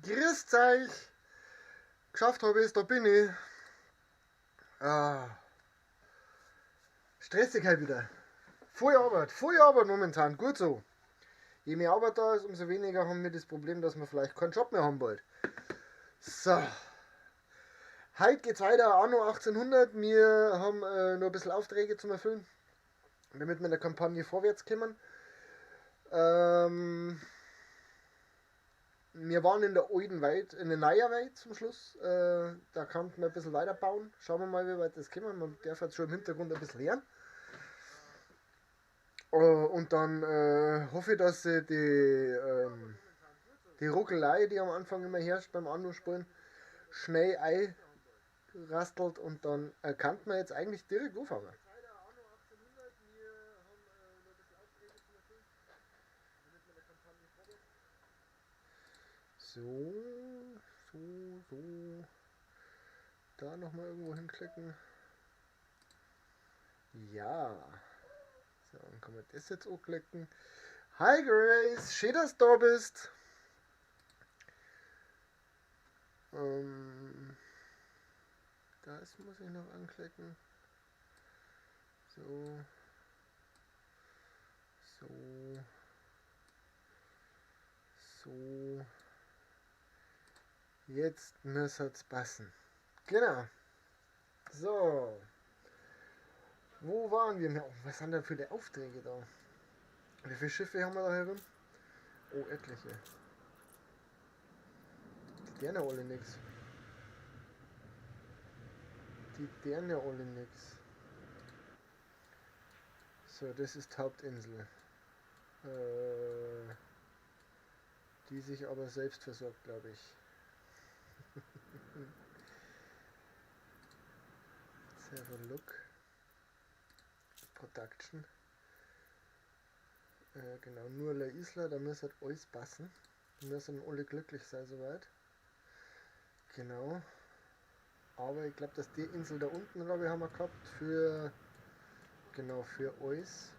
Grüßt euch! Geschafft habe ich es, da bin ich. Ah. Stressig halt wieder. Voll Arbeit momentan, gut so. Je mehr Arbeit da ist, umso weniger haben wir das Problem, dass wir vielleicht keinen Job mehr haben bald. So. Heute geht's weiter, Anno 1800. Wir haben noch ein bisschen Aufträge zum Erfüllen, damit wir in der Kampagne vorwärts kommen. Wir waren in der alten Welt, in der neuen Welt zum Schluss. Da konnten wir ein bisschen weiterbauen. Schauen wir mal, wie weit das kommen. Man darf jetzt schon im Hintergrund ein bisschen lernen. Und dann hoffe ich, dass sie die Ruckelei, die am Anfang immer herrscht beim Anno-Spielen, schnell einrastelt und dann kann man jetzt eigentlich direkt anfangen. So, so, so. Da nochmal irgendwo hinklicken. Ja. So, dann kann man das jetzt auch klicken. Hi Grace, schön, dass du da bist. Das muss ich noch anklicken. So. So. So. Jetzt müsste es passen. Genau. So. Wo waren wir? Oh, was sind denn für die Aufträge da? Wie viele Schiffe haben wir da herum? Oh, etliche. Die deren ja alle nix. Die deren ja alle nix. So, das ist Hauptinsel. Die sich aber selbst versorgt, glaube ich. Let's have a look. Production. Genau, nur La Isla, da müsste halt alles passen. Da müssen alle glücklich sein soweit. Genau. Aber ich glaub, dass die Insel da unten, glaub ich, haben wir gehabt für, genau, für alles.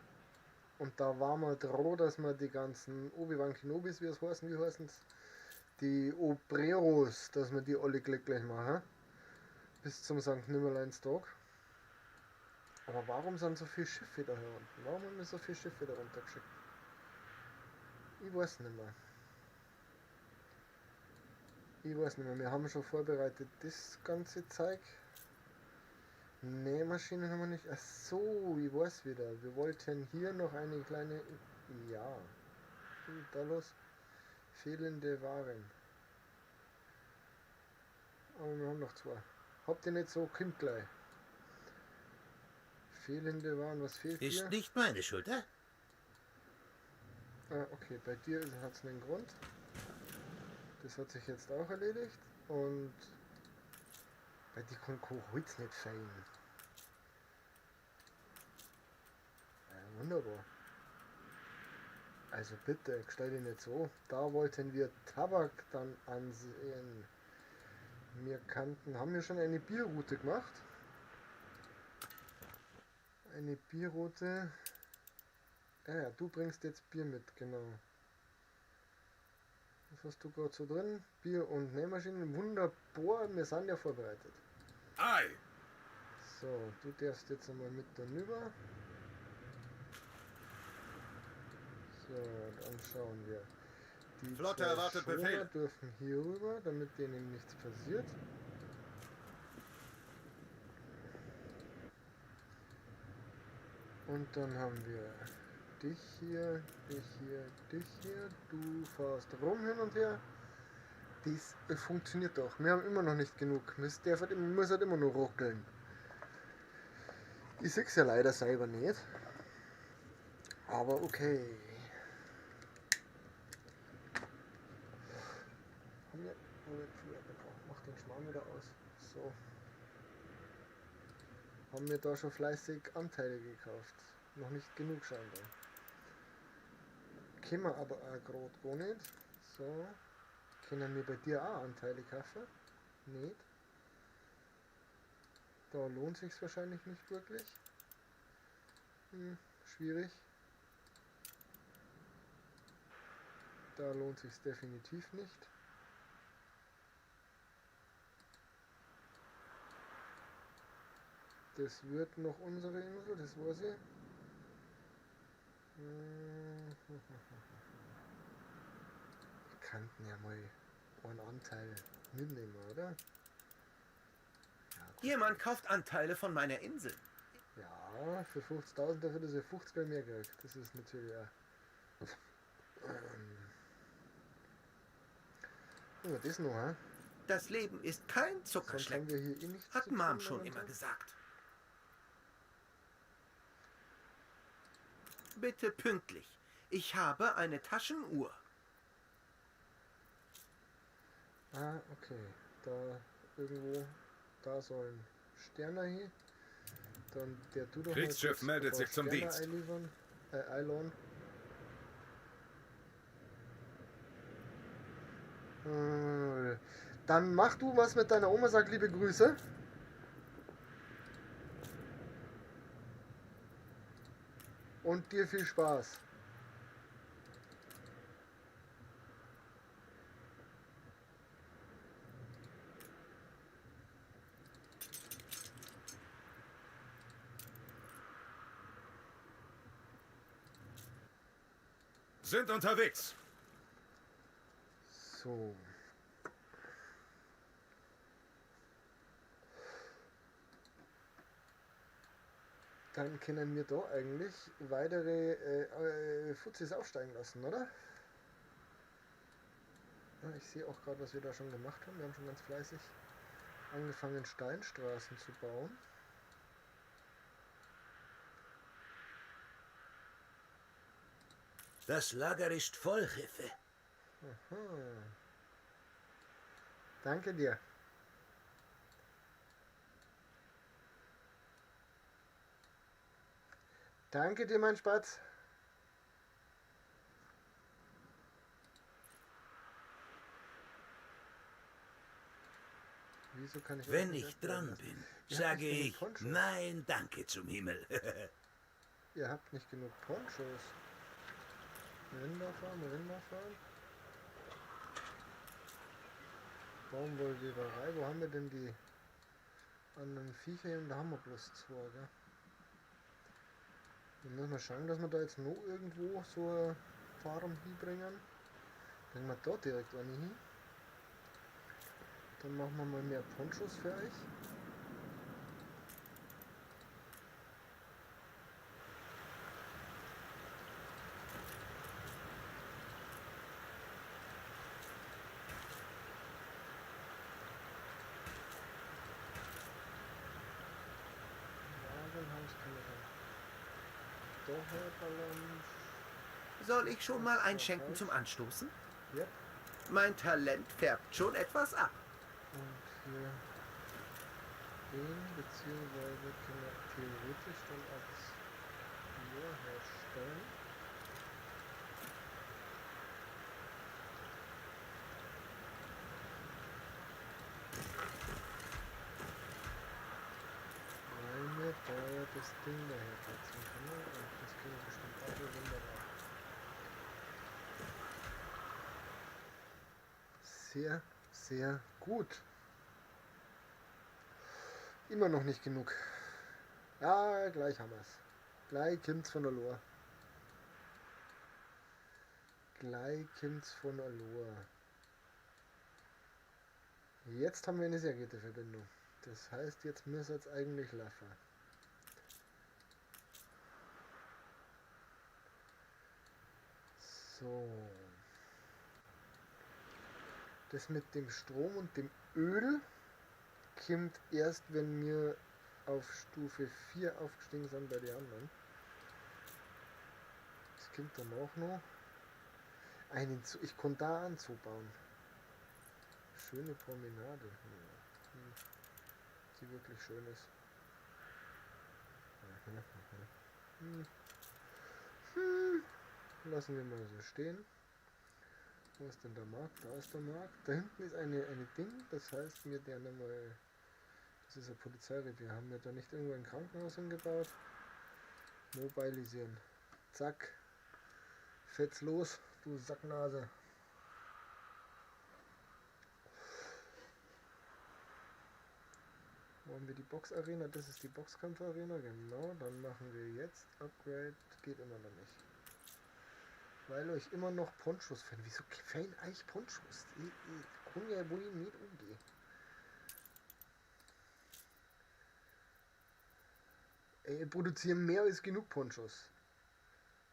Und da waren wir droh, dass wir die ganzen Obi-Wan Kenobis, wie es heißen, wie heißen's? Die Obreros, dass wir die alle glücklich machen. Bis zum Sankt Nimmerleinstag. Aber warum sind so viele Schiffe da hier unten? Warum haben wir so viele Schiffe da runtergeschickt? Ich weiß nicht mehr. Ich weiß nicht mehr. Wir haben schon vorbereitet das ganze Zeug. Nähmaschinen haben wir nicht. Ach so, ich weiß wieder. Wir wollten hier noch eine kleine... Ja. Was ist da los? Fehlende Waren. Aber wir haben noch zwei. Habt ihr nicht so, kommt gleich. Fehlende Waren, was fehlt Ist dir? nicht meine Schuld, hä? Ah, okay, bei dir hat's einen Grund. Das hat sich jetzt auch erledigt. Und bei dir kann Holz nicht fehlen. Ja, wunderbar. Also bitte, stell dich nicht so. Da wollten wir Tabak dann ansehen. Wir kannten, haben wir schon eine Bierroute gemacht? Eine Bierroute. Ja, ja, du bringst jetzt Bier mit, genau. Was hast du gerade so drin? Bier und Nähmaschinen. Wunderbar, wir sind ja vorbereitet. Ei. So, du darfst jetzt einmal mit da rüber. So, dann schauen wir. Die Flotte zwei erwartet Schoner Befehl. dürfen hier rüber, damit denen nichts passiert. Und dann haben wir dich hier, dich hier, dich hier. Du fährst rum hin und her. Das funktioniert doch. Wir haben immer noch nicht genug. Es darf halt immer, muss halt immer noch ruckeln. Ich seh's ja leider selber nicht. Aber okay. Haben wir, Moment, mach den Schmarrn wieder aus. So. Haben wir da schon fleißig Anteile gekauft. Noch nicht genug scheinbar. Können wir aber auch grad gar nicht. So. Können wir bei dir auch Anteile kaufen? Nicht. Da lohnt sich's wahrscheinlich nicht wirklich. Schwierig. Da lohnt sich's definitiv nicht. Das wird noch unsere Insel, das weiß ich. Wir könnten ja mal einen Anteil mitnehmen, oder? Ja, Jemand kauft Anteile von meiner Insel. Ja, für 50.000 dafür, dass ich 50 bei mir kriege. Das ist natürlich auch. Oh, das noch, hä? Das Leben ist kein Sonst Zuckerschlecken. haben wir hier eh nichts Hat zu Mom tun schon momentan. immer gesagt. Bitte pünktlich. Ich habe eine Taschenuhr. Ah, okay. Da irgendwo, da sollen Sterne hin. Dann der du doch mal Kriegsschiff kurz meldet ein paar sich zum Sterne Dienst. Einliefern, einladen. Dann mach du was mit deiner Oma, sag liebe Grüße. Und dir viel Spaß. Sind unterwegs. So. Dann können wir da eigentlich weitere Fuzis aufsteigen lassen, oder? Ja, ich sehe auch gerade, was wir da schon gemacht haben. Wir haben schon ganz fleißig angefangen, Steinstraßen zu bauen. Das Lager ist voll, Jefe. Aha. Danke dir. Danke dir, mein Spatz. Wieso kann ich Wenn euch nicht ich dran abwehren lassen? bin, Ihr habt sage nicht genug ich Ponchos. nein, danke zum Himmel. Ihr habt nicht genug Ponchos. Rinderfarm, Rinderfarm. Baumwollweberei. Wo haben wir denn die anderen Viecher? Da haben wir bloß zwei, gell? Dann müssen wir schauen, dass wir da jetzt noch irgendwo so eine Farm hinbringen. Bringen wir da direkt eine hin. Dann machen wir mal mehr Ponchos für euch. Warenhaus kann ich dann doch herballern. Soll ich schon mal einschenken zum Anstoßen? Ja. Mein Talent färbt schon etwas ab. Und hier den, beziehungsweise können wir theoretisch dann als hier herstellen. Weil wir da ja das Ding daher platzieren können. Und das können wir bestimmt auch hier wunderbar. Sehr, sehr gut. Immer noch nicht genug. Ja, gleich haben wir's. Gleich kommt's von der Lohr. Gleich kommt's von der Lohr. Jetzt haben wir eine sehr gute Verbindung. Das heißt, jetzt müssen wir jetzt eigentlich laufen. So. Das mit dem Strom und dem Öl kommt erst, wenn wir auf Stufe 4 aufgestiegen sind bei den anderen. Das kommt dann auch noch. Einen Zoo, ich konnte da einen Zoo bauen. Schöne Promenade. Die wirklich schön ist. Lassen wir mal so stehen. Wo ist denn der Markt? Da ist der Markt. Da hinten ist eine Ding, das heißt, wir werden einmal. Das ist ein Polizeirevier. Haben wir da nicht irgendwo ein Krankenhaus hingebaut? Mobilisieren. Zack. Fetz los, du Sacknase. Wo haben wir die Box-Arena? Das ist die Boxkampf-Arena, genau. Dann machen wir jetzt Upgrade. Geht immer noch nicht. Weil euch immer noch Ponchos fehlen. Wieso fehlen eigentlich Ponchos? Ich kann ja wohl nicht umgehen. Ey, ich produziere mehr als genug Ponchos.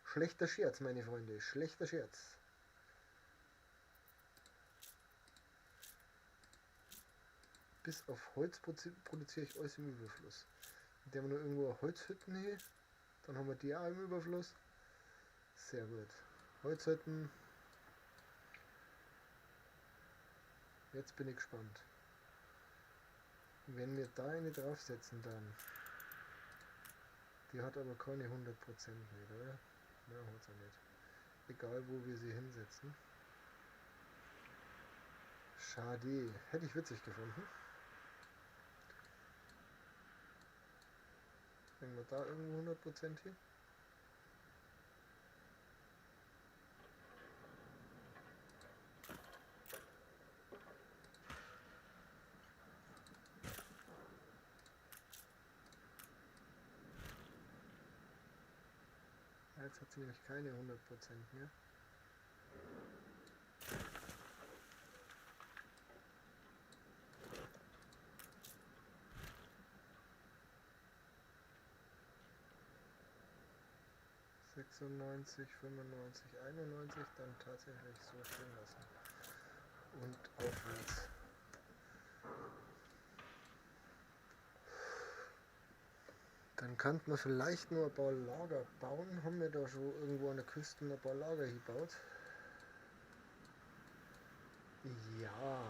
Schlechter Scherz, meine Freunde. Schlechter Scherz. Bis auf Holz produziere ich alles im Überfluss. Mit dem wir noch irgendwo Holzhütten hier. Dann haben wir die auch im Überfluss. Sehr gut. Holzhütten. Jetzt bin ich gespannt. Wenn wir da eine draufsetzen, dann. Die hat aber keine 100% nicht, oder? Nein, hat sie nicht. Egal, wo wir sie hinsetzen. Schade. Hätte ich witzig gefunden. Bringen wir da irgendwo 100% hin? Jetzt hat sie nämlich keine 100% mehr. 96, 95, 91, dann tatsächlich so stehen lassen. Und aufwärts. Dann könnte man vielleicht nur ein paar Lager bauen. Haben wir da schon irgendwo an der Küste ein paar Lager gebaut? Ja.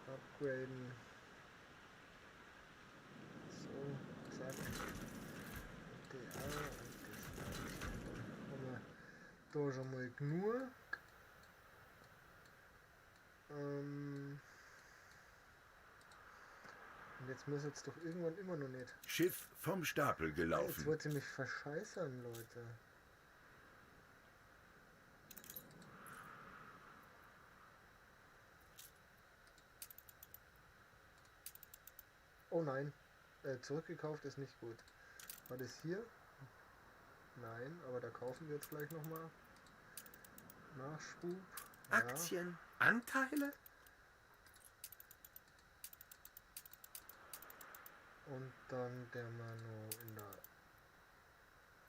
Upgraden. So, zack. Und die auch und das auch. Dann haben wir da schon mal genug. Und jetzt muss jetzt doch irgendwann immer noch nicht. Schiff vom Stapel gelaufen. Jetzt wollt ihr mich verscheißern, Leute. Oh nein. Zurückgekauft ist nicht gut. War das hier? Nein, aber da kaufen wir jetzt gleich nochmal. Nachschub. Ja. Aktien, Anteile? Und dann der mal nur in der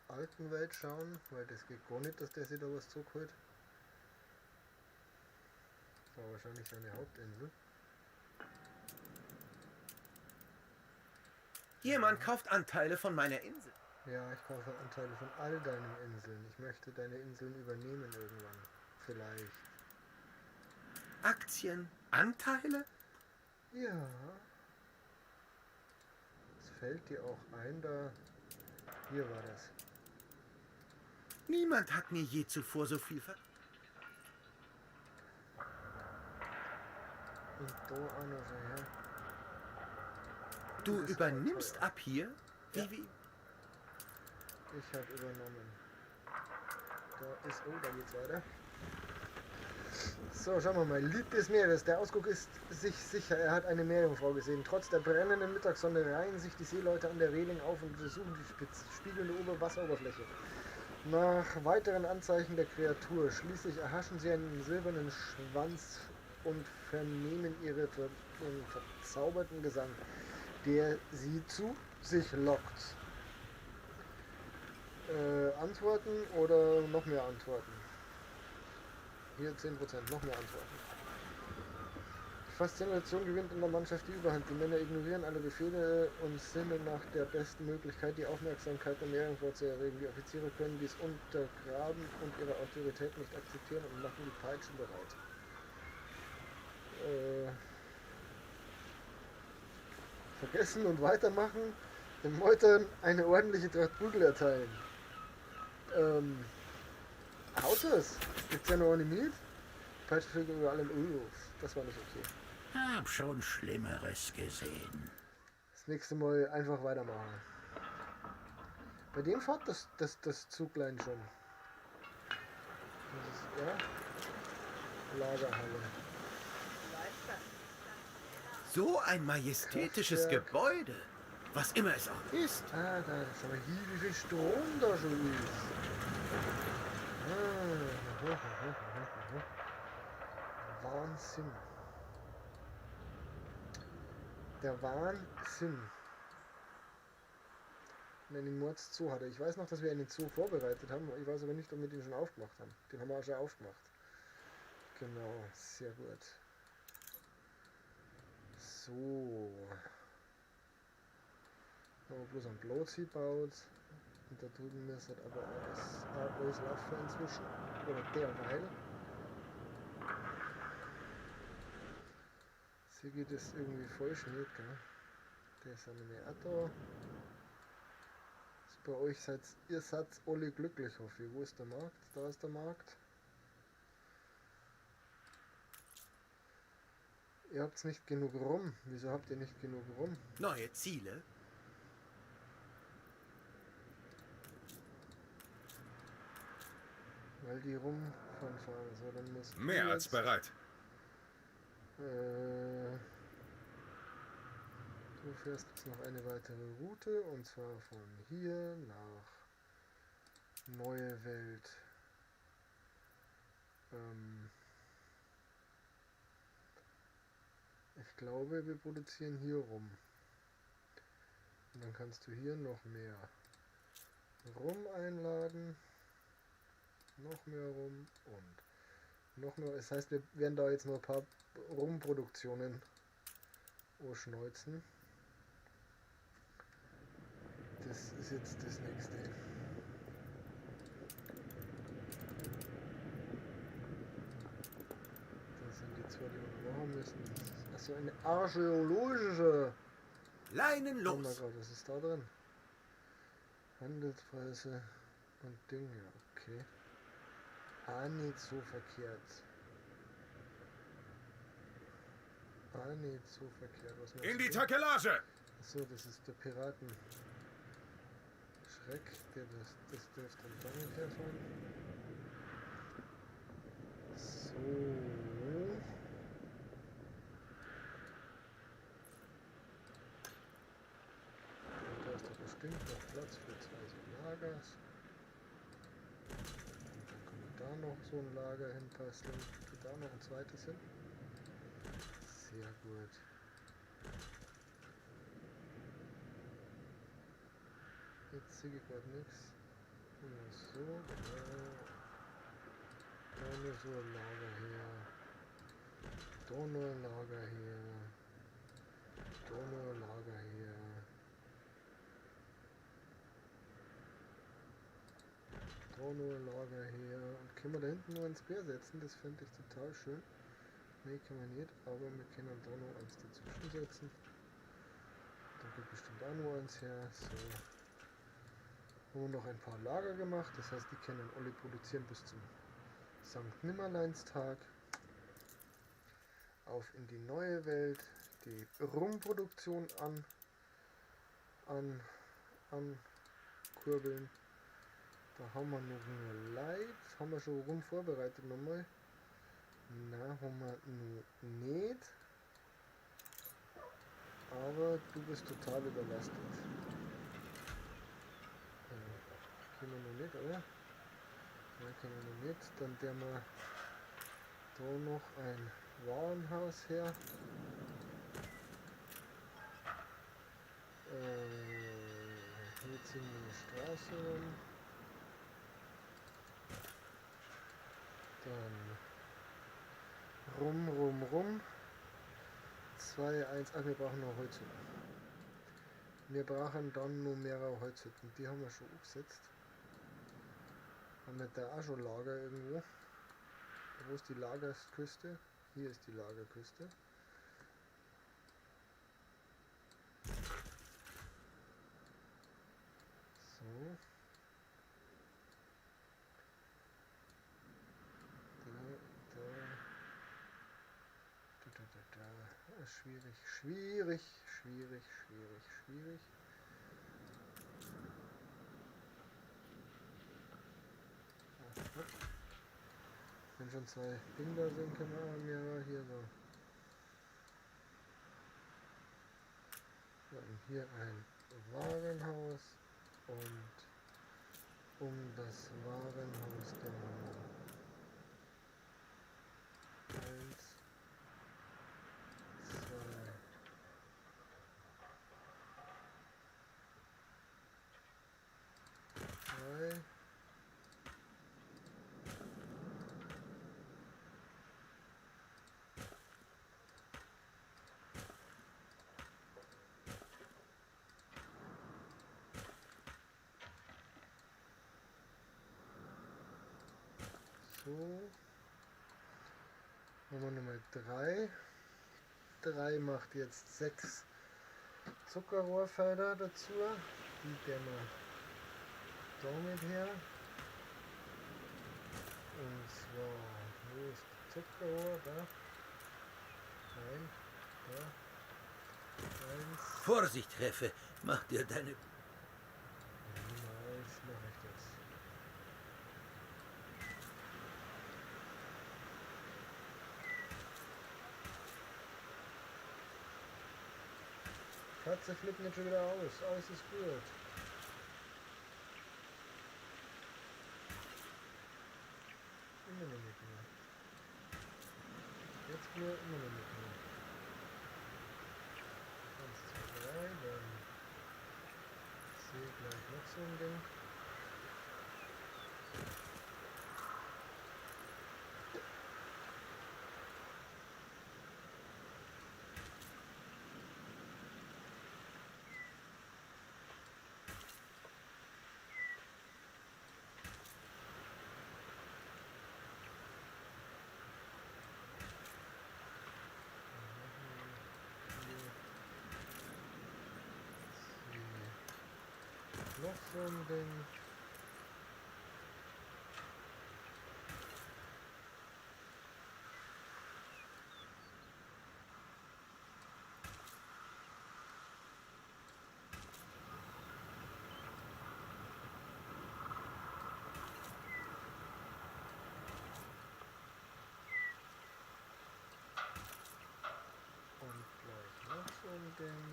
alten Welt schauen, weil das geht gar nicht, dass der sich da was zurückholt. Das war wahrscheinlich seine Hauptinsel. Jemand kauft Anteile von meiner Insel. Ja, ich kaufe Anteile von all deinen Inseln. Ich möchte deine Inseln übernehmen irgendwann. Vielleicht. Aktien, Anteile? Ja. Es fällt dir auch ein, da... Hier war das. Niemand hat mir je zuvor so viel ver... Und da auch noch so, ja. Du Das ist übernimmst teuer. ab hier? Wie, Ja. wie? Ich hab übernommen. Da ist... Oh, da geht's weiter. So, schauen wir mal. Lied des Meeres. Der Ausguck ist sich sicher. Er hat eine Meerjungfrau gesehen. Trotz der brennenden Mittagssonne reihen sich die Seeleute an der Reling auf und untersuchen die spiegelnde Wasseroberfläche. Nach weiteren Anzeichen der Kreatur. Schließlich erhaschen sie einen silbernen Schwanz und vernehmen ihren verzauberten Gesang, der sie zu sich lockt. Antworten oder noch mehr Antworten? Hier 10%, noch mehr Antworten. Die Faszination gewinnt in der Mannschaft die Überhand. Die Männer ignorieren alle Befehle und sinnen nach der besten Möglichkeit, die Aufmerksamkeit der Meerjungfrau zu erregen. Die Offiziere können dies untergraben und ihre Autorität nicht akzeptieren und machen die Peitschen bereit. Vergessen und weitermachen, den Meutern eine ordentliche Tracht Prügel erteilen. Haut es? Gibt's ja noch eine Miet? Peitschenvögel über allem Öl. Das war nicht okay. Hab schon Schlimmeres gesehen. Das nächste Mal einfach weitermachen. Bei dem fährt das Zuglein schon. Das ist, ja. Lagerhalle. So ein majestätisches Kraftwerk. Gebäude. Was immer es auch ist. Ah, da, schau mal hier, wie viel Strom da schon ist. Ah, aha, aha, aha, aha. Wahnsinn. Der Wahnsinn. Und einen Mordszoo hat er. Ich weiß noch, dass wir einen Zoo vorbereitet haben. Ich weiß aber nicht, ob wir den schon aufgemacht haben. Den haben wir auch schon aufgemacht. Genau, sehr gut. So. Haben wir bloß einen Platz gebaut. Und da drüben ist halt aber alles laufen inzwischen. Oder derweil. Hier geht es irgendwie voll schnell, gell? Der ist ja nämlich auch da. Ist bei euch seid ihr seid alle glücklich, hoffe ich. Wo ist der Markt? Da ist der Markt. Ihr habt's nicht genug rum. Wieso habt ihr nicht genug rum? Neue Ziele? Weil die rumfahren fahren. So, dann musst du Mehr als jetzt, bereit. Du fährst jetzt noch eine weitere Route und zwar von hier nach Neue Welt. Ich glaube, wir produzieren hier rum. Und dann kannst du hier noch mehr Rum einladen. Noch mehr Rum und noch mehr. Das heißt, wir werden da jetzt noch ein paar Rumproduktionen anschneuzen. Das ist jetzt das nächste. Das sind die zwei, die wir noch machen müssen. Achso, eine archäologische. Leinen Oh mein los! Gott, was ist da drin? Handelspreise und Dinge, okay. Ah, nicht so verkehrt. Ah, nicht so verkehrt. Was meinst In die du? Takelage! Achso, das ist der Piraten. Schreck, der das dürfte dann damit herfahren. So. Und da ist doch bestimmt noch Platz für zwei so Lagers. Und dann können wir da noch so ein Lager hinpasteln. Geht da noch ein zweites hin? Sehr gut. Jetzt sehe ich grad nix. Nur so, genau. Da nur so ein Lager her. Da nur ein Lager her. Da nur ein Lager her. Da nur ein Lager her. Und können wir da hinten nur eins quer setzen? Das fände ich total schön. Ne, können wir nicht, aber wir können da noch eins dazwischen setzen. Da geht bestimmt auch noch eins her. So. Haben wir noch ein paar Lager gemacht, das heißt, die können alle produzieren bis zum Sankt Nimmerleinstag. Auf in die neue Welt, die Rumproduktion ankurbeln. Da haben wir noch nur Leid. Haben wir schon Rum vorbereitet nochmal? Na, haben wir noch nicht. Aber du bist total überlastet. Können wir noch nicht, oder? Nein, können wir noch nicht. Dann der wir da noch ein Warenhaus her. Hier ziehen wir eine Straße rum. Dann rum, rum, rum. 2, 1. Ach, wir brauchen noch Holzhütten. Wir brauchen dann noch mehrere Holzhütten. Die haben wir schon umgesetzt. Haben wir da auch schon Lager irgendwo? Wo ist die Lagerküste? Hier ist die Lagerküste. So. Da, da. Da, da, da, da. Schwierig, schwierig, schwierig, schwierig, schwierig. Ach, hopp. Wenn schon zwei Ding da sind, können wir auch mehrere hier so. Dann hier ein Warenhaus und um das Warenhaus dann 1, 2, 3. So. Machen wir nochmal 3. 3 macht jetzt 6 Zuckerrohrfelder dazu. Die der wir damit her. Und zwar, wo ist Zuckerrohr? Da. Nein, da. 1. Vorsicht, Reffe, mach dir deine... Niemals mache ich das. Katze flippen jetzt schon wieder aus. Alles ist gut. Immer noch nicht mehr. Jetzt nur immer noch nicht mehr. 1, 2, 3, dann sehe ich gleich noch so ein Ding. Noch so ein Ding. Und gleich noch so ein Ding.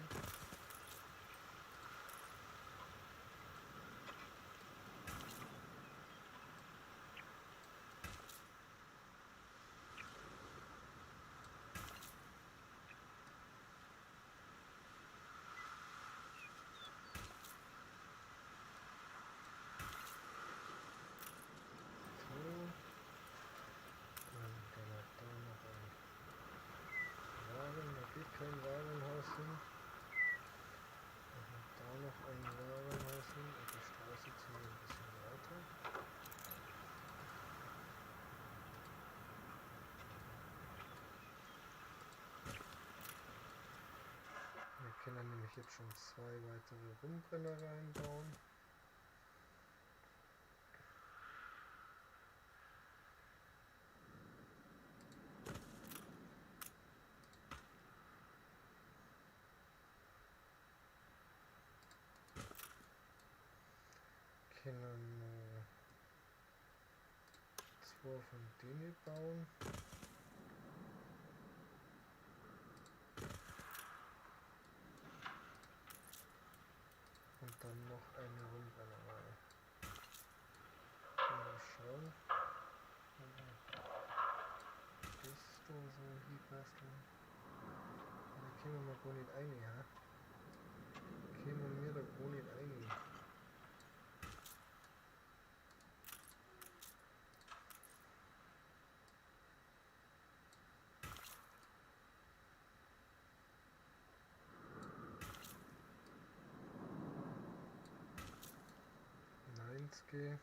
Kein Warenhaus hin. Und da noch ein Warenhaus hin und die Straße ziehen wir ein bisschen weiter. Wir können nämlich jetzt schon 2 weitere Rumbrennereien bauen. Können 2 von denen bauen. Und dann noch eine Rumbrennerei. Mal schauen. Bist du so hinbasteln? Da kämen wir gar nicht rein, ja? Kämen wir da gar nicht rein. 117,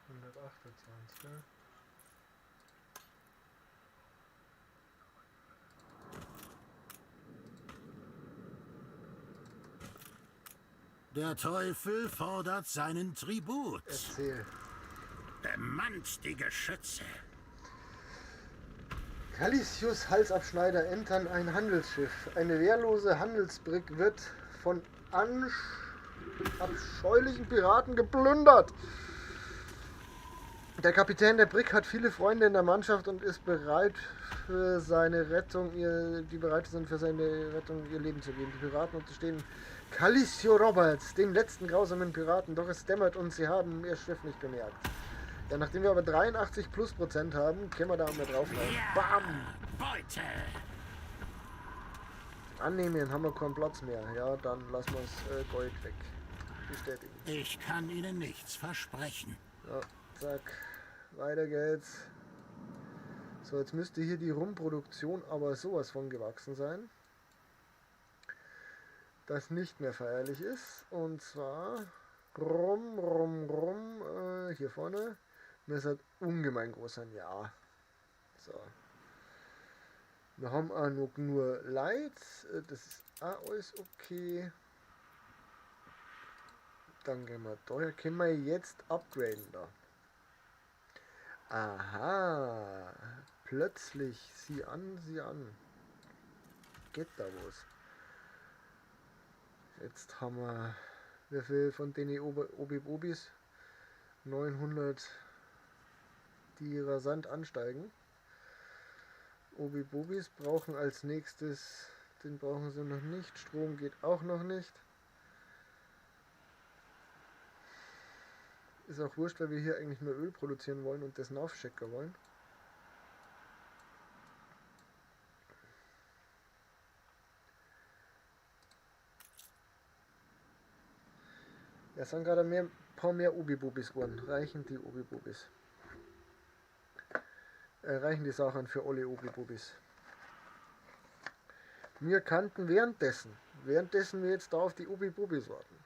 128. Der Teufel fordert seinen Tribut. Erzähl. Bemannt die Geschütze. Kalisius Halsabschneider entern ein Handelsschiff. Eine wehrlose Handelsbrigg wird von abscheulichen Piraten geplündert. Der Kapitän der Brigg hat viele Freunde in der Mannschaft und ist bereit für seine Rettung, die bereit sind für seine Rettung ihr Leben zu geben. Die Piraten unterstehen Calicio Roberts, dem letzten grausamen Piraten, doch es dämmert und sie haben ihr Schiff nicht bemerkt. Ja, nachdem wir aber 83 plus Prozent haben, können wir da mal draufhauen. Bam! Beute! Annehmen, haben wir keinen Platz mehr. Ja, dann lassen wir das Gold weg. Bestätigen. Ich kann Ihnen nichts versprechen. Ja, zack. Weiter geht's. So, jetzt müsste hier die Rumproduktion aber sowas von gewachsen sein, das nicht mehr feierlich ist. Und zwar rum, rum, rum, hier vorne. Mir ist halt ungemein groß sein, ja. So. Wir haben auch noch nur Lights. Das ist auch alles okay. Dann gehen wir da. Können wir jetzt upgraden da. Aha. Plötzlich. Sieh an, sieh an. Geht da was. Jetzt haben wir, wie viel von den Obi-Bobis? 900, die rasant ansteigen. Obi-Bobis brauchen als nächstes, den brauchen sie noch nicht. Strom geht auch noch nicht. Ist auch wurscht, weil wir hier eigentlich nur Öl produzieren wollen und das nachchecken wollen. Ja, sind gerade ein paar mehr Obi-Bobis geworden. Reichen die Obi-Bobis? Reichen die Sachen für alle Obi-Bobis? Wir kannten währenddessen wir jetzt da auf die Obi-Bobis warten,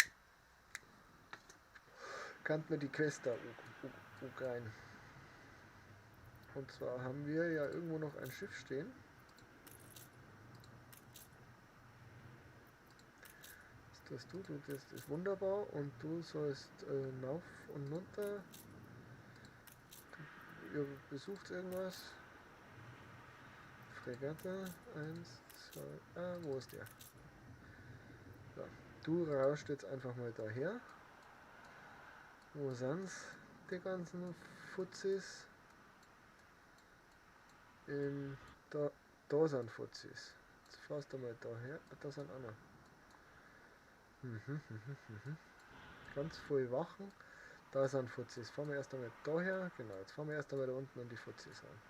kannten wir die Quest da rein. Und zwar haben wir ja irgendwo noch ein Schiff stehen. Das du, das ist wunderbar und du sollst rauf und runter. Ihr besucht irgendwas. Fregatte, 1, 2, wo ist der? So, du rauscht jetzt einfach mal daher. Wo sind's die ganzen Fuzzis? Da sind Fuzzis. Jetzt fahrst du mal daher. Da sind auch noch. Ganz voll Wachen. Da sind Fuzzis. Fahren wir erst einmal daher. Genau, jetzt fahren wir erst einmal da unten an die Fuzzis an.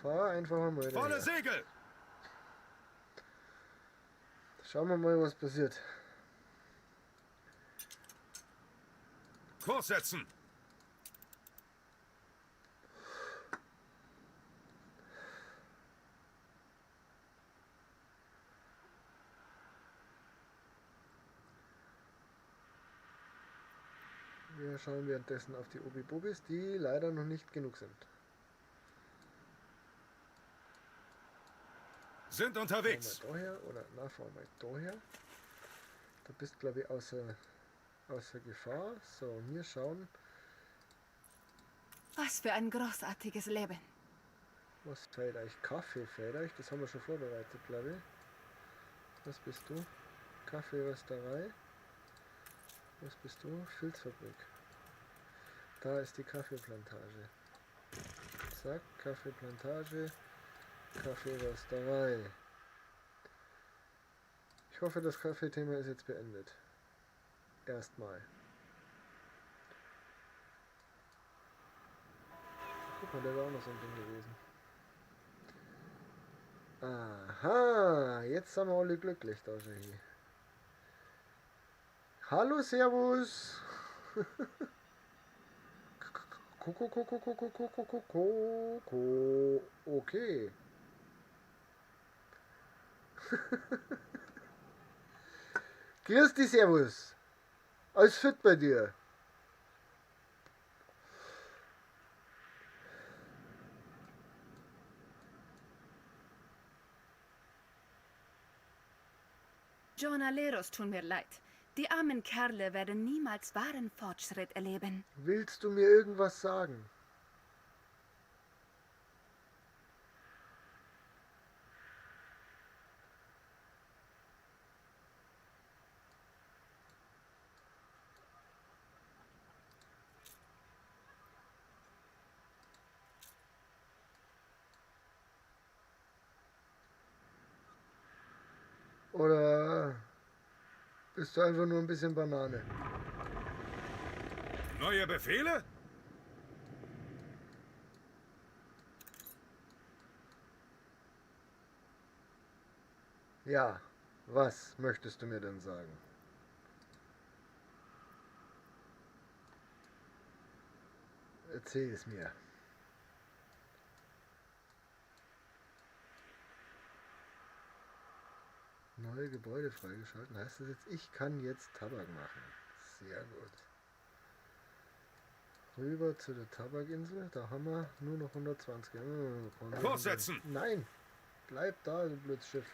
Fahr einfach mal daher. Volle Segel! Schauen wir mal, was passiert. Kurs setzen! Wir schauen währenddessen auf die Obi-Bobis, die leider noch nicht genug sind. Sind unterwegs. Fahren wir daher oder na, fahren wir daher. Da bist, glaube ich, außer Gefahr. So, wir schauen. Was für ein großartiges Leben. Was fällt euch? Kaffee fällt euch? Das haben wir schon vorbereitet, glaube ich. Was bist du? Kaffeerösterei. Was bist du? Filzfabrik. Da ist die Kaffeeplantage. Zack, Kaffeeplantage, Kaffeerösterei. Ich hoffe, das Kaffeethema ist jetzt beendet. Erstmal. Guck mal, der war auch noch so ein Ding gewesen. Aha, jetzt sind wir alle glücklich da schon hier. Hallo, Servus. Ko. Okay. Grüß dich, Servus. Alles fit bei dir? Jornaleros tun mir leid. Die armen Kerle werden niemals wahren Fortschritt erleben. Willst du mir irgendwas sagen? Oder bist du einfach nur ein bisschen Banane? Neue Befehle? Ja, was möchtest du mir denn sagen? Erzähl es mir. Neue Gebäude freigeschalten. Heißt das jetzt, ich kann jetzt Tabak machen? Sehr gut. Rüber zu der Tabakinsel. Da haben wir nur noch 120. Kurs setzen! Nein! Bleib da, du blödes Schiff.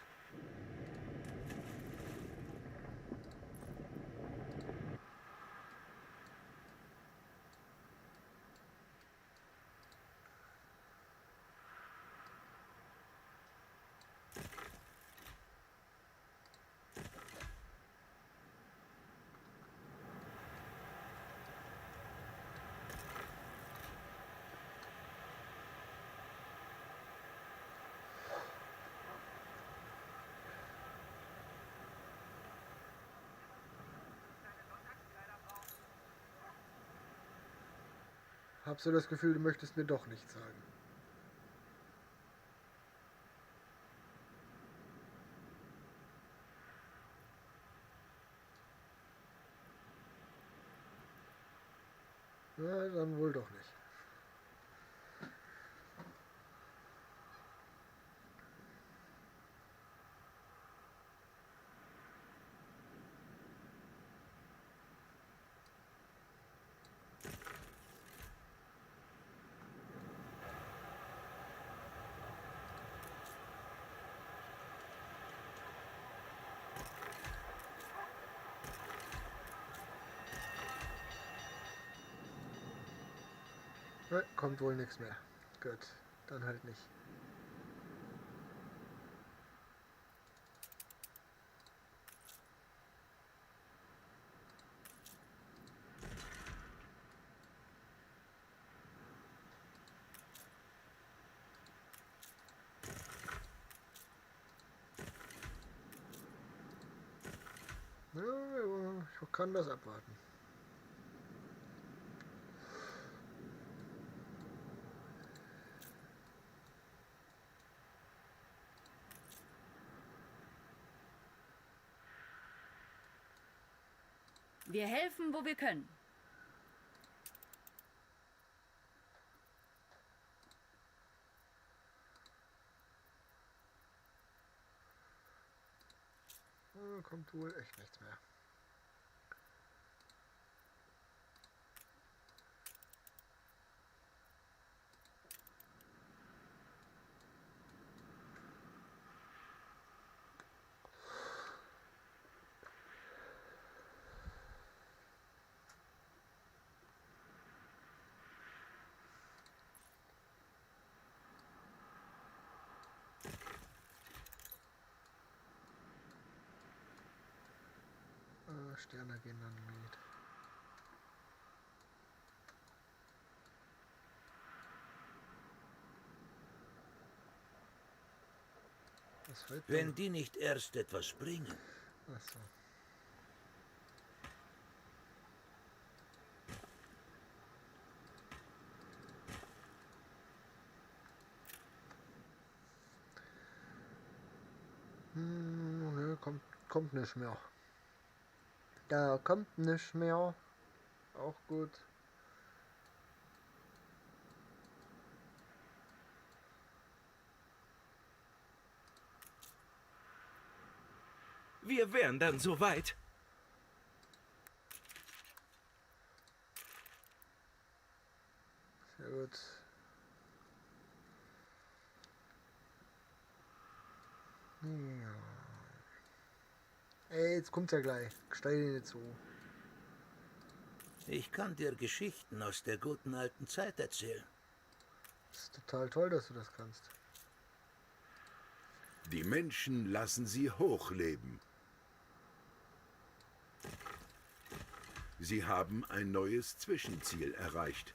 Hab so das Gefühl, du möchtest mir doch nichts sagen. Na, dann wohl doch nicht. Ne, kommt wohl nichts mehr. Gut, dann halt nicht. Ja, ich kann das abwarten. Wir helfen, wo wir können. Kommt wohl echt nichts mehr. Sterne gehen dann mit. Was fällt Wenn denn? die nicht erst etwas bringen. Ach so. Nö, kommt nicht mehr. Da kommt nichts mehr. Auch gut. Wir wären dann soweit. Sehr gut. Ja. Ey, jetzt kommt's ja gleich. Steig dich nicht so. Ich kann dir Geschichten aus der guten alten Zeit erzählen. Das ist total toll, dass du das kannst. Die Menschen lassen sie hochleben. Sie haben ein neues Zwischenziel erreicht.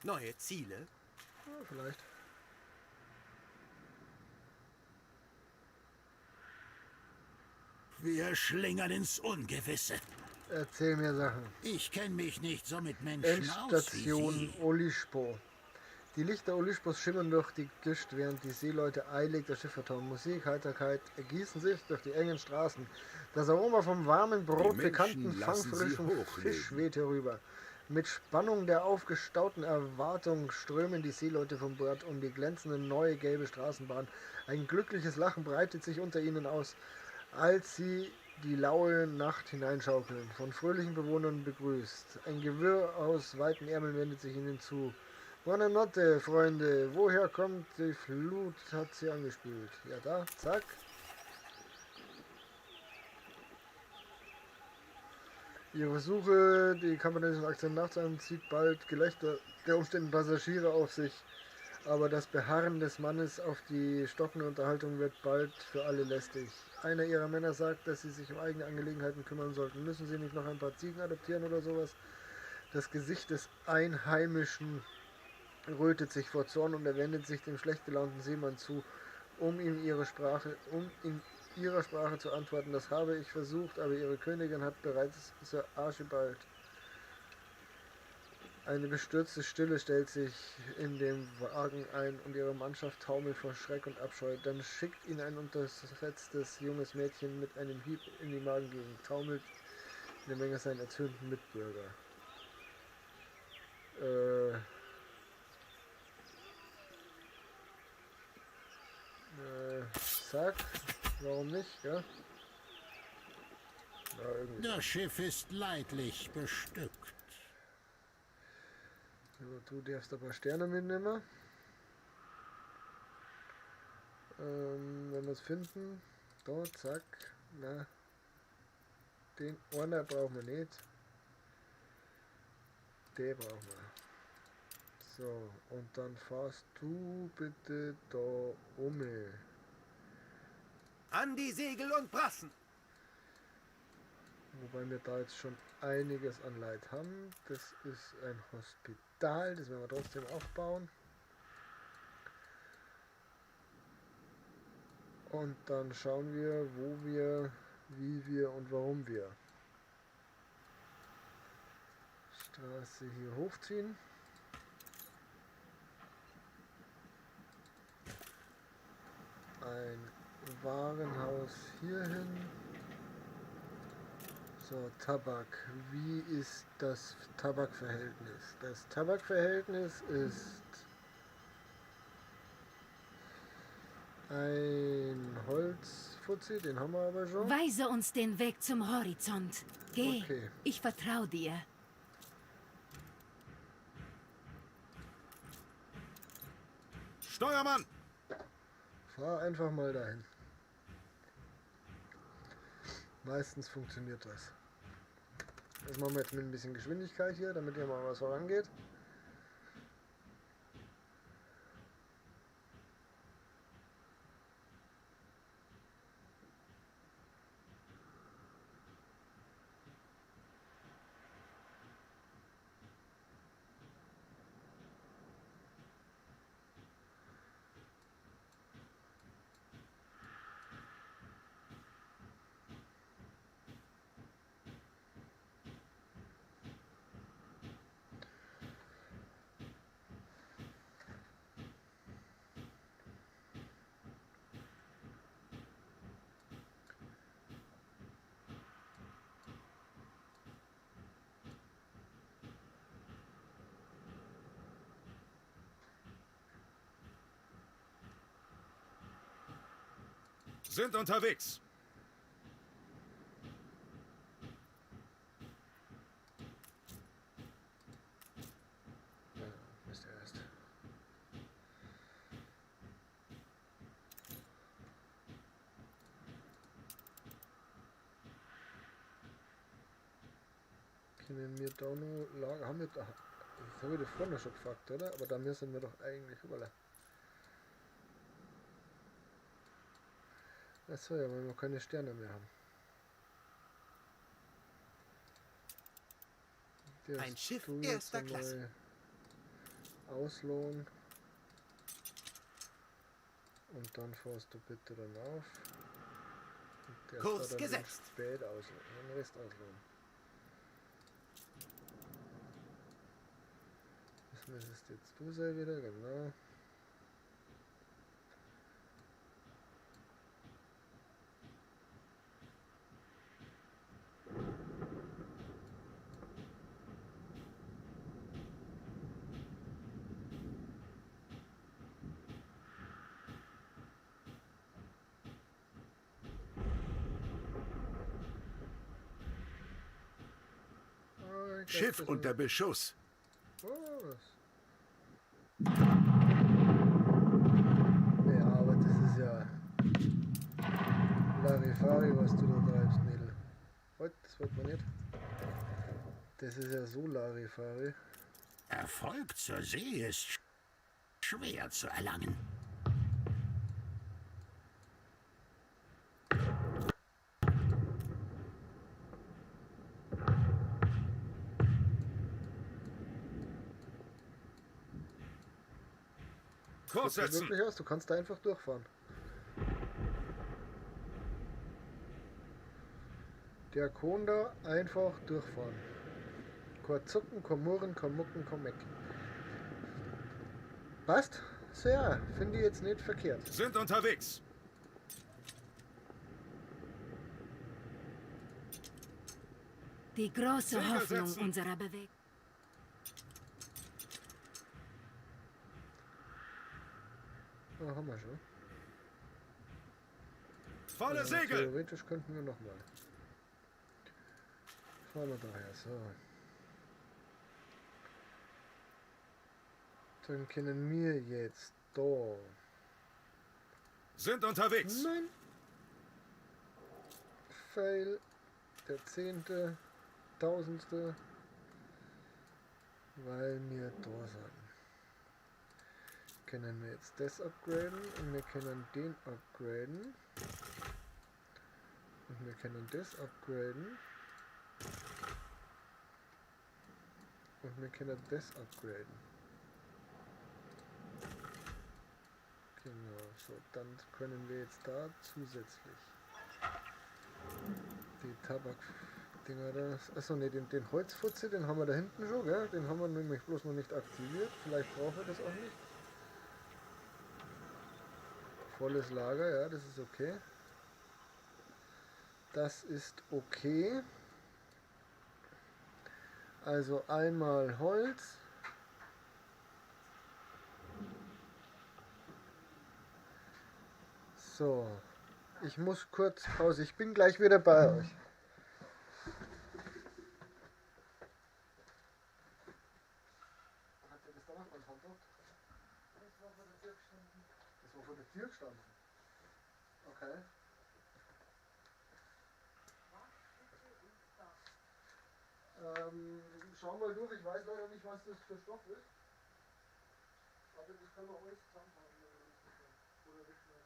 Neue Ziele? Ja, vielleicht. Wir schlingern ins Ungewisse. Erzähl mir Sachen. Ich kenne mich nicht so mit Menschen aus wie Endstation Sie. Olispo. Die Lichter Olispos schimmern durch die Gischt, während die Seeleute eilig das Schiff vertauen. Musik, Heiterkeit ergießen sich durch die engen Straßen. Das Aroma vom warmen Brot, Die bekannten Menschen lassen sie fangfrischen hochleben. Fisch weht herüber. Mit Spannung der aufgestauten Erwartung strömen die Seeleute von Bord um die glänzende neue gelbe Straßenbahn. Ein glückliches Lachen breitet sich unter ihnen aus, als sie die laue Nacht hineinschaukeln, von fröhlichen Bewohnern begrüßt. Ein Gewirr aus weiten Ärmeln wendet sich ihnen zu. Buona notte, Freunde. Woher kommt die Flut? Hat sie angespült. Ja, da, zack. Ihre Versuche, die kampanischen Akzent nachzuahmen, zieht bald Gelächter der umstehenden Passagiere auf sich. Aber das Beharren des Mannes auf die stockende Unterhaltung wird bald für alle lästig. Einer ihrer Männer sagt, dass sie sich um eigene Angelegenheiten kümmern sollten. Müssen sie nicht noch ein paar Ziegen adoptieren oder sowas? Das Gesicht des Einheimischen rötet sich vor Zorn und er wendet sich dem schlecht gelaunten Seemann zu, um in ihrer Sprache zu antworten. Das habe ich versucht, aber ihre Königin hat bereits Sir Archibald. Eine bestürzte Stille stellt sich in dem Wagen ein und ihre Mannschaft taumelt vor Schreck und Abscheu. Dann schickt ihn ein untersetztes junges Mädchen mit einem Hieb in die Magengegend, taumelt in der Menge seinen erzürnten Mitbürger. Zack, warum nicht, ja? Ja, irgendwie. Das Schiff ist leidlich bestückt. So, du darfst ein paar Sterne mitnehmen. Wenn wir es finden. Da, zack. Na. Den einer brauchen wir nicht. Den brauchen wir. So, und dann fahrst du bitte da um. An die Segel und Brassen! Wobei wir da jetzt schon einiges an Leid haben. Das ist ein Hospital, das werden wir trotzdem aufbauen. Und dann schauen wir, wo wir, wie wir und warum wir. Straße hier hochziehen. Ein Warenhaus hierhin. So, Tabak. Wie ist das Tabakverhältnis? Das Tabakverhältnis ist ein Holzfuzzi, den haben wir aber schon. Weise uns den Weg zum Horizont. Geh, Okay. Ich vertraue dir. Steuermann! Fahr einfach mal dahin. Meistens funktioniert das. Das machen wir jetzt mit ein bisschen Geschwindigkeit hier, damit hier mal was vorangeht. Sind unterwegs. Ja, Mist erst. Können wir da noch Lager? Haben wir da? Das habe ich doch vorne schon gefragt, oder? Aber da müssen wir doch eigentlich überall. Achso, ja, weil wir keine Sterne mehr haben. Der Ein Schiff du jetzt erster Klasse. einmal Auslohn. Und dann fährst du bitte dann auf. Und der Kurs dann gesetzt. Spät auslohnen, den Rest auslohnen. Das müsstest jetzt du sein wieder, genau. Schiff unter Beschuss. Was? Ja, aber das ist ja Larifari, was du da treibst, Mädel. Heute, das wollte man nicht. Das ist ja so Larifari. Erfolg zur See ist schwer zu erlangen. Kurs Sieht setzen! wirklich aus, du kannst da einfach durchfahren. Der Konda einfach durchfahren. Kein Zucken, kein Murren, kein Mucken, kein Meck. Passt? Sehr, finde ich jetzt nicht verkehrt. Sind unterwegs! Die große Segel Hoffnung setzen. unserer Bewegung. Ah, haben wir schon. Volle Segel! Theoretisch könnten wir nochmal. Fahren wir daher, so. Dann können wir jetzt da. Sind unterwegs! Nein! Fail. Der 10., 1000. Weil wir da sind. Können wir jetzt das upgraden und wir können den upgraden. Und wir können das upgraden. Und wir können das upgraden. Genau, so, dann können wir jetzt da zusätzlich die Tabak-Dinger da. Achso, ne, den Holzfutze, den haben wir da hinten schon, gell? Den haben wir nämlich bloß noch nicht aktiviert. Vielleicht brauchen wir das auch nicht. Volles Lager, ja, das ist okay. Das ist okay. Also einmal Holz. So, ich muss kurz Pause. Ich bin gleich wieder bei euch. Hat der das damals mal verantwortet? Das war vor der Tür gestanden. Das war vor der Tür gestanden. Okay. Schauen wir mal durch. Ich weiß leider nicht, was das für Stoff ist. Aber das können wir alles zusammenfassen, wenn wir das bekommen. Oder wegschmeißen.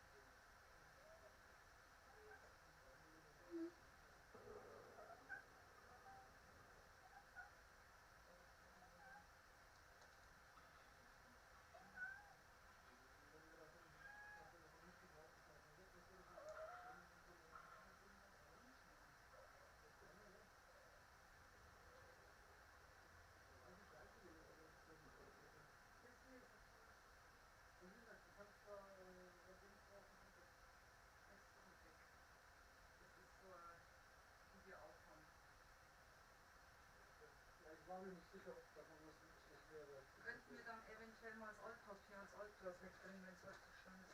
Ich war mir nicht sicher, ob davon was nützlich wäre. Könnten wir dann eventuell mal das Altpapier und das Altglas wegbringen, wenn es halt so schön ist?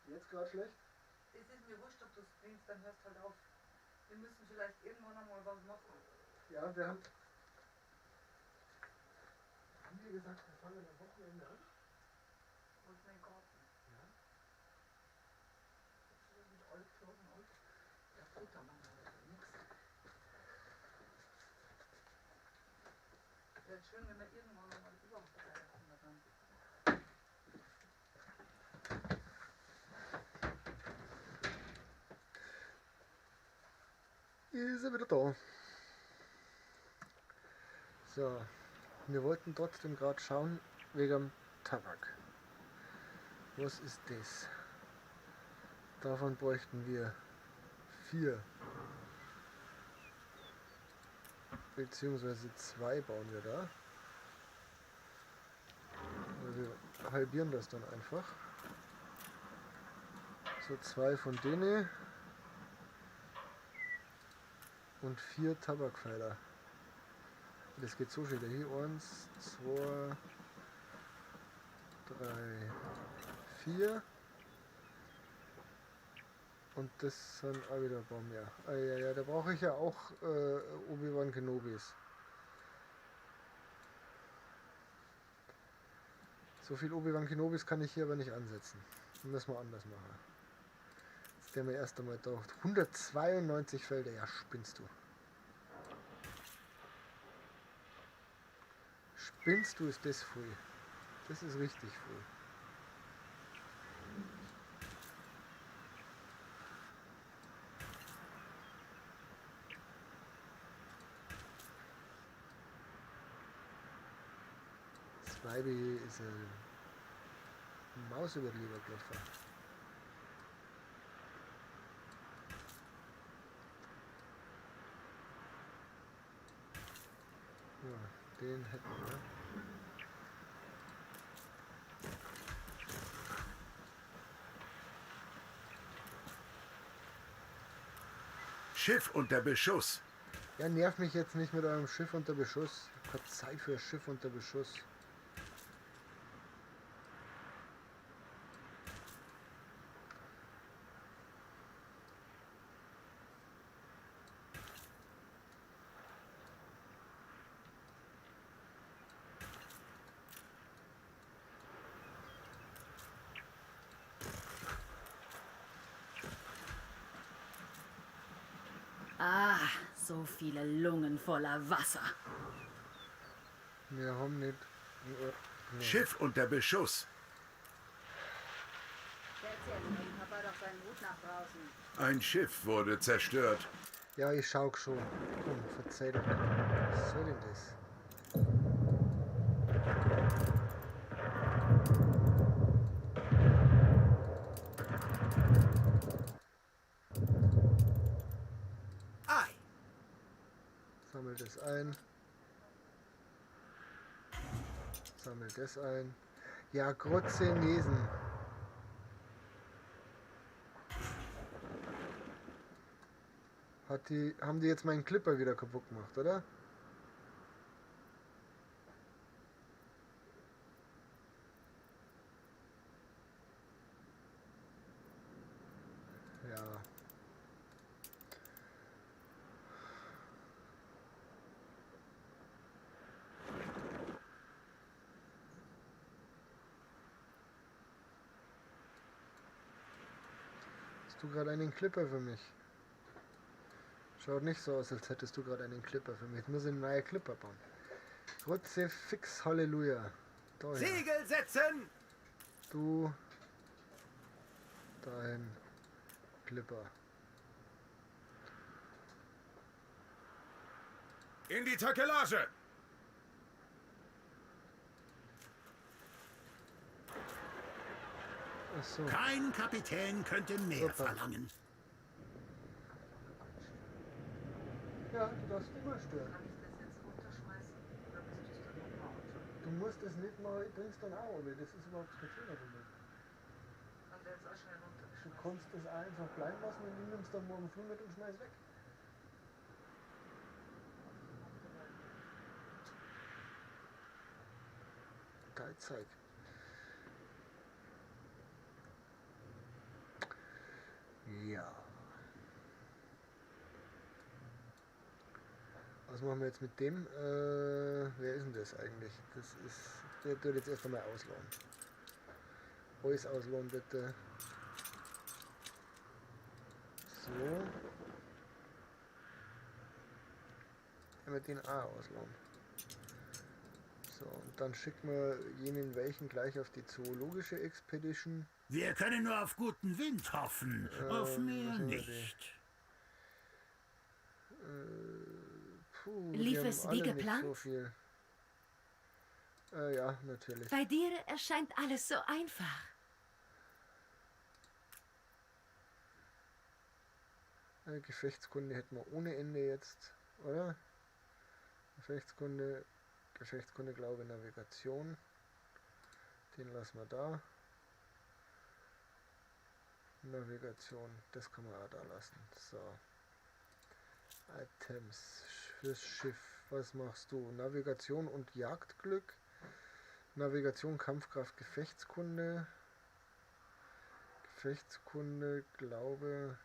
Jetzt gerade schlecht? Es ist mir wurscht, ob du es bringst, dann hörst halt auf. Wir müssen vielleicht irgendwann einmal was machen. Ja, wir haben. Haben wir gesagt, wir fangen am Wochenende an? Wollten wir in den Garten. Ja. Mit Altglas und Alt. Ja gut, dann machen wir halt nichts. Wäre schön, wenn wir irgendwann einmal überhaupt weiterkommen dann. Ist er wieder da. So, wir wollten trotzdem gerade schauen, wegen Tabak. Was ist das? Davon bräuchten wir 4. Beziehungsweise 2 bauen wir da. Wir halbieren das dann einfach. So, 2 von denen. Und 4 Tabakpfeiler. Das geht so schnell. Hier 1, 2, 3, 4. Und das sind auch wieder ein paar mehr. Ah, ja, ja, da brauche ich ja auch Obi-Wan Kenobis. So viel Obi-Wan Kenobis kann ich hier aber nicht ansetzen. Das müssen wir anders machen. Jetzt der mir erst einmal taucht. 192 Felder, ja, spinnst du. Spinnst du, ist das früh. Das ist richtig früh. Das Weibi ist ein Maus über die Leber gelaufen. Ja, den hätten wir. Schiff unter Beschuss. Ja, nerv mich jetzt nicht mit eurem Schiff unter Beschuss. Ich hab keine Zeit für ein Schiff unter Beschuss. Ah, so viele Lungen voller Wasser. Wir haben nicht. Nee. Schiff unter Beschuss. Schätzchen, bring Papa doch seinen Hut nach draußen. Ein Schiff wurde zerstört. Ja, ich schau schon. Komm, verzeih doch. Was soll denn das? Ei. Sammel das ein. Sammel das ein. Ja, Grotzenesen. Haben die jetzt meinen Clipper wieder kaputt gemacht, oder? Ja. Hast du gerade einen Clipper für mich? Schaut nicht so aus, als hättest du gerade einen Clipper für mich. Ich muss einen neuen Clipper bauen. Rutze fix, Halleluja. Da, ja. Segel setzen! Du. Dein Clipper. In die Takelage! Ach so. Kein Kapitän könnte mehr Super. verlangen. Ja, du darfst immer stören. Kann ich das jetzt runterschmeißen oder musst du es dann nochmal anschauen? Du musst es nicht mal, bringst dann auch, aber das ist überhaupt kein Thema für mich. Dann wird es auch schnell Du runtergeschmissen. kannst das einfach bleiben lassen und du nimmst dann morgen früh mit und schmeißt weg. Geil Zeug. Ja. Was machen wir jetzt mit dem? Wer ist denn das eigentlich? Das ist. Der tut jetzt erst einmal auslohnen. Alles auslohnen bitte. So. Mit den A auslohnen. So, und dann schicken wir jenen welchen gleich auf die zoologische Expedition. Wir können nur auf guten Wind hoffen, auf mehr was haben wir nicht. Puh, die Lief haben es wie alle nicht geplant? So viel. Ja, natürlich. Bei dir erscheint alles so einfach. Gefechtskunde hätten wir ohne Ende jetzt, oder? Gefechtskunde, Gefechtskunde, Glaube, Navigation. Den lassen wir da. Navigation, das kann man auch da lassen. So. Items fürs Schiff. Was machst du? Navigation und Jagdglück. Navigation, Kampfkraft, Gefechtskunde. Gefechtskunde, Glaube,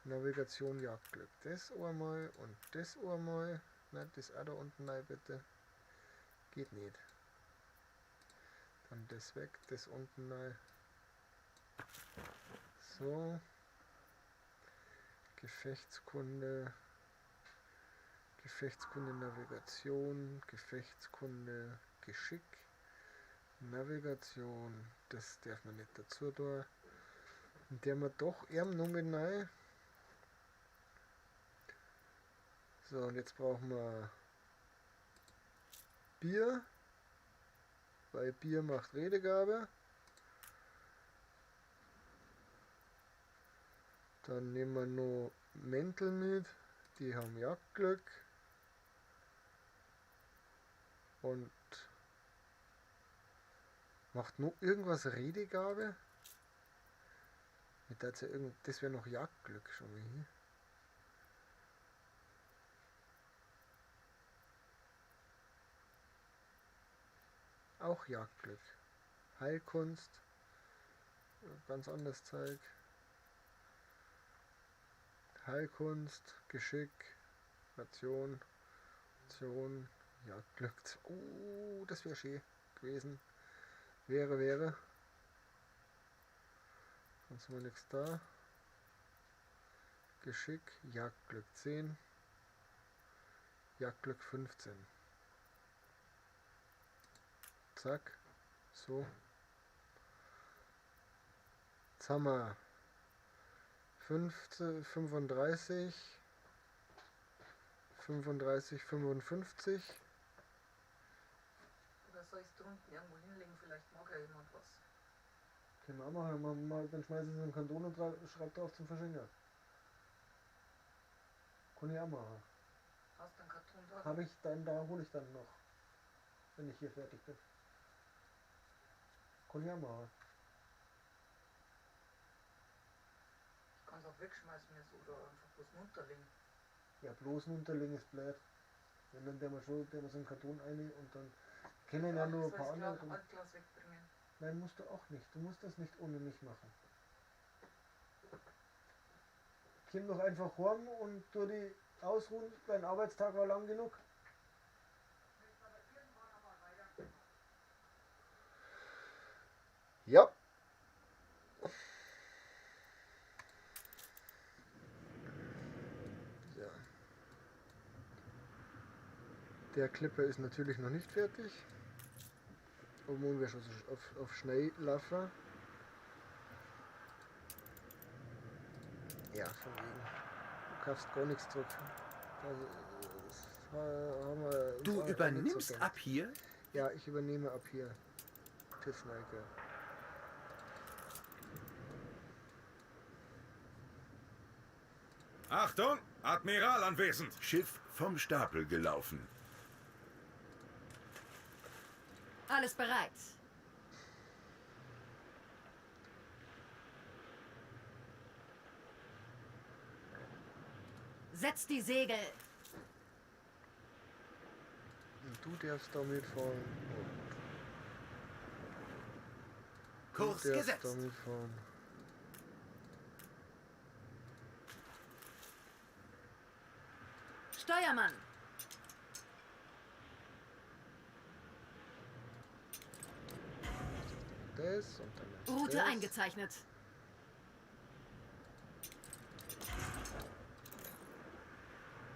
Navigation, Jagdglück. Das einmal und das einmal. Nein, das auch da unten rein, bitte. Geht nicht. Dann das weg, das unten rein. So. Gefechtskunde. Gefechtskunde, Navigation, Gefechtskunde, Geschick, Navigation, das darf man nicht dazu tun. Und der wir doch eher noch mit rein. So, und jetzt brauchen wir Bier, weil Bier macht Redegabe. Dann nehmen wir noch Mäntel mit, die haben Jagdglück. Und macht noch irgendwas Redegabe? Mit der ja irgend, das wäre noch Jagdglück schon mal hier. Auch Jagdglück. Heilkunst. Ganz anderes Zeug. Heilkunst, Geschick, Ration, Ration, Jagdglück. Oh, das wäre schön gewesen. Wäre. Sonst haben wir nichts da. Geschick, Jagdglück 10, Jagdglück 15. Zack. So. Jetzt haben wir 15, 35, 35, 55. Oder soll ich es drunten irgendwo hinlegen? Vielleicht mag ja jemand was. Können wir auch machen. Dann schmeißen sie einen Karton und schreibt drauf zum Verschenker. Kann ich auch machen. Hast du einen Karton da? Habe ich dann, da hole ich dann noch. Wenn ich hier fertig bin. Kann ich auch machen. Ich kann es auch wegschmeißen jetzt oder einfach bloß runterlegen. Ja, bloß runterlegen ist blöd. Wenn dann der mal schon, der mal so einen Karton ein und dann kennen ja nur ein paar andere. Altglas wegbringen. Nein, musst du auch nicht. Du musst das nicht ohne mich machen. Komm doch einfach heim und tu die ausruhen. Dein Arbeitstag war lang genug. Ja. Ja. Der Clipper ist natürlich noch nicht fertig. Obwohl wir schon auf schnell laufen. Ja, von wegen. Du kaufst gar nichts zurück. Also, das haben wir Du übernimmst ab hier? Ja, ich übernehme ab hier. Tissneike. Achtung! Admiral anwesend! Schiff vom Stapel gelaufen. Alles bereit. Setz die Segel. Und du darfst da mitfahren. Und Kurs du darfst gesetzt. da mitfahren. Steuermann. Das und dann Route das. eingezeichnet.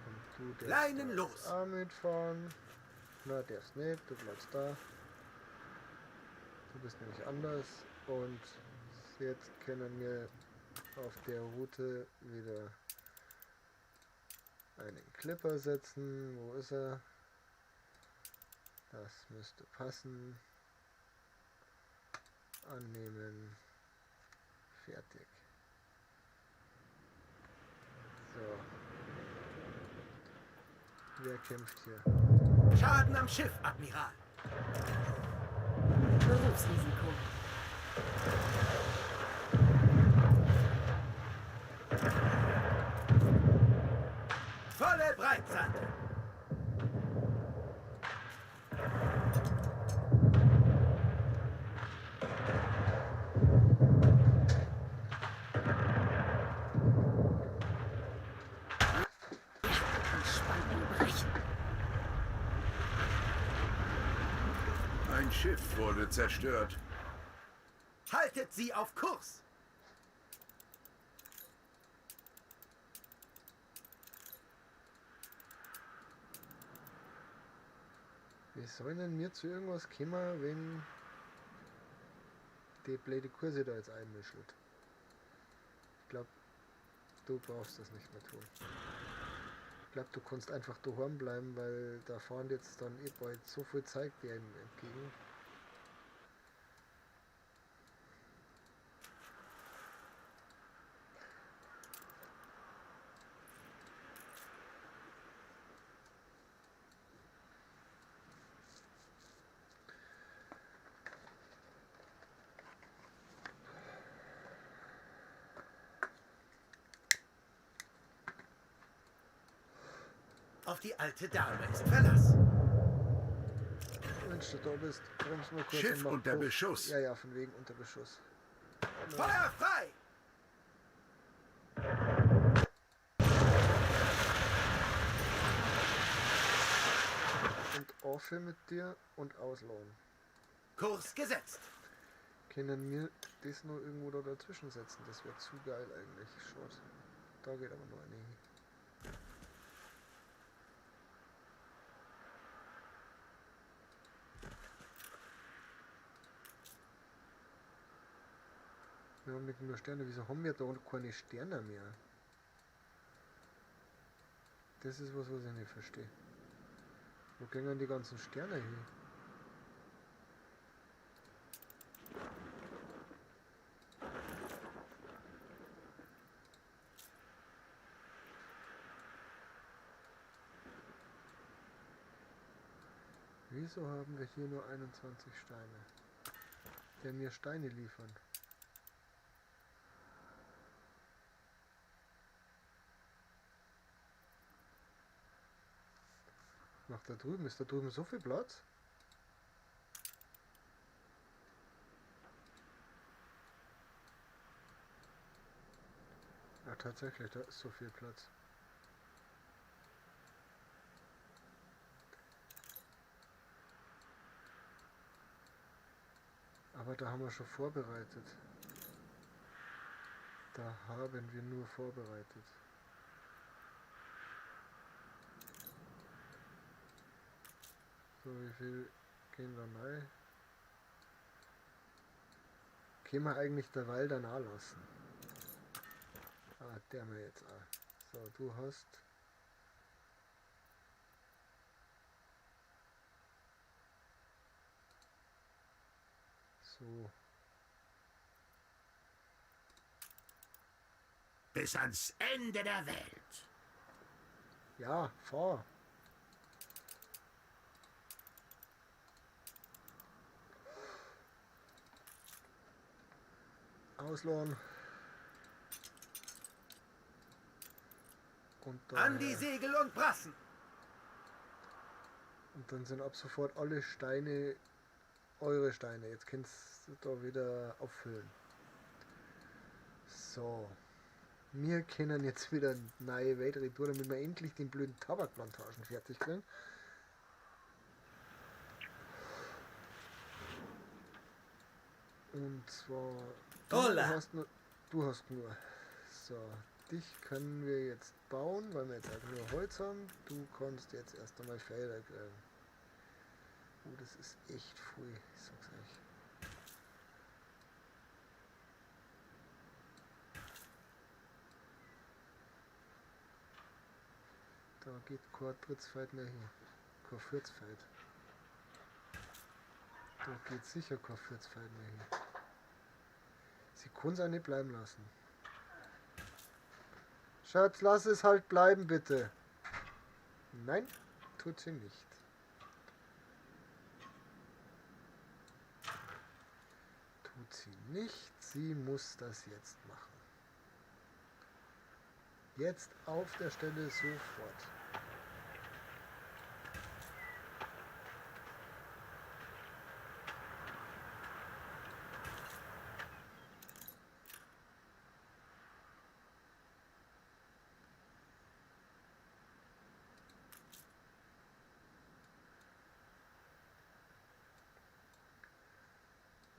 Und du darfst Leinen da los. auch mitfahren. Na, darfst nicht, du bleibst da. Du bist nämlich anders. Und jetzt können wir auf der Route wieder einen Clipper setzen. Wo ist er? Das müsste passen. Annehmen. Fertig. So. Wer kämpft hier? Schaden am Schiff, Admiral. Berufsrisiko. Volle Breitseite. Die Spanten brechen. Ein Schiff wurde zerstört. Haltet sie auf Kurs. Wie sollen denn mir zu irgendwas kommen, wenn die blöde Kurse da jetzt einmischelt? Ich glaube, du brauchst das nicht mehr tun. Ich glaube, du kannst einfach daheim bleiben, weil da fahren jetzt dann eh bald so viel Zeug dir entgegen. Auf die alte Dame ist Verlass. Wenn du da bist, bremst mal kurz Schiff und mach unter Puff. Beschuss. Ja, ja, von wegen unter Beschuss. Feuer frei! Und auf mit dir und ausladen. Kurs gesetzt. Können wir das nur irgendwo da dazwischen setzen? Das wäre zu geil eigentlich. Schade. Da geht aber nur eine hin. Wir haben nicht nur Sterne. Wieso haben wir da keine Sterne mehr? Das ist was, was ich nicht verstehe. Wo gehen die ganzen Sterne hin? Wieso haben wir hier nur 21 Steine, der mir Steine liefern? Nach da drüben. Ist da drüben so viel Platz? Ja, tatsächlich, da ist so viel Platz. Aber da haben wir schon vorbereitet. Da haben wir nur vorbereitet. So, wie viel gehen da rein? Können wir eigentlich derweil danach lassen? Ah, der mir jetzt auch. So, du hast... So. Bis ans Ende der Welt. Ja, fahr. Ausladen. Und dann, An die Segel und Brassen. Und dann sind ab sofort alle Steine eure Steine. Jetzt könnt's da wieder auffüllen. So. Wir können jetzt wieder neue Weltretour, damit wir endlich den blöden Tabakplantagen fertig kriegen. Und zwar... Du hast nur. So, dich können wir jetzt bauen, weil wir jetzt halt nur Holz haben. Du kannst jetzt erst einmal Felder kriegen. Oh, das ist echt früh, ich sag's euch. Da geht kein drittes Feld mehr hin. Kein viertes Feld. Da geht sicher kein Furzfeld mehr hin. Sie kann es auch nicht bleiben lassen. Schatz, lass es halt bleiben, bitte. Nein, tut sie nicht. Tut sie nicht. Sie muss das jetzt machen. Jetzt auf der Stelle sofort.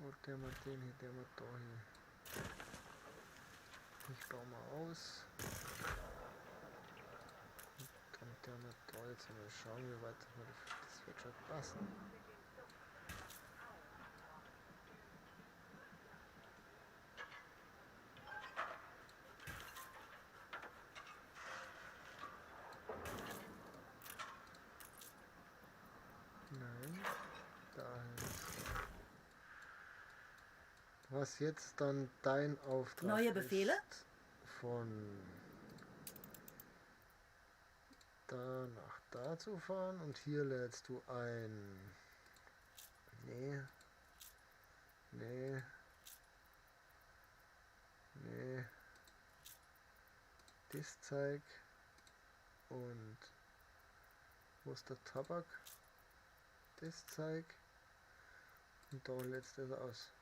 Und der mal den hier, der mal da hier. Ich baue mal aus. Und dann der mal da. Jetzt mal schauen, wie weit das wird schon passen. Nein, dahin. Was jetzt dann dein Auftrag Neue Befehle? ist, von da nach da zu fahren und hier lädst du ein. Nee. Nee. Nee. Das Zeug. Und wo ist der Tabak? Das Zeug. Und da lädst du es aus.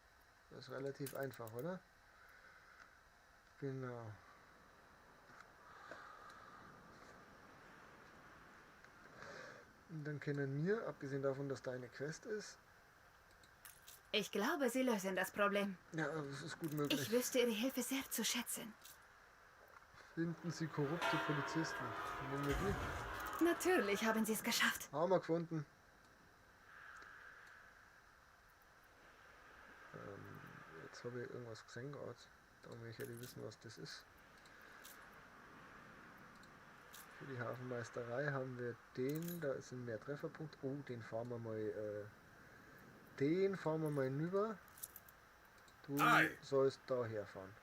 Das ist relativ einfach, oder? Genau. Und dann können wir, abgesehen davon, dass da eine Quest ist. Ich glaube, Sie lösen das Problem. Ja, das ist gut möglich. Ich wüsste Ihre Hilfe sehr zu schätzen. Finden Sie korrupte Polizisten. Nehmen wir die. Natürlich haben Sie es geschafft. Haben wir gefunden. Jetzt habe ich irgendwas gesehen gerade. Da möchte ich ja wissen, was das ist. Für die Hafenmeisterei haben wir den, da ist ein mehr Trefferpunkt. Oh, den fahren wir mal. Den fahren wir mal hinüber. Du sollst da herfahren.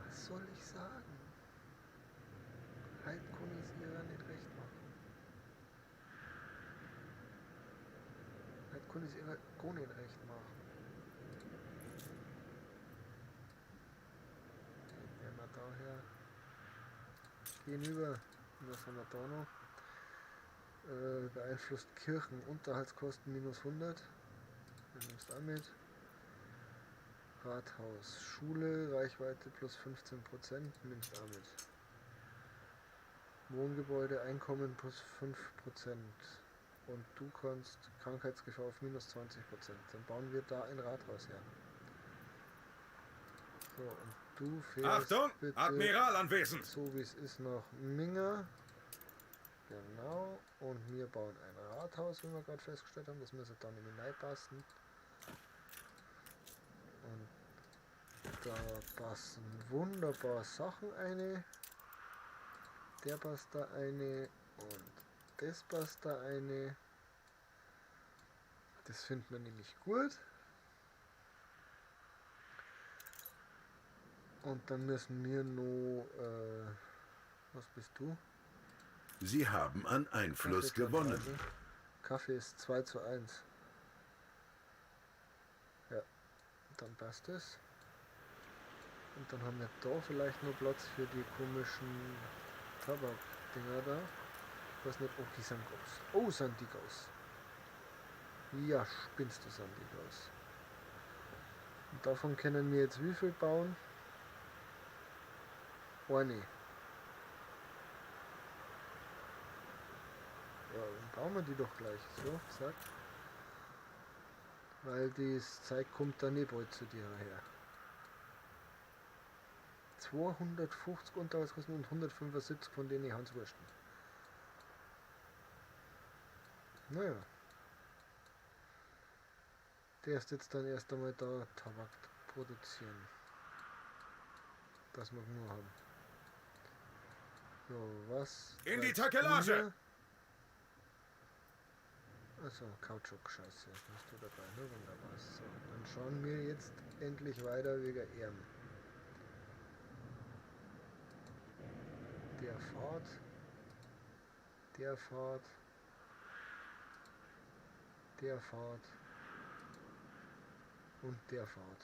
Was soll ich sagen? Halt kann ich's ihr nicht recht machen. Halt kann ich's ihr gar nicht recht machen. Den werden wir daher gegenüber. Was haben wir da noch? Beeinflusst Kirchen. Unterhaltskosten minus 100. Dann nimmst du auch mit. Rathaus, Schule, Reichweite plus 15%, nimmst auch mit. Wohngebäude, Einkommen plus 5%. Und du kannst Krankheitsgefahr auf minus 20%. Dann bauen wir da ein Rathaus her. So, und du fährst Achtung, bitte Admiral anwesend! So wie es ist nach Minga. Genau. Und wir bauen ein Rathaus, wie wir gerade festgestellt haben. Das müsste dann nämlich reinpassen. Und da passen wunderbar Sachen eine. Der passt da eine und das passt da eine. Das findet man nämlich gut. Und dann müssen wir noch, was bist du? Sie haben an Einfluss Kaffee gewonnen. Kaffee ist 2:1. Ja, dann passt es. Und dann haben wir da vielleicht noch Platz für die komischen Tabakdinger da. Ich weiß nicht, oh, die sind groß. Oh, sind die groß. Ja, spinnst du, sind die groß. Und davon können wir jetzt wie viel bauen? Eine. Ja, dann bauen wir die doch gleich. So, zack. Weil das Zeug kommt dann nicht bald zu dir her. 250 Unterhaltskosten und 175 von denen Hanswursten. Naja. Der ist jetzt dann erst einmal da Tabak produzieren. Das mag nur haben. So, was? In die treibst du Takelage! hier? Also Kautschuk, scheiße, hast du dabei, ne? Wunderbar. So, dann schauen wir jetzt endlich weiter wegen Erm. Der fährt. Der fährt. Der fährt. Und der fährt.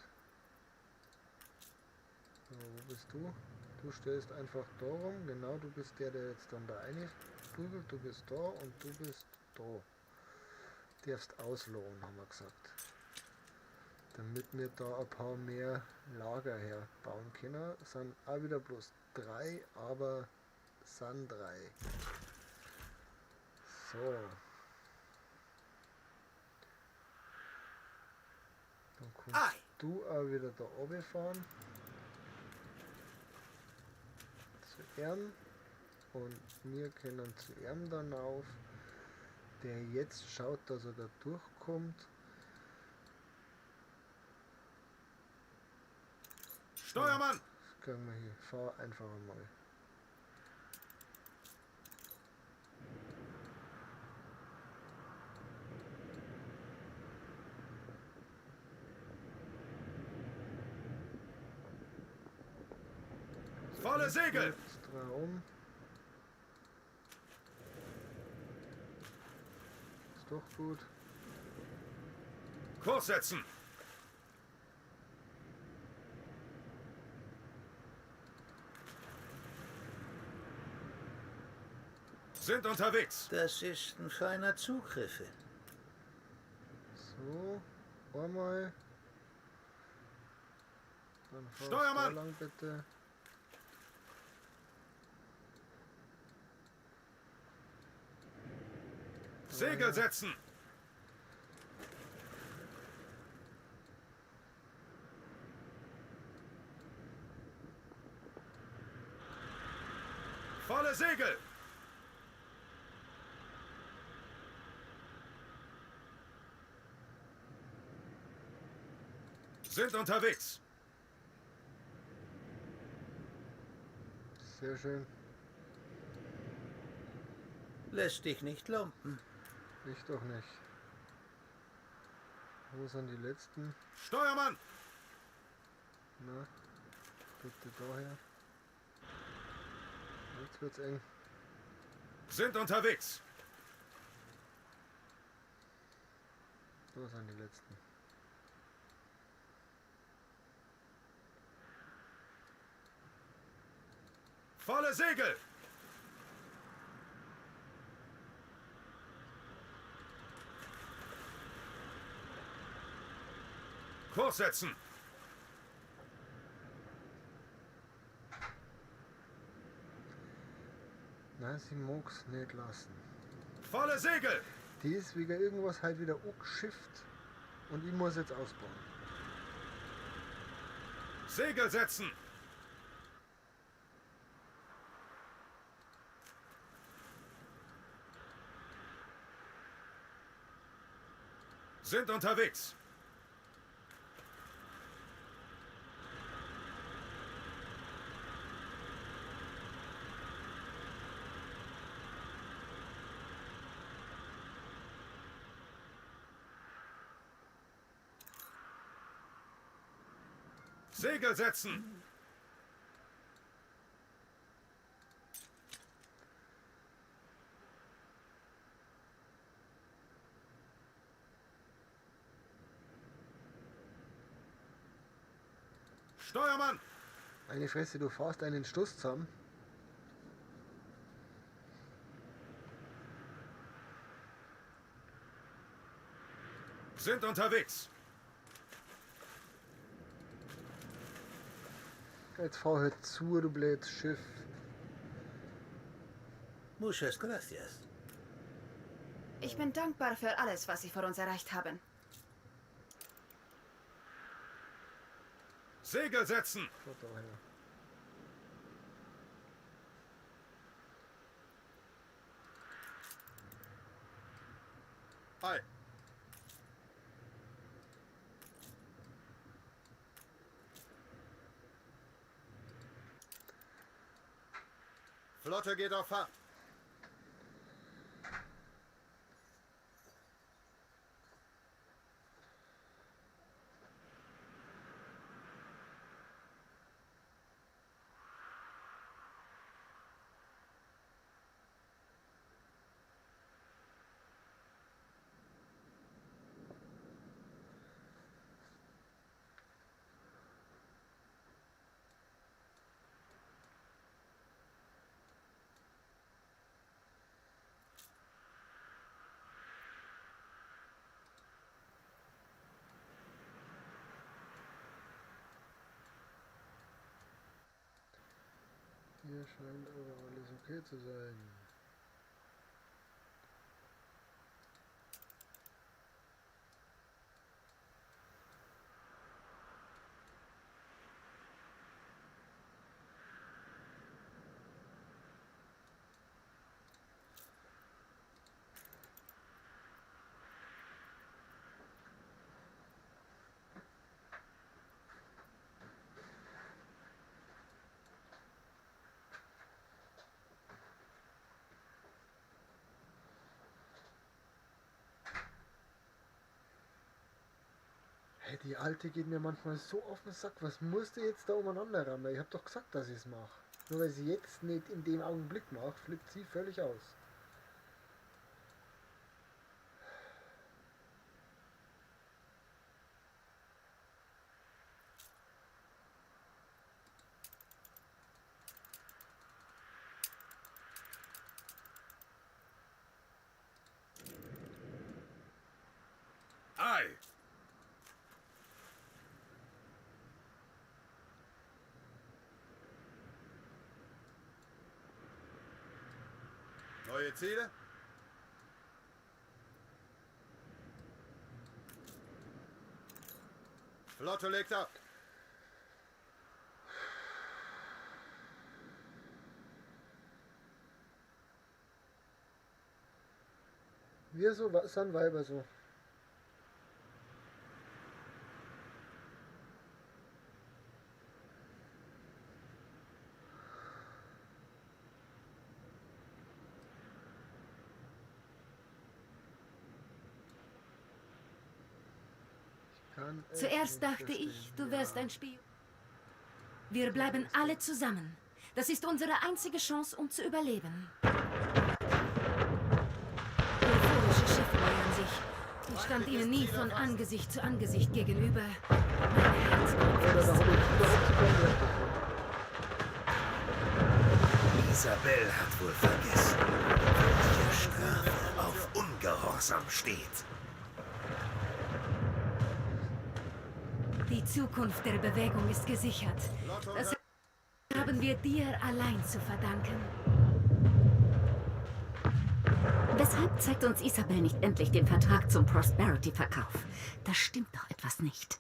So, wo bist du? Du stellst einfach da rum. Genau, du bist der, der jetzt dann da reinprügelt. Du bist da und du bist da. Darfst auslohnen, haben wir gesagt. Damit wir da ein paar mehr Lager herbauen können. Sind auch wieder bloß 3, aber sind 3. So. Dann kommst Ei. du auch wieder da runterfahren. Zu Erm. Und wir können zu Erm dann auf. Der jetzt schaut, dass er da durchkommt. Steuermann! Das können wir hier. Fahr einfach einmal. Volle Segel! Jetzt drei um. Ist doch gut. Kurs setzen! Sind unterwegs! Das ist ein feiner Zugriffe. So, einmal. Dann fahrst du Steuermann! da lang, bitte. Segel setzen! Volle Segel! Sind unterwegs! Sehr schön. Lässt dich nicht lumpen. Ich doch nicht. Wo sind die letzten? Steuermann! Na, bitte daher. Jetzt wird's eng. Sind unterwegs! Da sind die letzten. Volle Segel! Kurs setzen! Nein, sie mag's nicht lassen. Volle Segel! Die ist wegen irgendwas halt wieder angeschifft und ich muss jetzt ausbauen. Segel setzen! Sind unterwegs! Segel setzen! Steuermann! Meine Fresse, du fährst einen Stoß zusammen. Sind unterwegs! Jetzt fahr halt zu, du blödes Schiff. Muchas gracias. Ich bin dankbar für alles, was Sie für uns erreicht haben. Segel setzen! Fahr daher. Ei. Flotte geht auf Fahrt. Hier scheint aber alles okay zu sein. Hey, die Alte geht mir manchmal so auf den Sack. Was musste jetzt da umeinander rammen? Ich hab doch gesagt, dass ich's mach. Nur weil sie jetzt nicht in dem Augenblick macht, flippt sie völlig aus. Ei! Neue Ziele? Flotte legt ab. Wir so sind Weiber so. Zuerst dachte ich, du wärst ein Spion. Wir bleiben alle zusammen. Das ist unsere einzige Chance, um zu überleben. Euphorische Schiffe nähern sich. Ich stand ihnen nie von Angesicht zu Angesicht gegenüber. Mein Herz Oder da habe ich überhaupt keinen Wert davon. Isabel hat wohl vergessen, welche Strafe auf Ungehorsam steht. Die Zukunft der Bewegung ist gesichert. Das haben wir dir allein zu verdanken. Weshalb zeigt uns Isabel nicht endlich den Vertrag zum Prosperity-Verkauf? Da stimmt doch etwas nicht.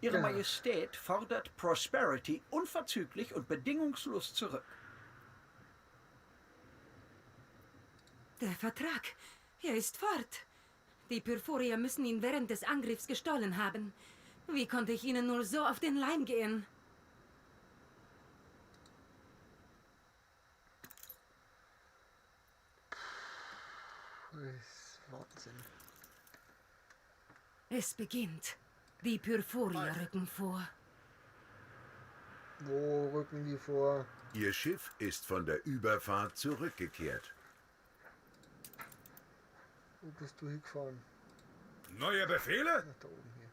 Ihre Majestät fordert Prosperity unverzüglich und bedingungslos zurück. Der Vertrag, er ist fort. Die Pyrphorier müssen ihn während des Angriffs gestohlen haben. Wie konnte ich ihnen nur so auf den Leim gehen? Das ist Wahnsinn. Es beginnt. Die Pyrphorier rücken vor. Wo rücken die vor? Ihr Schiff ist von der Überfahrt zurückgekehrt. Wo bist du hingefahren? Neue Befehle? Ach, da oben hier.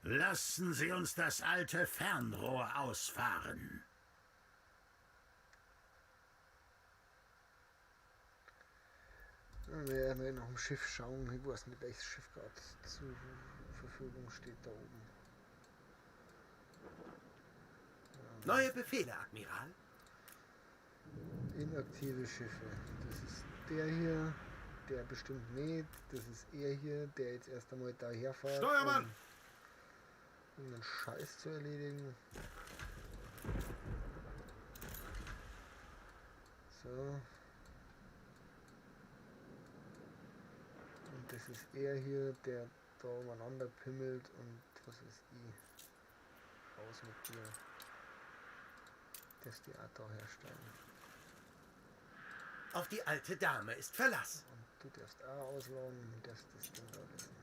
Lassen Sie uns das alte Fernrohr ausfahren. Wir werden noch im Schiff schauen. Ich weiß nicht, welches Schiff gerade zur Verfügung steht da oben. Neue Befehle, Admiral. Inaktive Schiffe. Das ist der hier, der bestimmt nicht. Das ist er hier, der jetzt erst einmal daherfährt. Steuermann! Um einen Scheiß zu erledigen. So. Und das ist er hier, der da umeinander pimmelt und was weiß ich. Raus mit dir. Das die Art da herstellen. Auf die alte Dame ist Verlass. Und du darfst auch ausladen und darfst das Ding da wissen.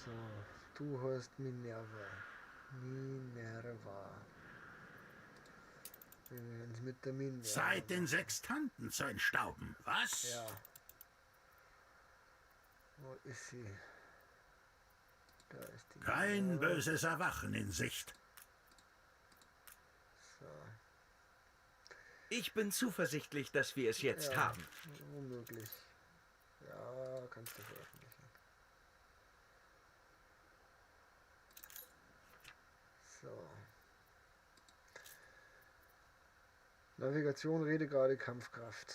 So, du heißt Minerva. Minerva. Wir werden's mit der Minerva. Zeit, den Sextanten zu entstauben, was? Ja. Wo ist sie? Da ist die Kein Minerva. böses Erwachen in Sicht. So. Ich bin zuversichtlich, dass wir es jetzt Ja, haben. Womöglich. Ja, kannst du veröffentlichen. So. Navigation, Redegabe, Kampfkraft.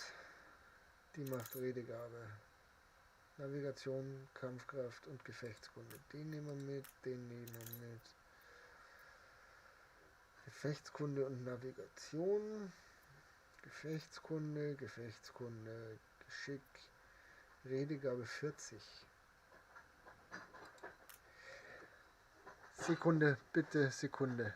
Die macht Redegabe. Navigation, Kampfkraft und Gefechtskunde. Den nehmen wir mit, den nehmen wir mit. Gefechtskunde und Navigation. Gefechtskunde, Gefechtskunde, Geschick, Redegabe 40. Sekunde, bitte, Sekunde.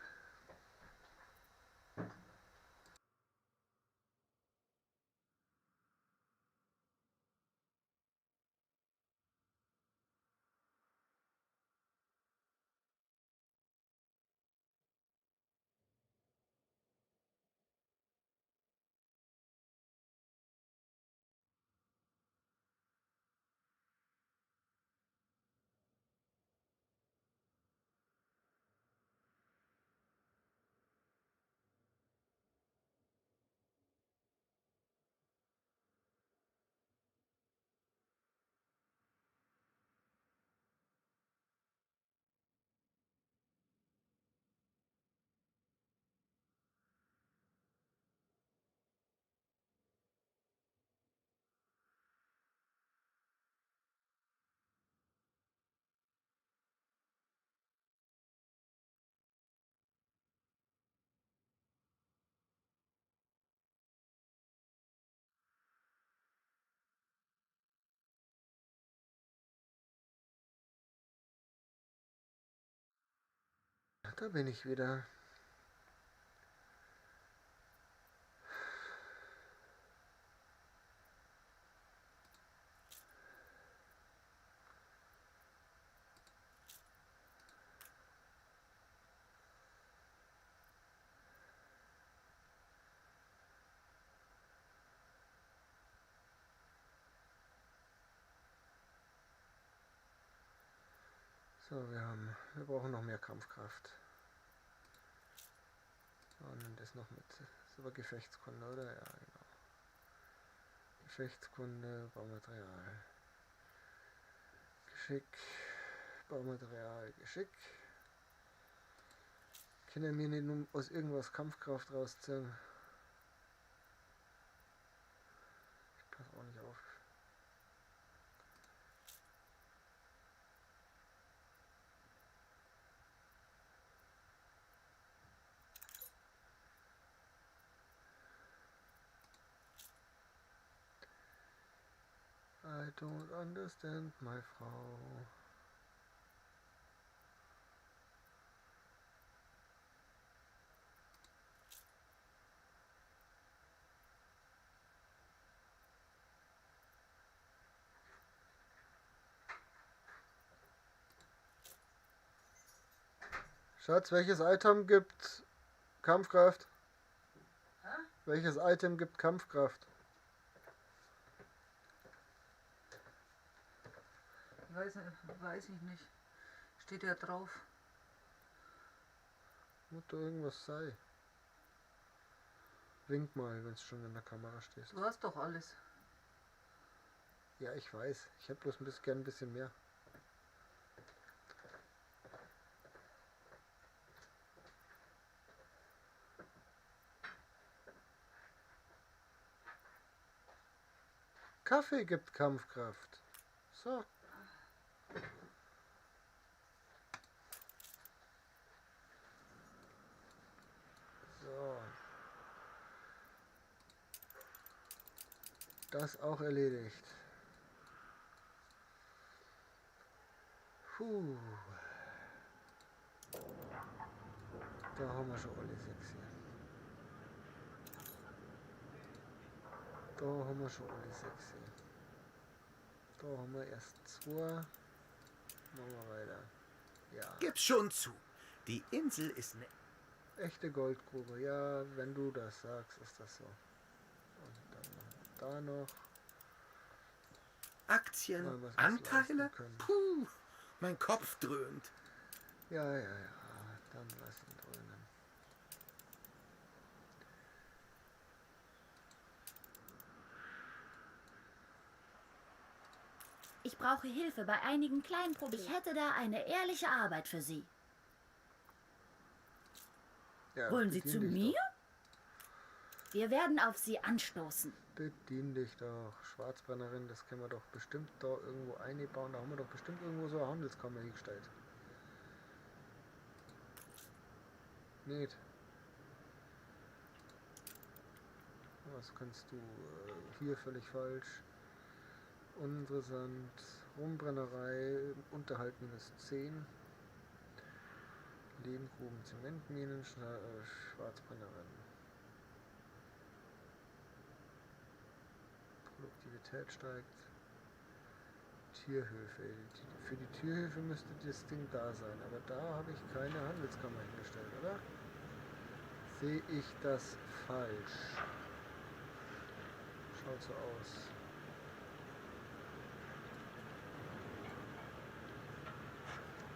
Da bin ich wieder. So, wir brauchen noch mehr Kampfkraft. Und nimm das noch mit. Das ist aber Gefechtskunde, oder? Ja, genau. Gefechtskunde, Baumaterial. Geschick, Baumaterial, Geschick. Können wir nicht nur aus irgendwas Kampfkraft rausziehen? Ich passe auch nicht auf. I don't understand, my Frau. Schatz, welches Item gibt Kampfkraft? Hä? Welches Item gibt Kampfkraft? Weiß ich nicht. Steht ja drauf. Muss da irgendwas sein. Wink mal, wenn's schon in der Kamera stehst. Du hast doch alles. Ja, ich weiß. Ich hätte bloß gern ein bisschen mehr. Kaffee gibt Kampfkraft. So. Das auch erledigt. Puh. Da haben wir schon alle 6 hier. Da haben wir schon alle 6 hier. Da haben wir erst 2. Machen wir weiter. Ja. Gib schon zu. Die Insel ist ne echte Goldgrube. Ja, wenn du das sagst, ist das so. Und dann da noch. Aktien, Mal was Anteile? leisten können. Puh, mein Kopf dröhnt. Ja, ja, ja. Dann lass ihn dröhnen. Ich brauche Hilfe bei einigen kleinen Problemen. Ich hätte da eine ehrliche Arbeit für Sie. Ja, Wollen Sie bedien zu dich mir? Doch. Wir werden auf Sie anstoßen. Bedien dich doch. Schwarzbrennerin, das können wir doch bestimmt da irgendwo einbauen. Da haben wir doch bestimmt irgendwo so eine Handelskammer hingestellt. Nicht. Was kannst du? Hier völlig falsch. Uninteressant. Rumbrennerei, Unterhalt minus 10. Lehmgruben, Zementminen, Schwarzbrennerin. Produktivität steigt. Tierhöfe. Für die Tierhöfe müsste das Ding da sein, aber da habe ich keine Handelskammer hingestellt, oder? Sehe ich das falsch? Schaut so aus.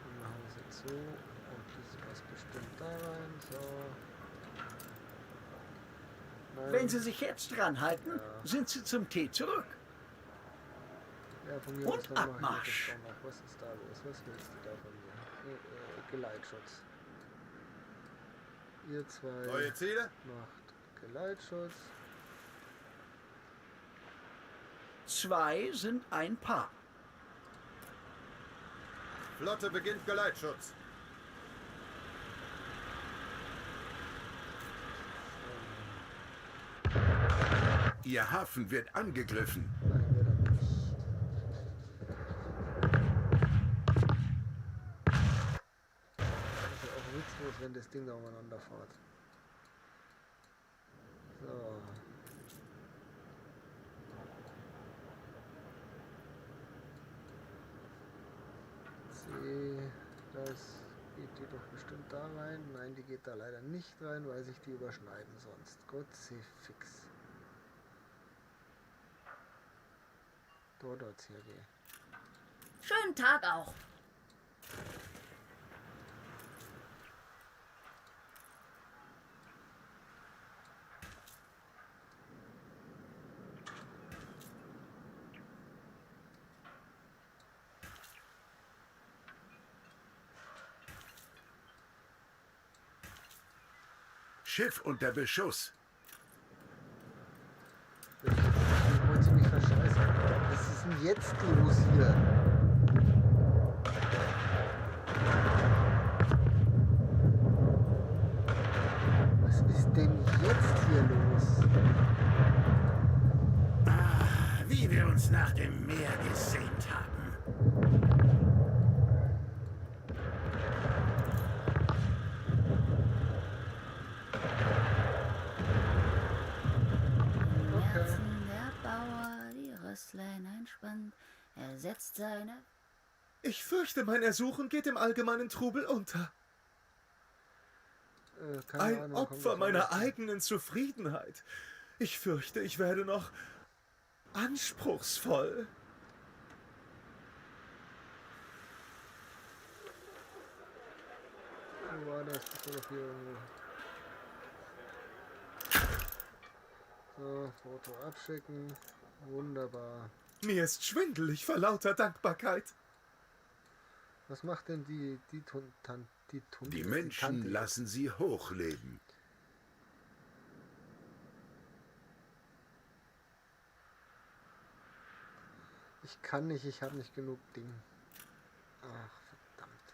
Dann machen wir es jetzt so. Und das passt bestimmt da rein. So. Nein. Wenn Sie sich jetzt dran halten, Ja. sind Sie zum Tee zurück. Ja, von mir Und aus, dann mach ich Abmarsch. das auch noch. Was ist da los? Was willst du da von mir? Geleitschutz. Ihr zwei Neue Ziele? macht Geleitschutz. 2 sind ein Paar. Flotte beginnt Geleitschutz. Ihr Hafen wird angegriffen. Nein, wird er nicht. Das ist ja auch witzlos, wenn das Ding da umeinander fährt. So. C, das geht die doch bestimmt da rein. Nein, die geht da leider nicht rein, weil sich die überschneiden sonst. Gott sei fix. Dort hier geh. Schönen Tag auch. Schiff unter Beschuss. Ich wollte mich verscheißen. Was ist denn jetzt los hier? Was ist denn jetzt hier los? Ah, wie wir uns nach dem Meer gesehnt haben. Er setzt seine... Ich fürchte, mein Ersuchen geht im allgemeinen Trubel unter. Keine Ein Ahnung, kommt Opfer das meiner anders. eigenen Zufriedenheit. Ich fürchte, ich werde noch anspruchsvoll. Wo war das? Das war doch hier irgendwo. So, Foto abschicken. Wunderbar. Mir ist schwindelig vor lauter Dankbarkeit. Was macht denn die Die Menschen Tante? lassen sie hochleben. Ich kann nicht, ich habe nicht genug Ding. Ach, verdammt.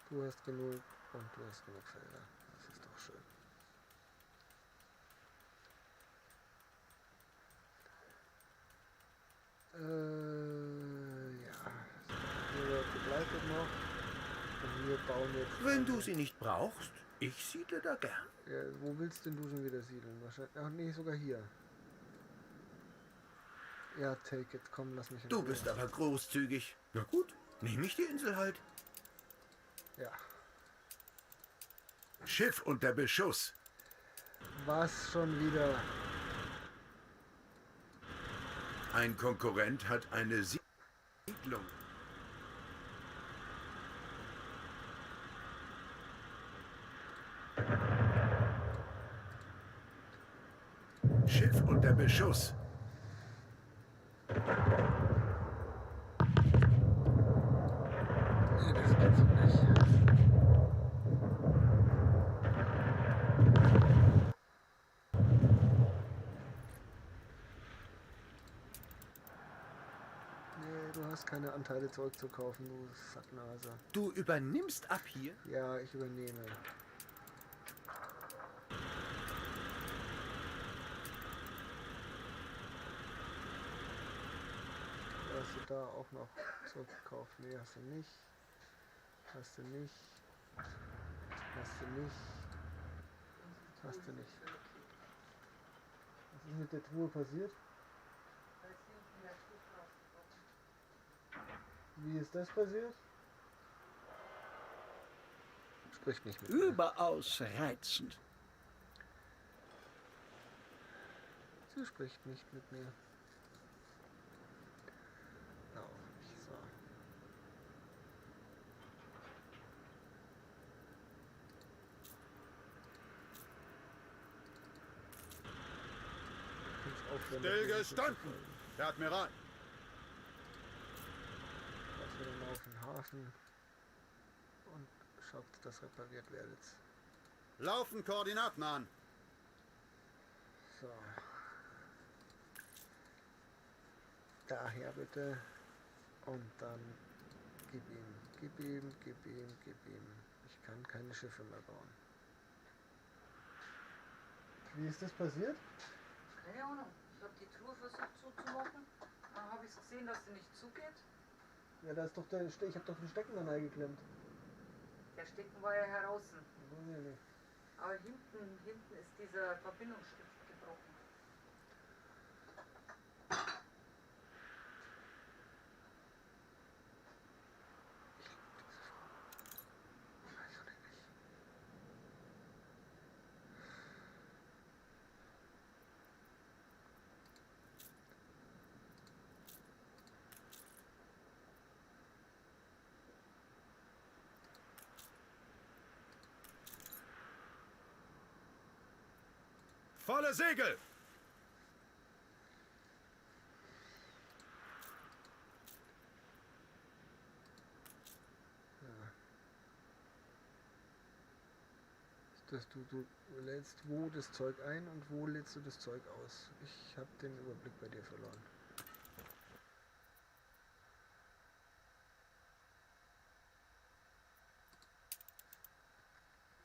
Du hast genug und du hast genug Felder. Das ist doch schön. Ja. Hier begleitet noch. Und wir bauen jetzt. Wenn du sie nicht brauchst, ich siedle da gern. Ja, wo willst denn du schon wieder siedeln? Wahrscheinlich. Ach nee, sogar hier. Ja, take it. Komm, lass mich in Du Ruhe. bist aber großzügig. Na gut, nehme ich die Insel halt. Ja. Schiff unter Beschuss. Was schon wieder? Ein Konkurrent hat eine Siedlung. Schiff unter Beschuss. Nee, das geht so nicht. Nee, du hast keine Anteile zurückzukaufen, du Sacknase. Du übernimmst ab hier? Ja, ich übernehme. Hast du da auch noch zurückgekauft? Nee, hast du nicht. Hast du nicht. Hast du nicht. Hast du nicht. Was ist mit der Truhe passiert? Da ist hinten der Stift rausgebrochen. Wie ist das passiert? Spricht nicht mit mir. Überaus reizend. Sie spricht nicht mit mir. Na, auch nicht. So. Kannst aufhören, mit mir zu Stillgestanden, verfolgen. Herr Admiral. Fahrt wieder mal auf den Hafen und schaut, dass repariert werdet. Laufen Koordinaten an. So. Daher bitte. Und dann gib ihm, gib ihm, gib ihm, gib ihm. Ich kann keine Schiffe mehr bauen. Wie ist das passiert? Keine Ahnung. Ich habe die Truhe versucht zuzumachen. Dann habe ich gesehen, dass sie nicht zugeht. Ja, da ist doch der ich habe doch den Stecken da reingeklemmt. Der Stecken war ja heraus. Weiß ich nicht. Aber hinten ist dieser Verbindungsstift gebrochen. Ich liebe diese Frau. Ich weiß auch nicht. Volle Segel! Ja. Dass du lädst wo das Zeug ein und wo lädst du das Zeug aus? Ich habe den Überblick bei dir verloren.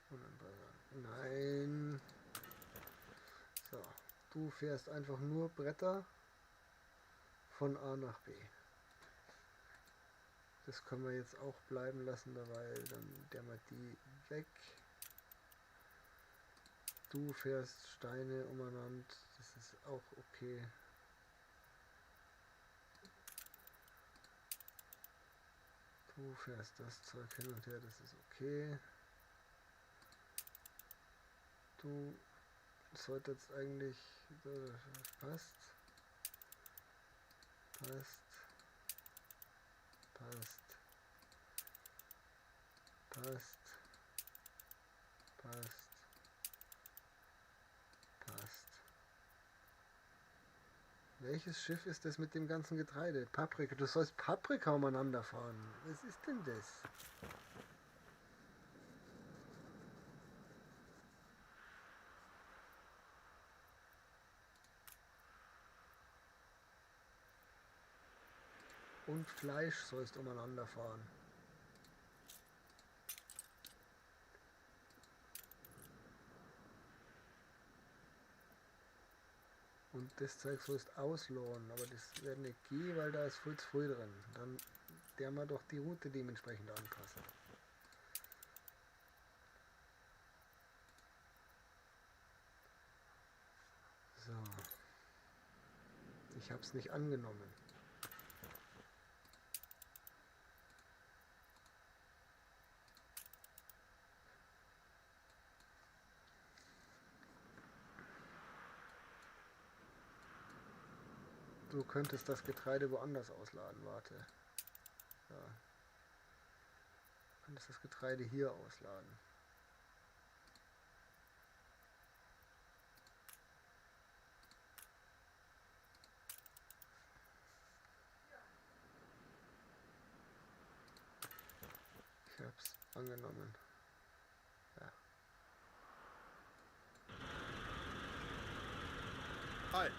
Uninteressant. Nein. So, du fährst einfach nur Bretter von A nach B. Das können wir jetzt auch bleiben lassen, dabei dann der mal die weg. Du fährst Steine umeinander, das ist auch okay. Du fährst das Zeug hin und her, das ist okay. Du solltest eigentlich, passt, passt, passt, passt, passt, passt. Welches Schiff ist das mit dem ganzen Getreide? Paprika. Du sollst Paprika umeinander fahren. Was ist denn das? Und Fleisch sollst umeinander fahren. Und das Zeug sollst ausladen, aber das wird nicht gehen, weil da ist viel zu viel drin. Dann der wir doch die Route dementsprechend anpassen. So. Ich hab's nicht angenommen. Du könntest das Getreide woanders ausladen, warte. Ja. Du könntest das Getreide hier ausladen. Ich hab's angenommen. Ja. Hi.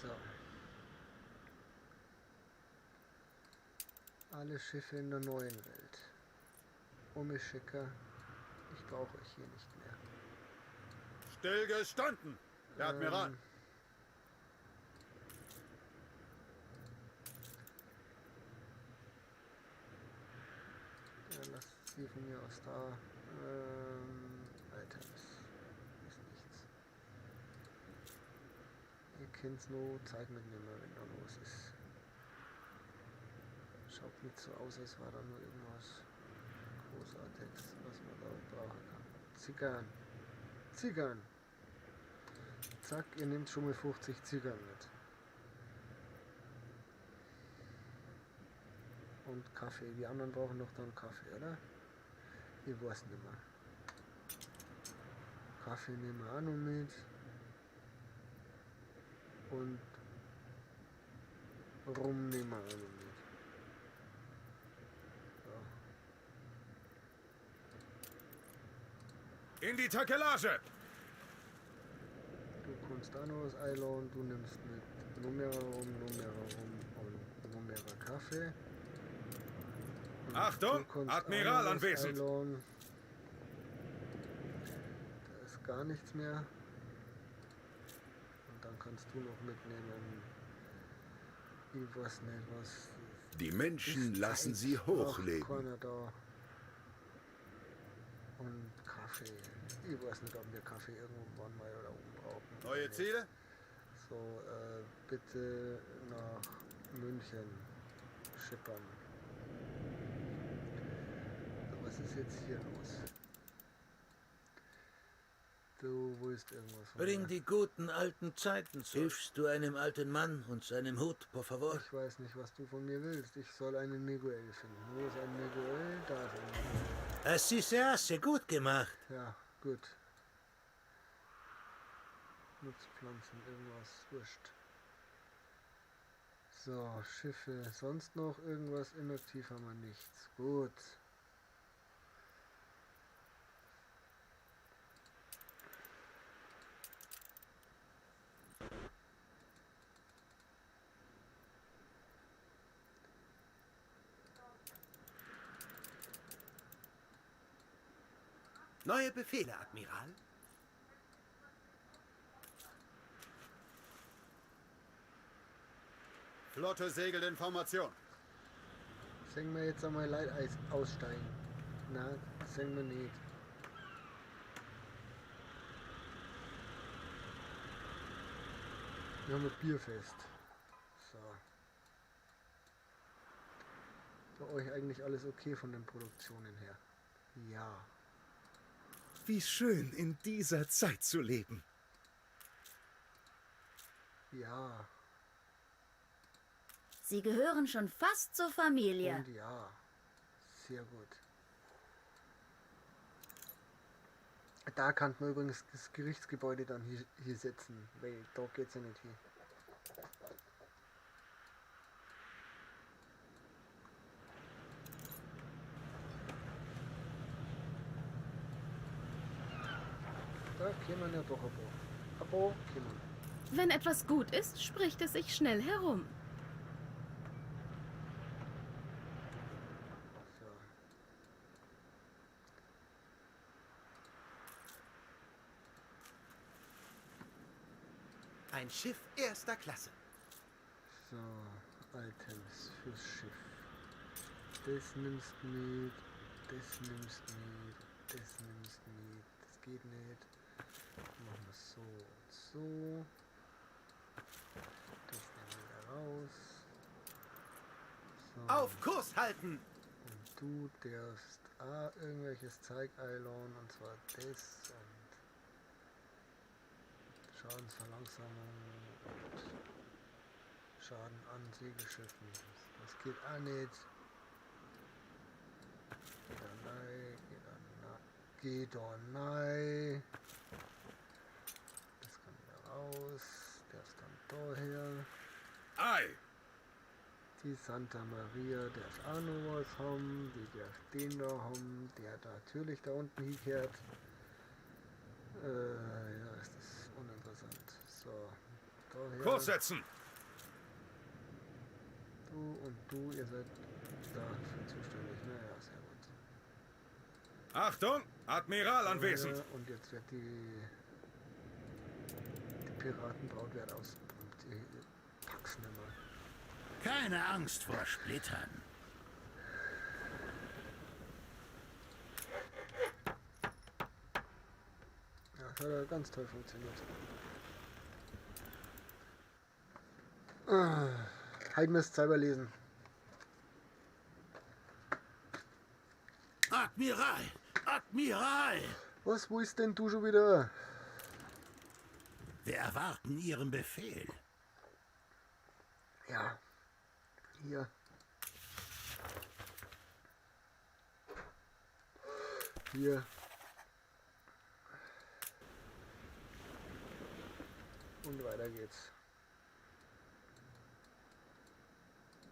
So. Alle Schiffe in der neuen Welt. Umischicker, ich brauche euch hier nicht mehr. Stillgestanden, Herr Admiral. Ja, lass sie von mir aus da. Items. Ist nichts. Ihr könnt's nur Zeug mitnehmen, wenn da los ist. Schaut nicht so aus, als war da nur irgendwas Großartiges, was man da brauchen kann. Zigarren. Zigarren. Zack, ihr nehmt schon mal 50 Zigarren mit. Und Kaffee. Die anderen brauchen doch dann Kaffee, oder? Ich weiß nicht mehr. Kaffee nehmen wir auch noch mit. Und Rum nehmen wir auch noch mit. So. In die Takelage! Du kannst auch noch was einladen, du nimmst mit noch mehr Rum, noch mehr Rum und noch mehr Kaffee. Und Achtung! du kannst auch Admiral noch was anwesend! einladen. Da ist gar nichts mehr. Und dann kannst du noch mitnehmen. Ich weiß nicht, was. Die Menschen Ist lassen Zeit. sie Braucht hochleben. Keiner da. Und Kaffee. Ich weiß nicht, ob wir Kaffee irgendwann mal da oben brauchen. Neue Ziele? So, bitte nach München schippern. So, was ist jetzt hier los? Du willst irgendwas von Bring mir. die guten alten Zeiten zurück. Hilfst du einem alten Mann und seinem Hut, por favor? Ich weiß nicht, was du von mir willst. Ich soll einen Miguel finden. Wo ist ein Miguel? Da ist ein Miguel. Así se hace, gut gemacht. Ja, gut. Nutzpflanzen, irgendwas, wurscht. So, Schiffe. Sonst noch irgendwas inaktiv haben wir nichts. Gut. Neue Befehle, Admiral. Flotte segelt in Formation. Sehen wir jetzt einmal Leiteis aussteigen. Na, sehen wir nicht. Wir haben ein Bierfest. So. Bei euch eigentlich alles okay von den Produktionen her? Ja. Wie schön, in dieser Zeit zu leben. Ja. Sie gehören schon fast zur Familie. Und ja. Sehr gut. Da kann man übrigens das Gerichtsgebäude dann hier setzen, weil da geht's ja nicht hin. Da kämen ja doch ein paar. Ein paar kämen. Wenn etwas gut ist, spricht es sich schnell herum. So. Ein Schiff erster Klasse. So, Items fürs Schiff. Das nimmst mit, das nimmst mit, das nimmst mit. Das geht nicht. Machen wir so und so. Das nehmen wir wieder raus. So. Auf Kurs halten! Und du darfst auch irgendwelches Zeug einladen, und zwar das und Schadensverlangsamung und Schaden an Segelschiffen. Das geht auch nicht. Geht da rein, geht da rein, geht da rein. Das kann wieder raus. Der ist dann daher. Ei! Die Santa Maria darf auch noch was haben, die darf den da haben, der da natürlich da unten hinkehrt. Ja, ist das uninteressant. So, daher. Kurs setzen! Du und du, ihr seid dafür zuständig. Naja, sehr gut. Achtung! Admiral anwesend! Und jetzt wird die Piratenbraut wird auspumpt. Ihr pack's nicht mehr. Keine Angst vor Splittern. Ja, das hat ja ganz toll funktioniert. Halt mir's selber lesen. Admiral! Admiral! Was, wo ist denn du schon wieder? Wir erwarten Ihren Befehl. Ja. Hier. Hier. Und weiter geht's.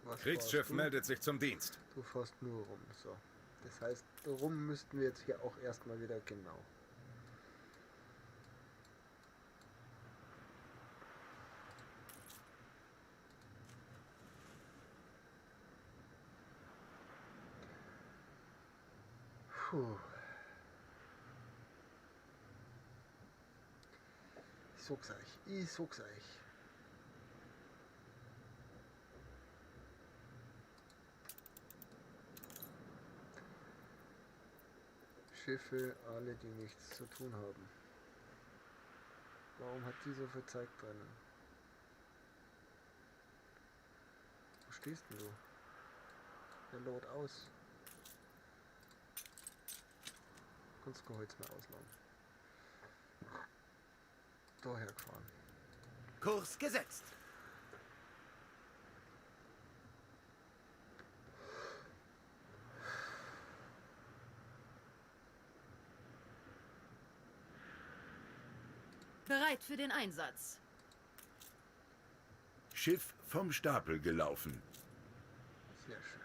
Was Kriegsschiff brauchst du? meldet sich zum Dienst. Du fährst nur rum. So. Das heißt, rum müssten wir jetzt hier auch erstmal wieder genau. Puh. Ich sag's euch, ich sag's euch. Schiffe, alle, die nichts zu tun haben. Warum hat die so viel Zeug drinnen? Wo stehst denn du? Der lot aus. Kannst kein Holz mehr ausladen. Daher gefahren. Kurs gesetzt. Bereit für den Einsatz. Schiff vom Stapel gelaufen. Sehr schön.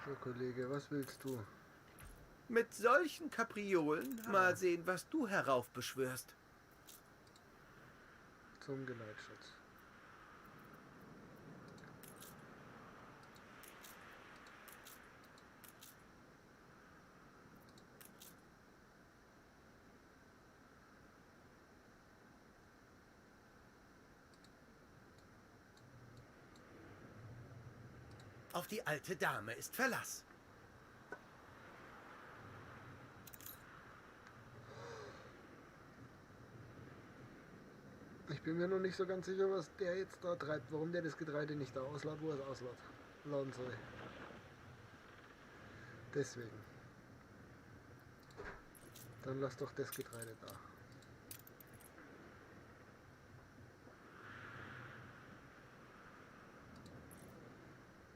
So, Kollege, was willst du? Mit solchen Kapriolen mal sehen, was du heraufbeschwörst. Zum Geleitschutz. Auf die alte Dame ist Verlass. Ich bin mir noch nicht so ganz sicher, was der jetzt da treibt, warum der das Getreide nicht da ausladet, wo er es ausladen soll. Deswegen. Dann lass doch das Getreide da.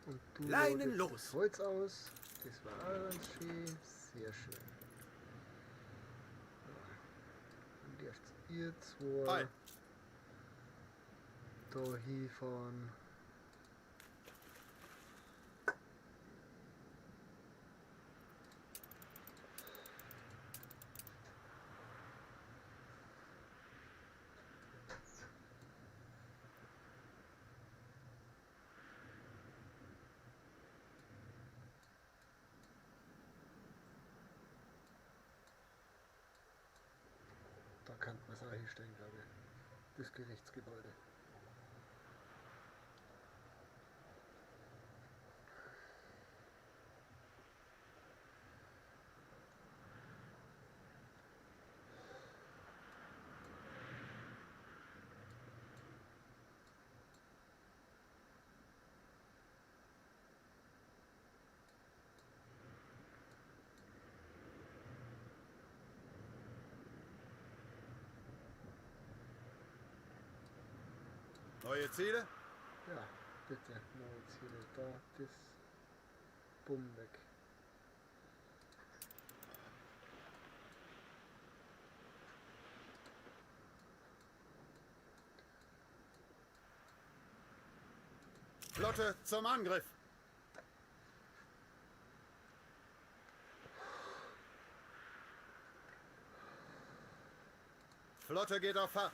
Und du Leinen lodest los. das Holz aus. Das war auch ganz schön. Sehr schön. So. Dann dürft ihr zwei Hi. da hinfahren. Könnte man es auch hinstellen, glaube ich. Das Gerichtsgebäude. Neue Ziele? Ja, bitte, neue Ziele. Da, das Bumm weg. Flotte zum Angriff! Flotte geht auf Fahrt.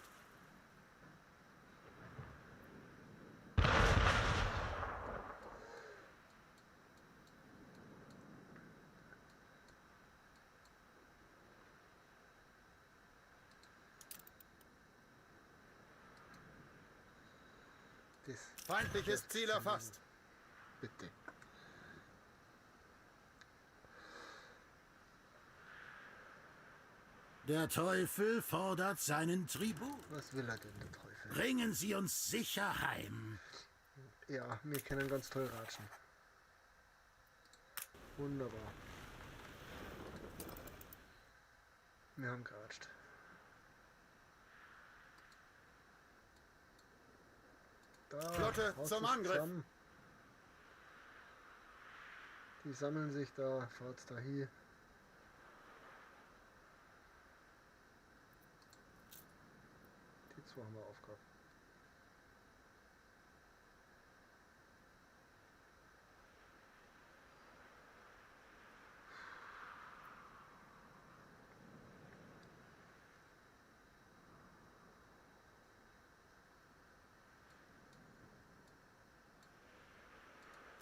Das Feindliches Ziel erfasst. Bitte. Der Teufel fordert seinen Tribut. Was will er denn, der Teufel? Bringen Sie uns sicher heim. Ja, wir können ganz toll ratschen. Wunderbar. Wir haben geratscht. Da, Flotte haut zum sich Angriff. zusammen. Die sammeln sich da, fahrt da hier. Die zwei haben wir aufgehabt.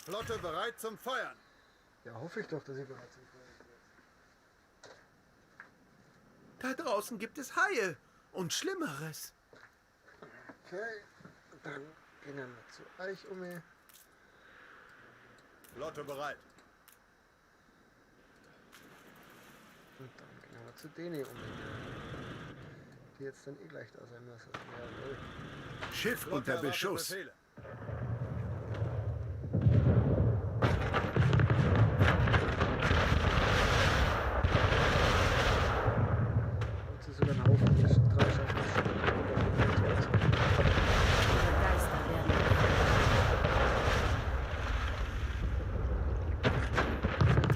Flotte bereit zum Feuern. Ja, hoffe ich doch, dass ich bereit zum Feuern bin. Da draußen gibt es Haie und Schlimmeres. Okay, dann gehen wir zu euch um. Flotte bereit. Und dann gehen wir zu denen um. Die jetzt dann eh gleich da sein müssen. Jawohl. Schiff Flotte unter erwartet Beschuss. Befehle. Und sie sogar einen Haufen die drei schaffen es schon. Ihre Geister werden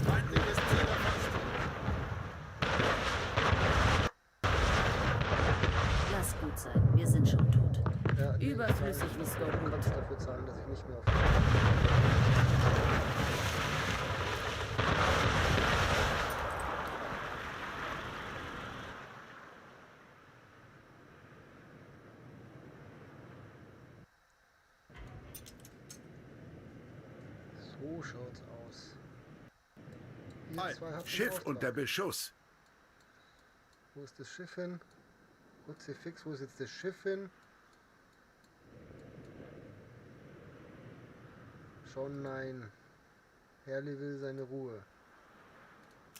Feindliches Ziel erfasst. Lass gut sein, wir sind schon tot. Ja, nee, Überflüssig ich wie zahle- Skorbut. Du kannst dafür zahlen, dass ich nicht mehr auf. So schaut's aus. Ihr Hi. zwei habt den Schiff Auftrag. unter Beschuss. Wo ist das Schiff hin? Kruzifix, wo ist jetzt das Schiff hin? Schon nein. Herrli will seine Ruhe.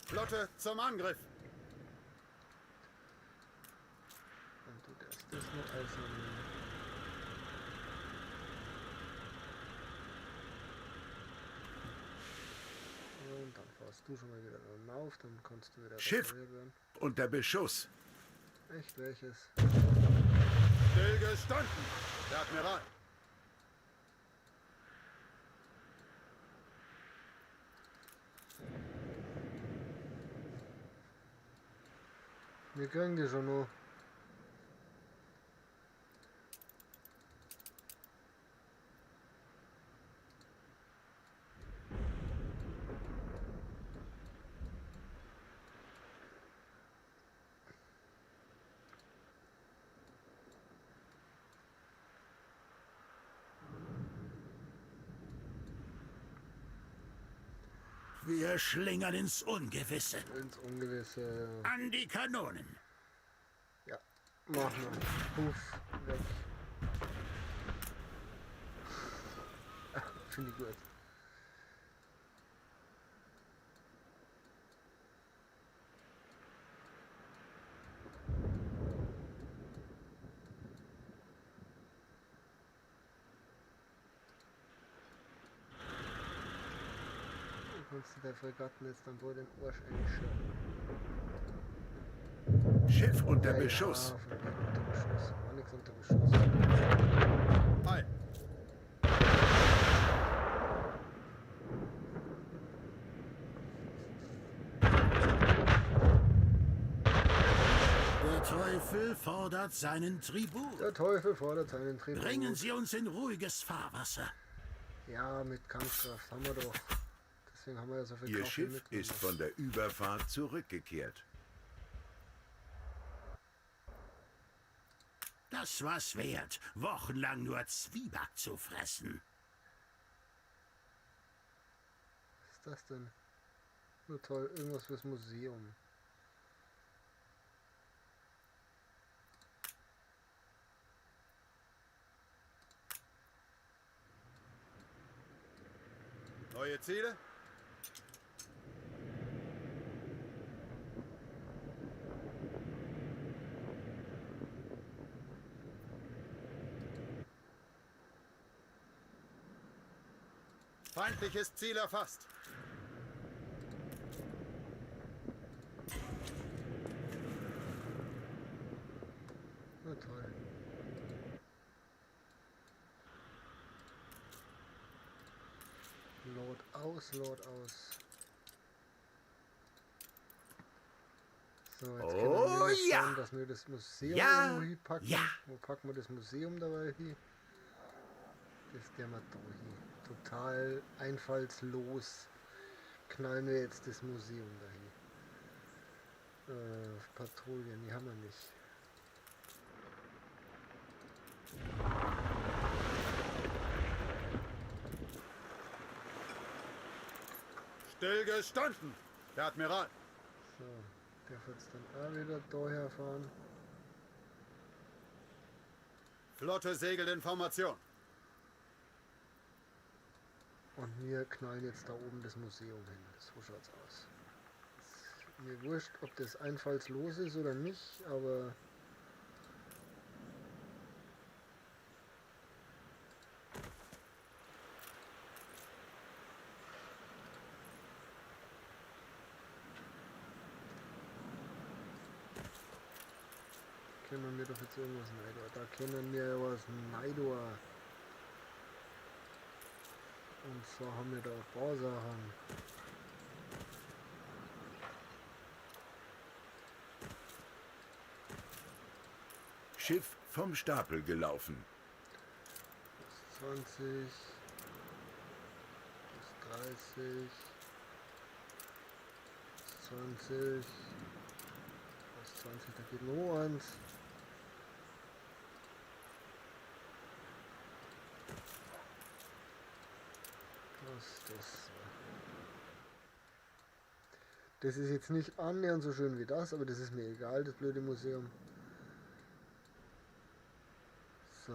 Flotte zum Angriff. Und du darfst das noch einsammeln. Und dann fährst du schon mal wieder auf, dann kannst du wieder Schiff repariert werden. unter Beschuss. Echt welches? Stillgestanden. Der Admiral. Wir kriegen die schon noch. Wir schlingern ins Ungewisse. Ins Ungewisse. An die Kanonen. Ja, Machen wir. Puff, weg. Finde ich gut. Du kannst du der Fregatten jetzt dann wohl den Arsch einschirmen. Schiff unter Ja, Beschuss. Ja, von wegen unter Beschuss. War nichts unter Beschuss. Ei. Der Teufel fordert seinen Tribut. Der Teufel fordert seinen Tribut. Bringen Sie uns in ruhiges Fahrwasser. Ja, mit Kampfkraft haben wir doch. Deswegen haben wir ja so viel Ihr Kaffee Schiff mitgenommen. ist von der Überfahrt zurückgekehrt. Das war's wert, wochenlang nur Zwieback zu fressen. Was ist das denn? Nur toll, irgendwas fürs Museum. Neue Ziele? Feindliches Ziel erfasst. Na toll. Lord aus, Lord aus. So, jetzt können wir Oh noch ja. schauen, dass wir das Museum Ja, irgendwo hinpacken. ja. Wo packen wir das Museum dabei hin? Das der mal da hin. Total einfallslos knallen wir jetzt das Museum dahin. Patrouillen, die haben wir nicht. Stillgestanden, Herr Admiral. So, der wird dann auch wieder daher fahren. Flotte segelt in Formation. Und wir knallen jetzt da oben das Museum hin. So schaut's aus. Ist mir wurscht, ob das einfallslos ist oder nicht, aber können wir doch jetzt irgendwas Neidor. Da kennen wir ja was Neidor. Und zwar haben wir da ein paar Sachen. Schiff vom Stapel gelaufen. Plus 20. Plus 30. Plus 20. Plus 20, da geht noch eins. Das. Das ist jetzt nicht annähernd so schön wie das, aber das ist mir egal, das blöde Museum. So.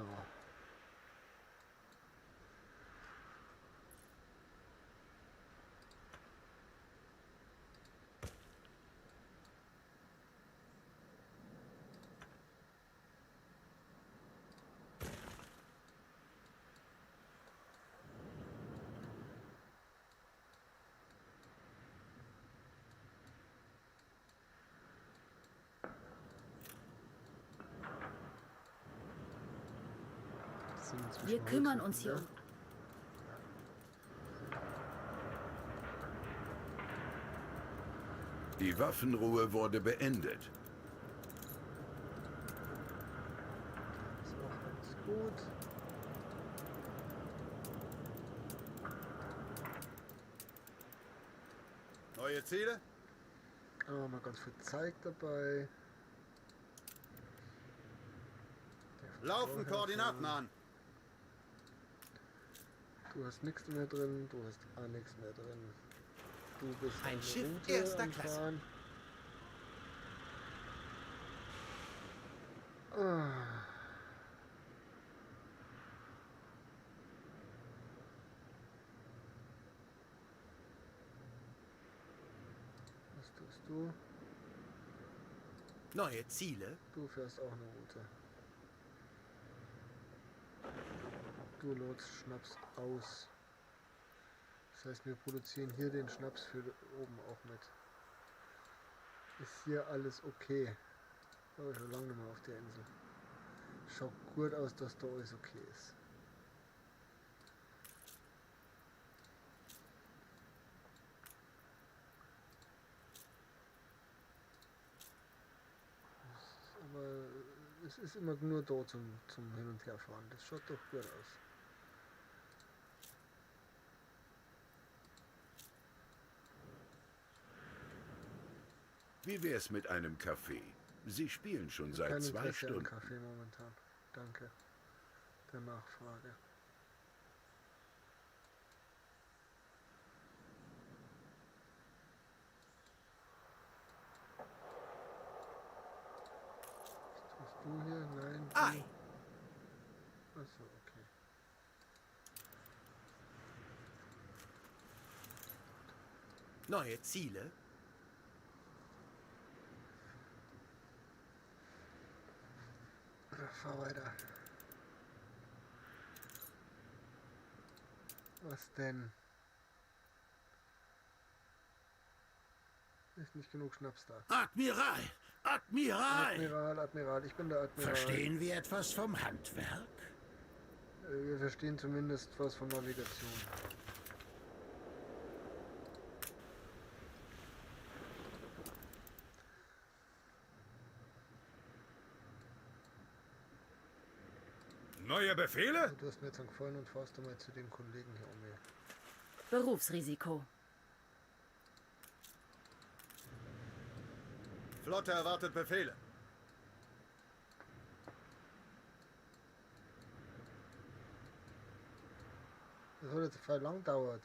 Sind inzwischen Wir kümmern Holzhütten, uns hier ne? um. Die Waffenruhe wurde beendet. Ist auch alles gut. Neue Ziele? Da haben wir ganz viel Zeug dabei. Laufen Koordinaten an. Du hast nichts mehr drin, du hast auch nichts mehr drin. Du bist Ein eine Schiff Route erster am Klasse. Fahren. Ah. Was tust du? Neue Ziele? Du fährst auch eine Route. Du lotst Schnaps aus. Das heißt, wir produzieren hier den Schnaps für oben auch mit. Ist hier alles okay? Aber schon lange nicht mehr auf der Insel. Schaut gut aus, dass da alles okay ist. Aber es ist immer nur da zum Hin- und Herfahren. Das schaut doch gut aus. Wie wär's mit einem Kaffee? Sie spielen schon seit Kein 2 Interesse an Stunden. Kaffee momentan. Danke der Nachfrage. Was tust du hier? Nein. Du. Ei. Achso, okay. Neue Ziele? Fahr weiter. Was denn? Ist nicht genug Schnaps da. Admiral! Admiral! Admiral, Admiral, ich bin der Admiral. Verstehen wir etwas vom Handwerk? Wir verstehen zumindest was von Navigation. Neue Befehle? Also, du hast mir jetzt einen Gefallen und fahrst du mal zu den Kollegen hier um mir. Berufsrisiko. Flotte erwartet Befehle. Das hat jetzt voll lang dauert.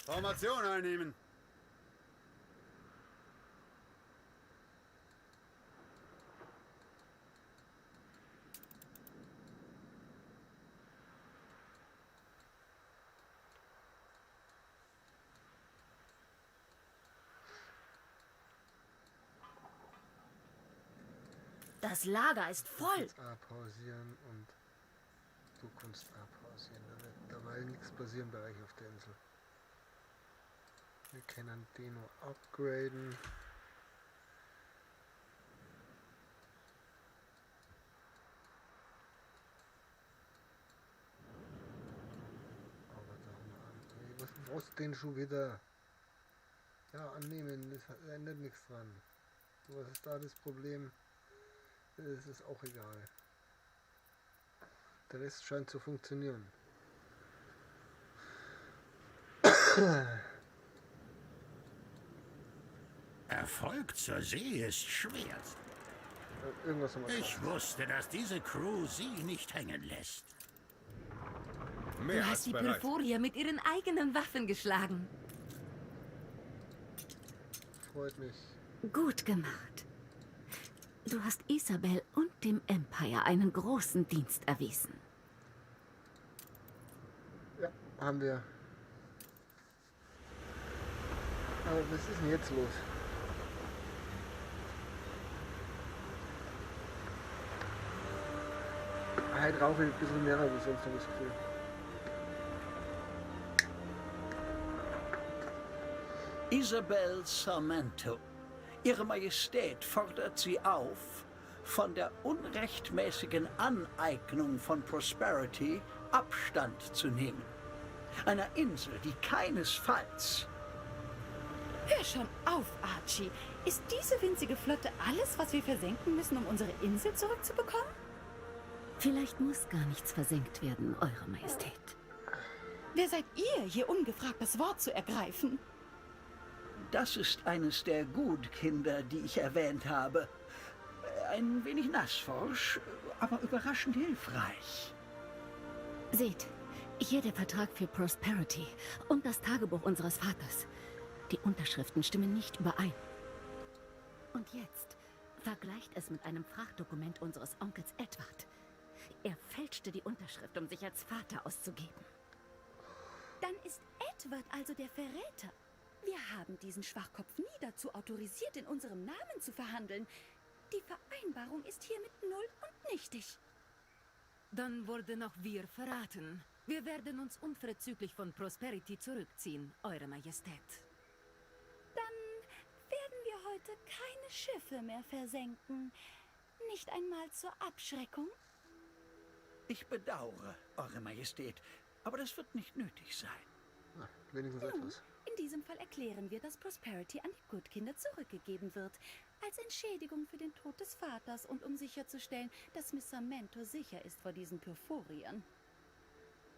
Formation einnehmen. Das Lager ist voll. Jetzt A pausieren und du kommst A pausieren. Da wird dabei nichts passieren bei euch auf der Insel. Wir können den nur upgraden. Aber da haben wir an. Was denn schon wieder? Ja, annehmen, das ändert nichts dran. Was ist da das Problem? Es ist auch egal. Der Rest scheint zu funktionieren. Erfolg zur See ist schwer. Irgendwas haben wir Ich wusste, dass diese Crew sie nicht hängen lässt. Mehr Du als hast die bereit. Pyrphoria mit ihren eigenen Waffen geschlagen. Freut mich. Gut gemacht. Du hast Isabel und dem Empire einen großen Dienst erwiesen. Ja, haben wir. Aber was ist denn jetzt los? Heute rauche ich ein bisschen mehr als sonst, habe ich das Gefühl. Isabel Sarmento, Ihre Majestät fordert Sie auf, von der unrechtmäßigen Aneignung von Prosperity Abstand zu nehmen. Einer Insel, die keinesfalls... Hör schon auf, Archie. Ist diese winzige Flotte alles, was wir versenken müssen, um unsere Insel zurückzubekommen? Vielleicht muss gar nichts versenkt werden, Eure Majestät. Wer seid ihr, hier ungefragt das Wort zu ergreifen? Das ist eines der Gutkinder, die ich erwähnt habe. Ein wenig nassforsch, aber überraschend hilfreich. Seht, hier der Vertrag für Prosperity und das Tagebuch unseres Vaters. Die Unterschriften stimmen nicht überein. Und jetzt vergleicht es mit einem Frachtdokument unseres Onkels Edward. Er fälschte die Unterschrift, um sich als Vater auszugeben. Dann ist Edward also der Verräter. Wir haben diesen Schwachkopf nie dazu autorisiert, in unserem Namen zu verhandeln. Die Vereinbarung ist hiermit null und nichtig. Dann wurden auch wir verraten. Wir werden uns unverzüglich von Prosperity zurückziehen, Eure Majestät. Dann werden wir heute keine Schiffe mehr versenken. Nicht einmal zur Abschreckung. Ich bedauere, Eure Majestät, aber das wird nicht nötig sein. Na, wenigstens Nun, etwas. in diesem Fall erklären wir, dass Prosperity an die Goodkinder zurückgegeben wird. Als Entschädigung für den Tod des Vaters und um sicherzustellen, dass Miss Samento sicher ist vor diesen Pyrphoriern.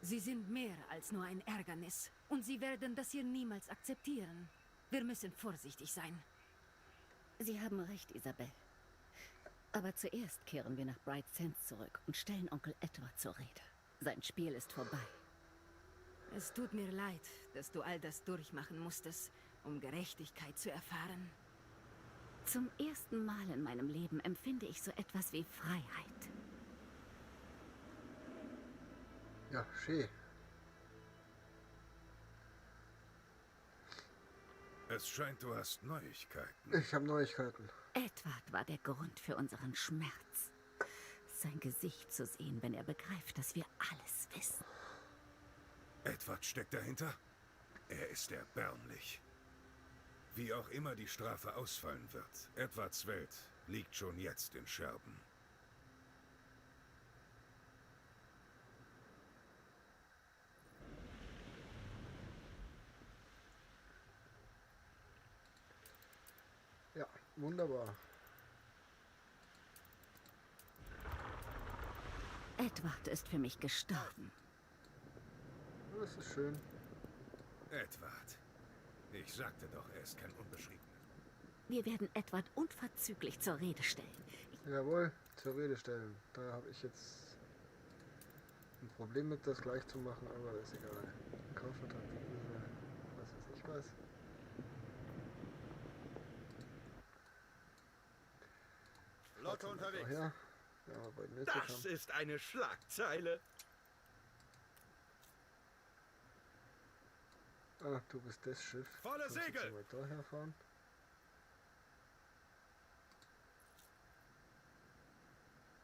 Sie sind mehr als nur ein Ärgernis. Und sie werden das hier niemals akzeptieren. Wir müssen vorsichtig sein. Sie haben recht, Isabel. Aber zuerst kehren wir nach Bright Sands zurück und stellen Onkel Edward zur Rede. Sein Spiel ist vorbei. Es tut mir leid, dass du all das durchmachen musstest, um Gerechtigkeit zu erfahren. Zum ersten Mal in meinem Leben empfinde ich so etwas wie Freiheit. Ja, schön. Es scheint, du hast Neuigkeiten. Ich habe Neuigkeiten. Edward war der Grund für unseren Schmerz. Sein Gesicht zu sehen, wenn er begreift, dass wir alles wissen. Edward steckt dahinter? Er ist erbärmlich. Wie auch immer die Strafe ausfallen wird, Edwards Welt liegt schon jetzt in Scherben. Ja, wunderbar. Edward ist für mich gestorben. Das ist schön. Edward. Ich sagte doch, er ist kein Unbeschriebener. Wir werden Edward unverzüglich zur Rede stellen. Jawohl, zur Rede stellen. Da habe ich jetzt ein Problem mit, das gleich zu machen, aber ist egal. Kaufvertrag, die Insel, was weiß ich was. Flotte unterwegs. Daher, ja, aber bald nötig Das haben. ist eine Schlagzeile. Ah, du bist das Schiff. Volle Kannst jetzt Segel! mal daher fahren.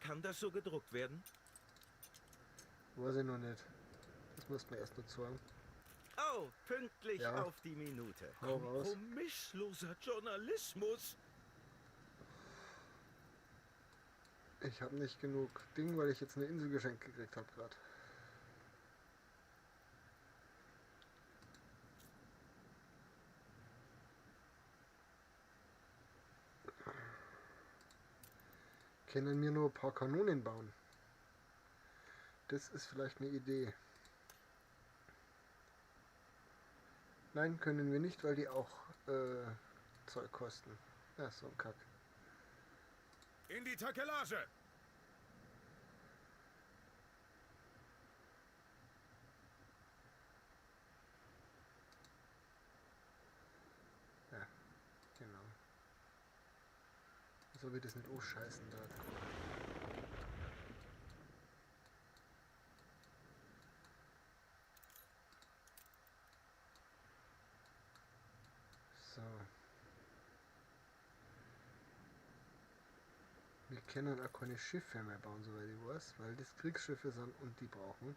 Kann das so gedruckt werden? Weiß ich noch nicht. Das musst du mir erst noch zeigen. Oh, pünktlich Ja. auf die Minute. Hau raus. Kompromissloser Journalismus. Ich habe nicht genug Ding, weil ich jetzt eine Insel geschenkt gekriegt habe gerade. Können wir nur ein paar Kanonen bauen? Das ist vielleicht eine Idee. Nein, können wir nicht, weil die auch Zeug kosten. Ja, so ein Kack. In die Takelage! Ja, genau. So wird es nicht scheißen da. So. Wir können auch keine Schiffe mehr bauen, soweit ich weiß, weil das Kriegsschiffe sind und die brauchen.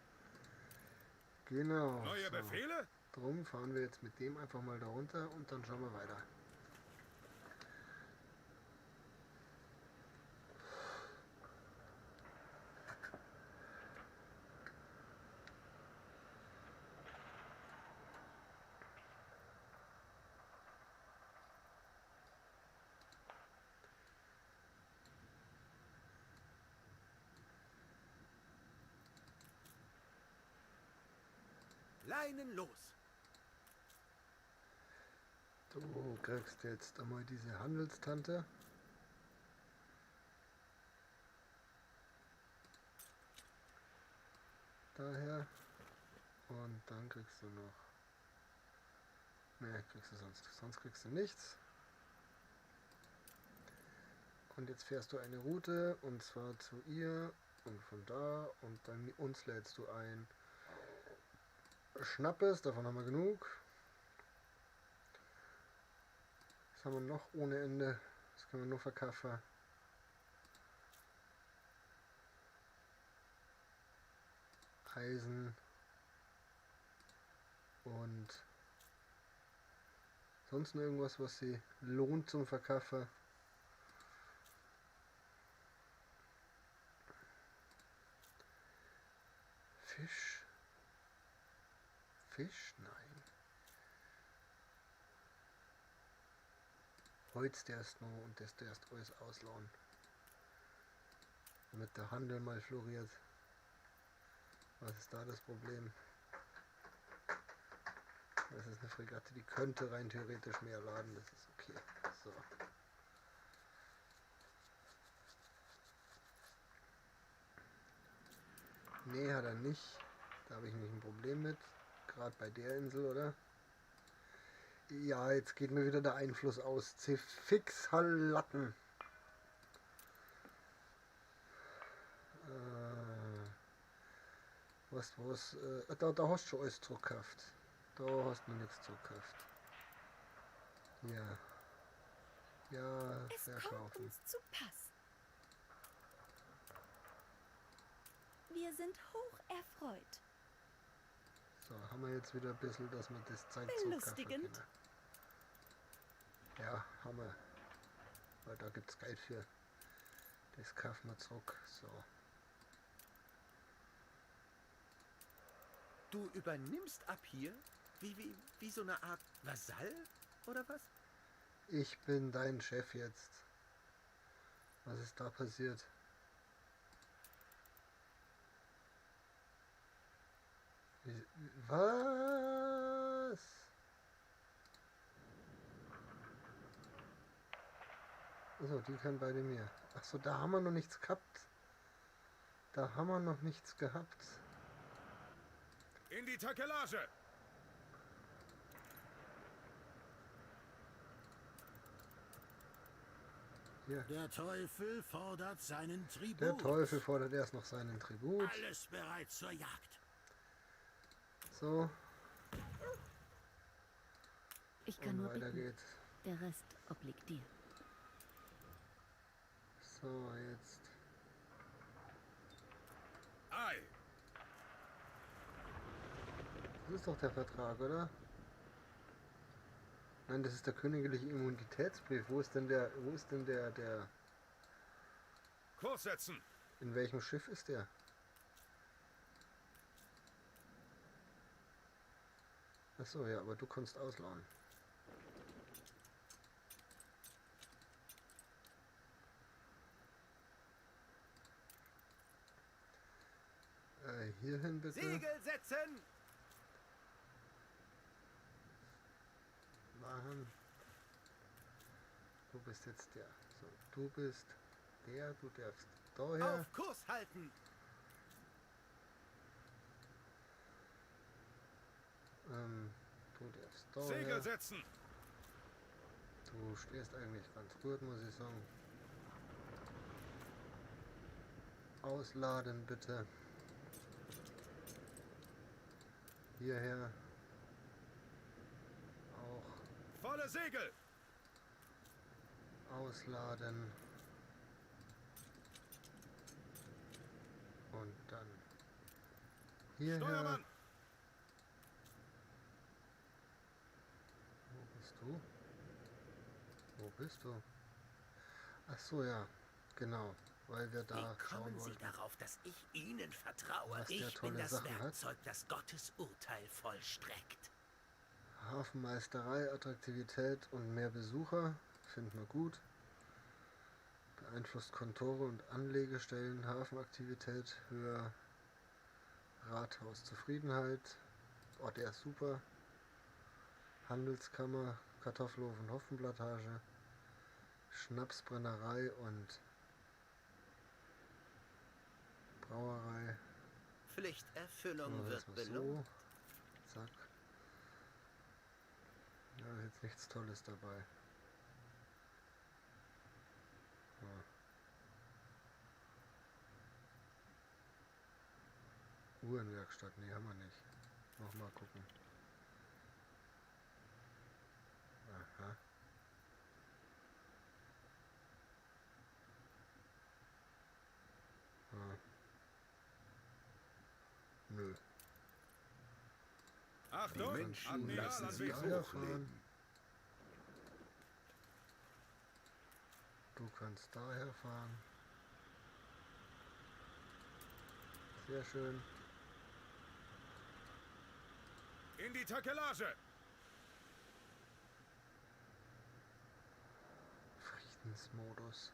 Genau. Neue so. Befehle? Drum fahren wir jetzt mit dem einfach mal da runter und dann schauen wir weiter. Leinen los. Du kriegst jetzt einmal diese Handelstante. Daher. Und dann kriegst du noch. Ne, kriegst du sonst. Sonst kriegst du nichts. Und jetzt fährst du eine Route und zwar zu ihr und von da und bei uns lädst du ein Schnappes, davon haben wir genug. Das haben wir noch ohne Ende. Das können wir nur verkaufen. Eisen und sonst noch irgendwas, was sie lohnt zum Verkaufen. Fisch? Fisch? Nein. Holz der ist noch und das der erst alles ausladen. Damit der Handel mal floriert. Was ist da das Problem? Das ist eine Fregatte, die könnte rein theoretisch mehr laden, das ist okay. So. Nee, hat er nicht. Da habe ich nicht ein Problem mit. Gerade bei der Insel, oder? Ja, jetzt geht mir wieder der Einfluss aus. Zefixhalatten. Was, da hast du schon alles zurückgekauft. Da hast du noch nichts zurückgekauft. Ja. Ja, Es kommt verkaufen. uns zu Pass. Wir sind hoch erfreut. So, haben wir jetzt wieder ein bisschen, dass wir das Zeug zurückkaufen Belustigend. können. Ja, haben wir. Weil da gibt's Geld für. Das kaufen wir zurück. So. Du übernimmst ab hier? Wie so eine Art Vasall oder was? Ich bin dein Chef jetzt. Was ist da passiert? Was? Achso, die können beide mir. Achso, da haben wir noch nichts gehabt. Da haben wir noch nichts gehabt. In die Takelage! Hier. Der Teufel fordert seinen Tribut. Der Teufel fordert erst noch seinen Tribut. Alles bereit zur Jagd. So. Ich kann Und nur weiter bitten. geht's. Der Rest obliegt dir. So, jetzt. Ei! Das ist doch der Vertrag, oder? Nein, das ist der königliche Immunitätsbrief. Wo ist denn der, wo ist denn der, der... Kurs setzen! In welchem Schiff ist der? Achso, ja, aber du kannst ausladen. Hierhin bitte. Segel setzen! Machen. Du bist jetzt der. So, du bist der, du darfst daher. Auf Kurs halten! Du darfst daher. Segel setzen! Du stehst eigentlich ganz gut, muss ich sagen. Ausladen bitte. Hierher. Auch. Volle Segel! Ausladen. Und dann hierher. Steuermann! Wo bist du? Wo bist du? Ach so, ja. Genau. Weil wir da Wie schauen kommen Sie wollten. darauf, dass ich Ihnen vertraue? Was der Ich bin tolle das Sachen hat. Werkzeug, das Gottes Urteil vollstreckt. Hafenmeisterei, Attraktivität und mehr Besucher. Finden wir gut. Beeinflusst Kontore und Anlegestellen, Hafenaktivität höher. Rathaus Zufriedenheit. Oh, der ist super. Handelskammer, Kartoffelhof und Hopfenplantage. Schnapsbrennerei und Brauerei. Pflichterfüllung Machen wir wird das mal so. belohnt. Zack. Ja, ist jetzt nichts Tolles dabei. Ja. Uhrenwerkstatt. Ne, haben wir nicht. Nochmal gucken. Aha. Ah. Nö. Achtung! Die Menschen Admiral lassen sie anwesend. hochleben. Du kannst daher fahren. Sehr schön. In die Takelage! Friedensmodus.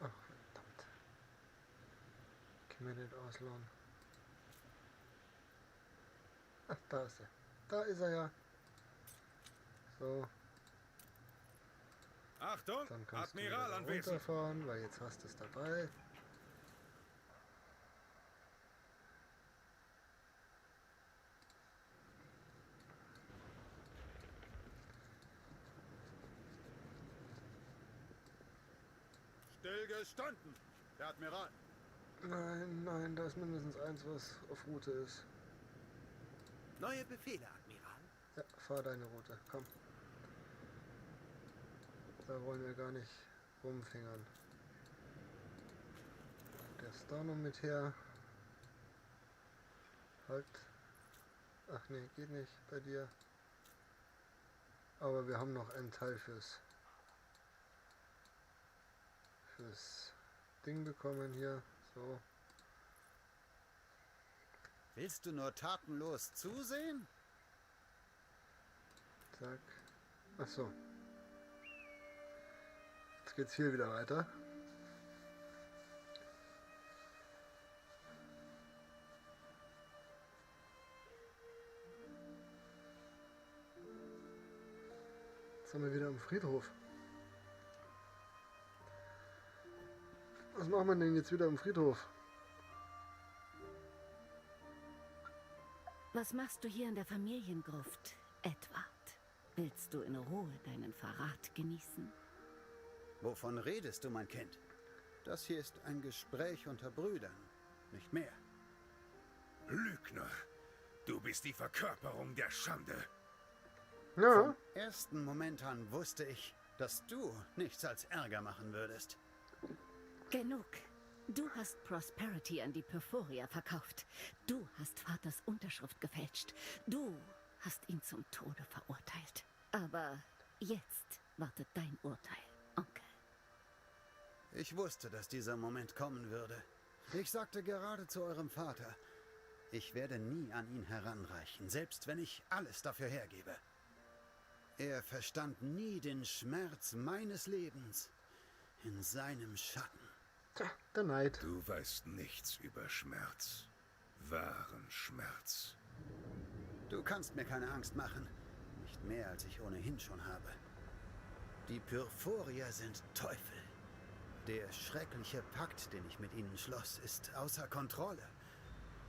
Ach, verdammt. Können wir nicht ausladen. Ach, da ist er. Da ist er ja. So. Achtung! Dann kannst Admiral du wieder anwesend! runterfahren, weil jetzt hast du es dabei. Stillgestanden, der Admiral. Nein, nein, da ist mindestens eins, was auf Route ist. Neue Befehle, Admiral. Ja, fahr deine Route, komm. Da wollen wir gar nicht rumfingern. Der ist da noch mit her. Halt. Ach nee, geht nicht bei dir. Aber wir haben noch einen Teil fürs Ding bekommen hier. So. Willst du nur tatenlos zusehen? Zack. Ach so. Jetzt geht's hier wieder weiter. Jetzt sind wir wieder am Friedhof. Was machen wir denn jetzt wieder am Friedhof? Was machst du hier in der Familiengruft, Edward? Willst du in Ruhe deinen Verrat genießen? Wovon redest du, mein Kind? Das hier ist ein Gespräch unter Brüdern, nicht mehr. Lügner! Du bist die Verkörperung der Schande. Ja. Vom ersten Moment an wusste ich, dass du nichts als Ärger machen würdest. Genug. Du hast Prosperity an die Perforia verkauft. Du hast Vaters Unterschrift gefälscht. Du hast ihn zum Tode verurteilt. Aber jetzt wartet dein Urteil, Onkel. Ich wusste, dass dieser Moment kommen würde. Ich sagte gerade zu eurem Vater, ich werde nie an ihn heranreichen, selbst wenn ich alles dafür hergebe. Er verstand nie den Schmerz meines Lebens in seinem Schatten. Tja, der Neid. Du weißt nichts über Schmerz. Wahren Schmerz. Du kannst mir keine Angst machen. Nicht mehr, als ich ohnehin schon habe. Die Pyrphorier sind Teufel. Der schreckliche Pakt, den ich mit ihnen schloss, ist außer Kontrolle.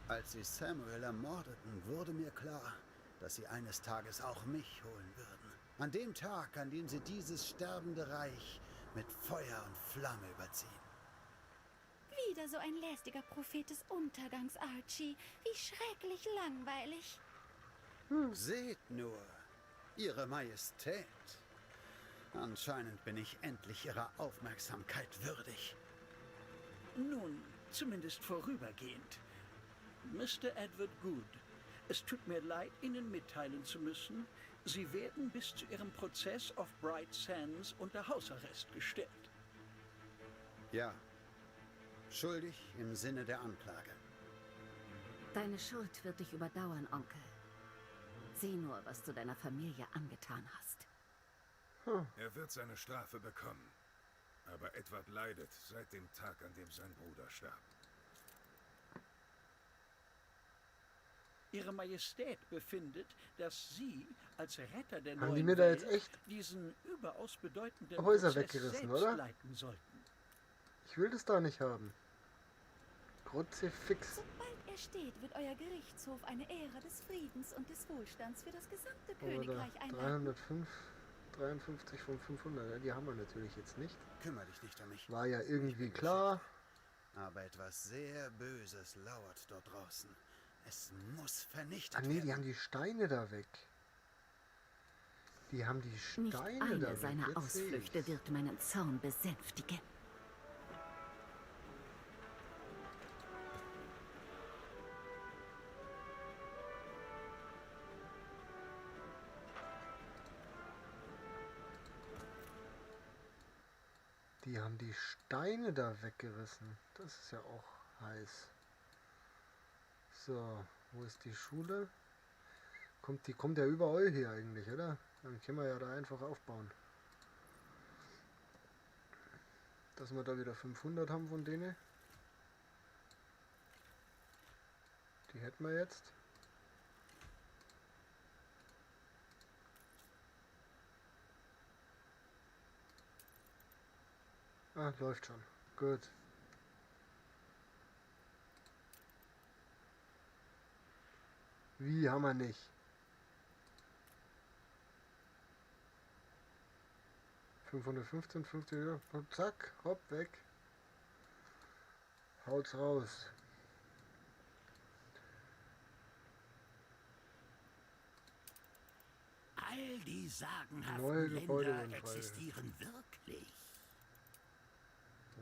Als sie Samuel ermordeten, wurde mir klar, dass sie eines Tages auch mich holen würden. An dem Tag, an dem sie dieses sterbende Reich mit Feuer und Flamme überziehen. Wieder so ein lästiger Prophet des Untergangs, Archie. Wie schrecklich langweilig. Seht nur, Ihre Majestät. Anscheinend bin ich endlich Ihrer Aufmerksamkeit würdig. Nun, zumindest vorübergehend. Mr. Edward Good, es tut mir leid, Ihnen mitteilen zu müssen, Sie werden bis zu Ihrem Prozess auf Bright Sands unter Hausarrest gestellt. Ja, schuldig im Sinne der Anklage. Deine Schuld wird dich überdauern, Onkel. Sieh nur, was du deiner Familie angetan hast. Er wird seine Strafe bekommen. Aber Edward leidet seit dem Tag, an dem sein Bruder starb. Ihre Majestät befindet, dass Sie als Retter der Haben neuen die mir da Welt jetzt echt diesen überaus bedeutenden Häuser Prozess weggerissen, selbst oder? leiten sollten. Ich will das da nicht haben. Kruzifix. Sobald er steht, wird euer Gerichtshof eine Ära des Friedens und des Wohlstands für das gesamte Aber da Königreich einleiten. 305, 53 von 500, ja, die haben wir natürlich jetzt nicht. Kümmere dich nicht um mich. War ja irgendwie klar. Aber etwas sehr Böses lauert dort draußen. Es muss vernichtet Ah nee, die werden. haben die Steine da weg. Die haben die Nicht Steine da eine weg. seiner Jetzt seh Ausflüchte ich's. wird meinen Zorn besänftigen. Die haben die Steine da weggerissen. Das ist ja auch heiß. So, wo ist die Schule? Die kommt ja überall hier eigentlich, oder? Dann können wir ja da einfach aufbauen. Dass wir da wieder 500 haben von denen. Die hätten wir jetzt. Ah, läuft schon. Gut. Wie haben wir nicht? 515, 50, ja, zack, hopp, weg. Haut's raus. All die sagenhaften Neue Gebäude Länder werden frei. existieren wirklich.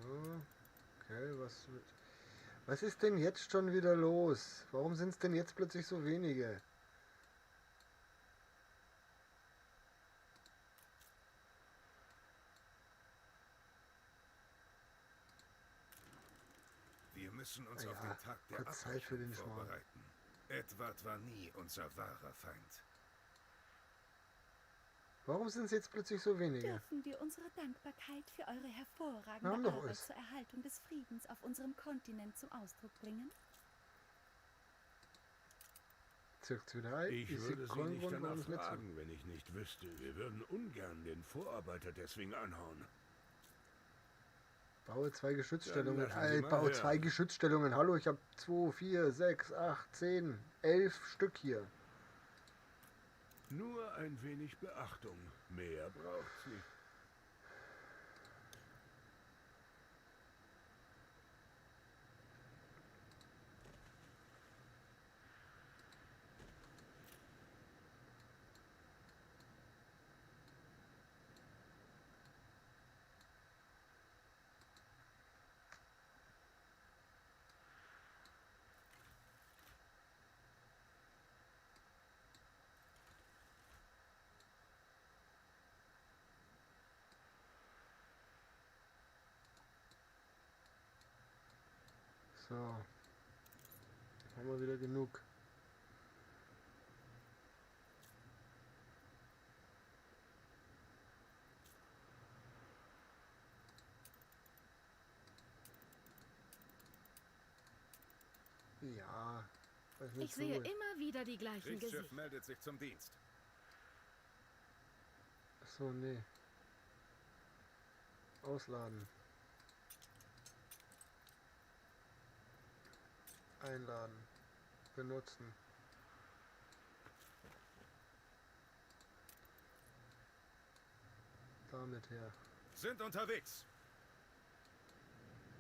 So, okay, was ist denn jetzt schon wieder los? Warum sind's denn jetzt plötzlich so wenige? Wir müssen uns Ah auf ja, den Tag der kurz Zeit für Abrechnung den Schmarrn. vorbereiten. Edward war nie unser wahrer Feind. Warum sind's jetzt plötzlich so wenige? Dürfen wir unsere Dankbarkeit für eure Wir haben hervorragende doch Arbeit alles. zur Erhaltung des Friedens auf unserem Kontinent zum Ausdruck bringen? Zirkt's wieder ein. Ich Ich seh würde Sie keinen nicht Grund, danach warum es nicht so. fragen, wenn ich nicht wüsste. Wir würden ungern den Vorarbeiter deswegen anhauen. Baue 2 Geschützstellungen. Dann lassen Sie mal Baue hören. 2 Geschützstellungen. Hallo, ich hab 2, 4, 6, 8, 10, 11 Stück hier. Nur ein wenig Beachtung. Mehr braucht's nicht. So. Haben wir wieder genug. Ja, weiß nicht Ich sehe so. immer wieder die gleichen Kriegsschiff Gesichter. meldet sich zum Dienst. Achso, nee. Ausladen. Einladen. Benutzen. Damit her. Sind unterwegs.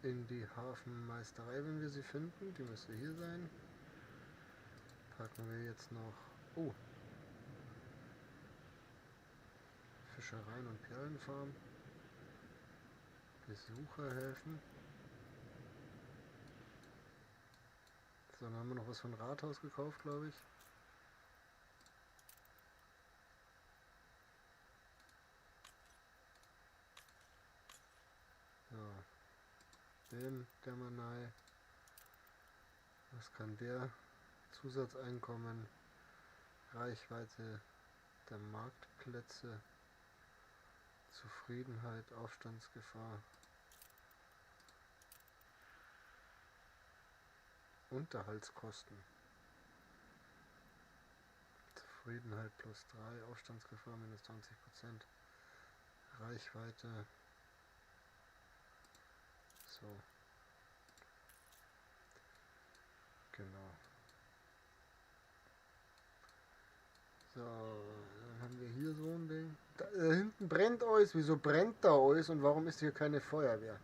In die Hafenmeisterei, wenn wir sie finden. Die müsste hier sein. Packen wir jetzt noch... Oh. Fischereien und Perlenfarm. Besucher helfen. So, dann haben wir noch was von Rathaus gekauft, glaube ich. So. Den, der Manei. Was kann der? Zusatzeinkommen. Reichweite der Marktplätze. Zufriedenheit, Aufstandsgefahr. Unterhaltskosten. Zufriedenheit plus 3, Aufstandsgefahr minus 20%. Reichweite. So. Genau. So, dann haben wir hier so ein Ding. Da hinten brennt alles. Wieso brennt da alles und warum ist hier keine Feuerwehr?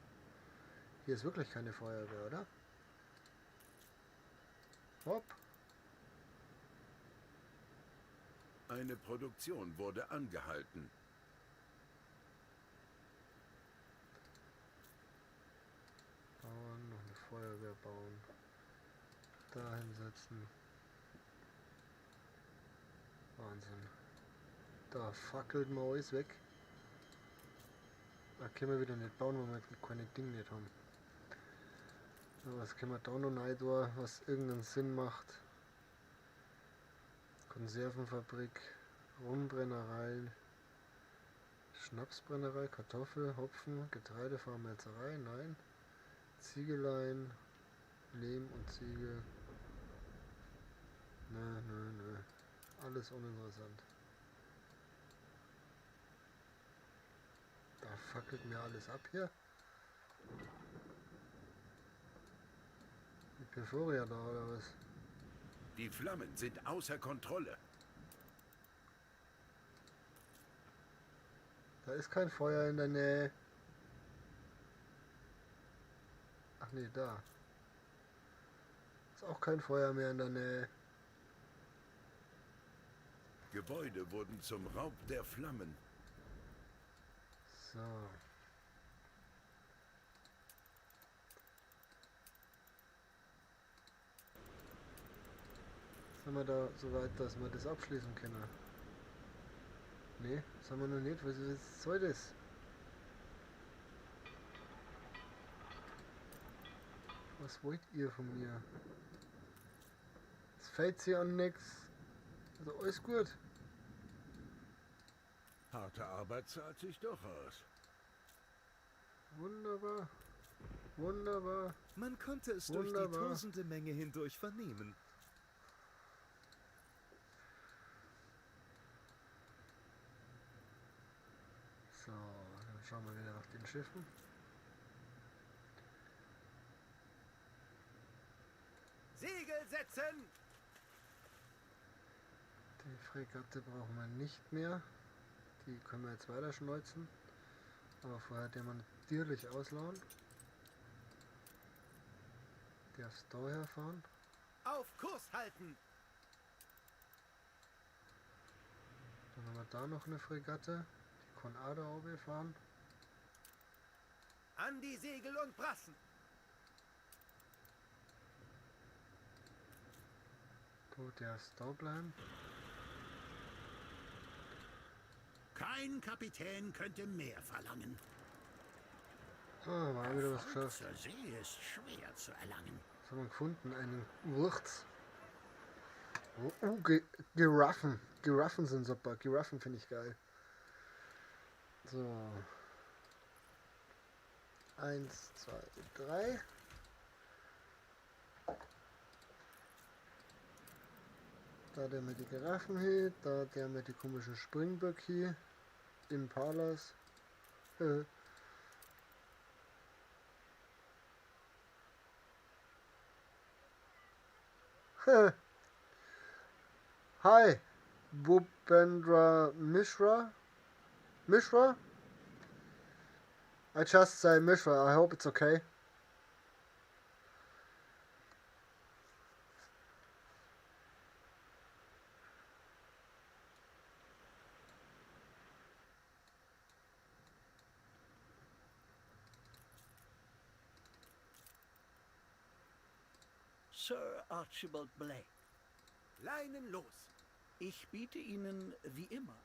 Hier ist wirklich keine Feuerwehr, oder? Hopp. Eine Produktion wurde angehalten. Bauen, noch eine Feuerwehr bauen. Da hinsetzen. Wahnsinn. Da fackelt man alles weg. Da können wir wieder nicht bauen, weil wir keine Dinge nicht haben. So, was können wir da noch rein tun, was irgendeinen Sinn macht? Konservenfabrik, Rumbrennerei, Schnapsbrennerei, Kartoffel, Hopfen, Getreidefarm, Melzerei, nein. Ziegeleien, Lehm und Ziegel. Nö, nö, nö. Alles uninteressant. Da fackelt mir alles ab hier. Die Pyrphoria da oder was? Die Flammen sind außer Kontrolle. Da ist kein Feuer in der Nähe. Ach nee, da. Ist auch kein Feuer mehr in der Nähe. Gebäude wurden zum Raub der Flammen. So. Sind wir da so weit, dass wir das abschließen können? Ne, sind wir noch nicht. Was soll das? Was wollt ihr von mir? Es fällt hier an nichts. Also alles gut. Harte Arbeit zahlt sich doch aus. Wunderbar. Wunderbar. Man konnte es durch die tosende Menge hindurch vernehmen. So, dann schauen wir wieder nach den Schiffen. Segel setzen! Die Fregatte brauchen wir nicht mehr. Die können wir jetzt weiter schneuzen. Aber vorher der man natürlich ausladen. Darfst da herfahren. Auf Kurs halten! Dann haben wir da noch eine Fregatte. Die kann auch da oben fahren. An die Segel und Brassen! Du darfst da bleiben. Kein Kapitän könnte mehr verlangen. Ah, mal wieder was geschafft. Zur See ist schwer zu erlangen. Was haben wir gefunden? Einen Wurz. Oh, Giraffen. Giraffen sind super. Giraffen finde ich geil. So. 1, 2, 3. Da der mit die Giraffen hier, da der mit die komischen Springböcke hier. Impalas. Hi, Bhupendra Mishra. Mishra? I just say Mishra. I hope it's okay. Sir Archibald Blake. Leinen los. Ich biete Ihnen, wie immer.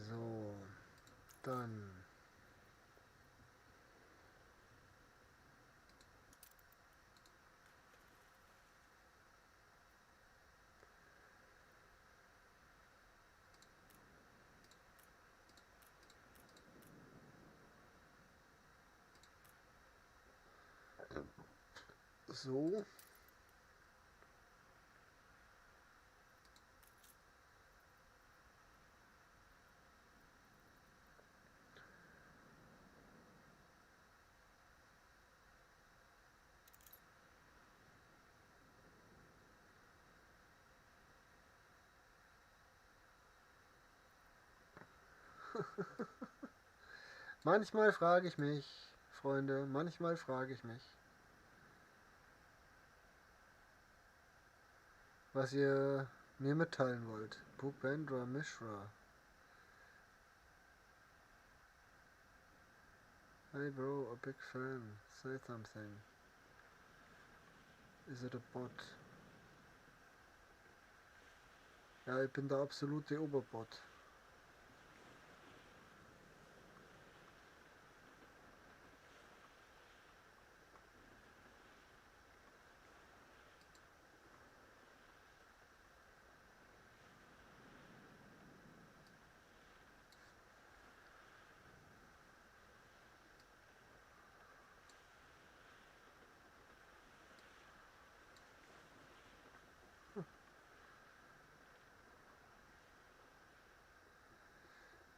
So, dann. So. Manchmal frage ich mich, Freunde, manchmal frage ich mich, was ihr mir mitteilen wollt. Bhupendra Mishra. Hey bro, a big fan. Say something. Is it a bot? Ja, ich bin der absolute Oberbot.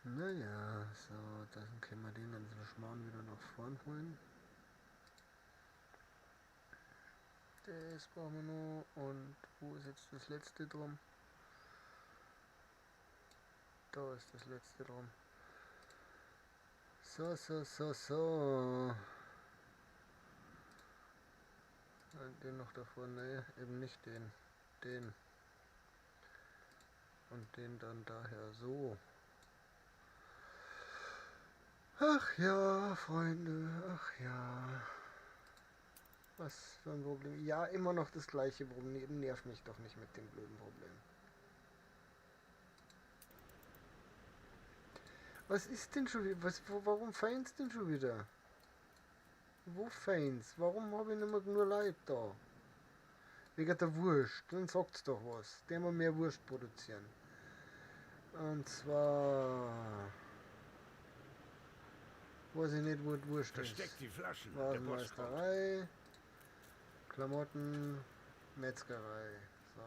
Naja, so, dann können wir den ganzen Schmarrn wieder nach vorn holen. Das brauchen wir noch. Und wo ist jetzt das letzte drum? Da ist das letzte drum. So, so, so, so. Den noch davor, ne, eben nicht den. Den. Und den dann daher so. Ach ja, Freunde, ach ja. Was für ein Problem. Ja, immer noch das gleiche Problem. Nerv mich doch nicht mit dem blöden Problem. Was ist denn schon wieder? Warum feinst denn schon wieder? Wo feinst? Warum habe ich nicht mehr nur Leid da? Wegen der Wurst. Dann sagt's doch was. Der muss mehr Wurst produzieren. Und zwar... Weiß ich nicht, wo die Wurst ist. Versteckt die Flaschen. Der Boss kommt. Warenmeisterei, Klamotten, Metzgerei. So.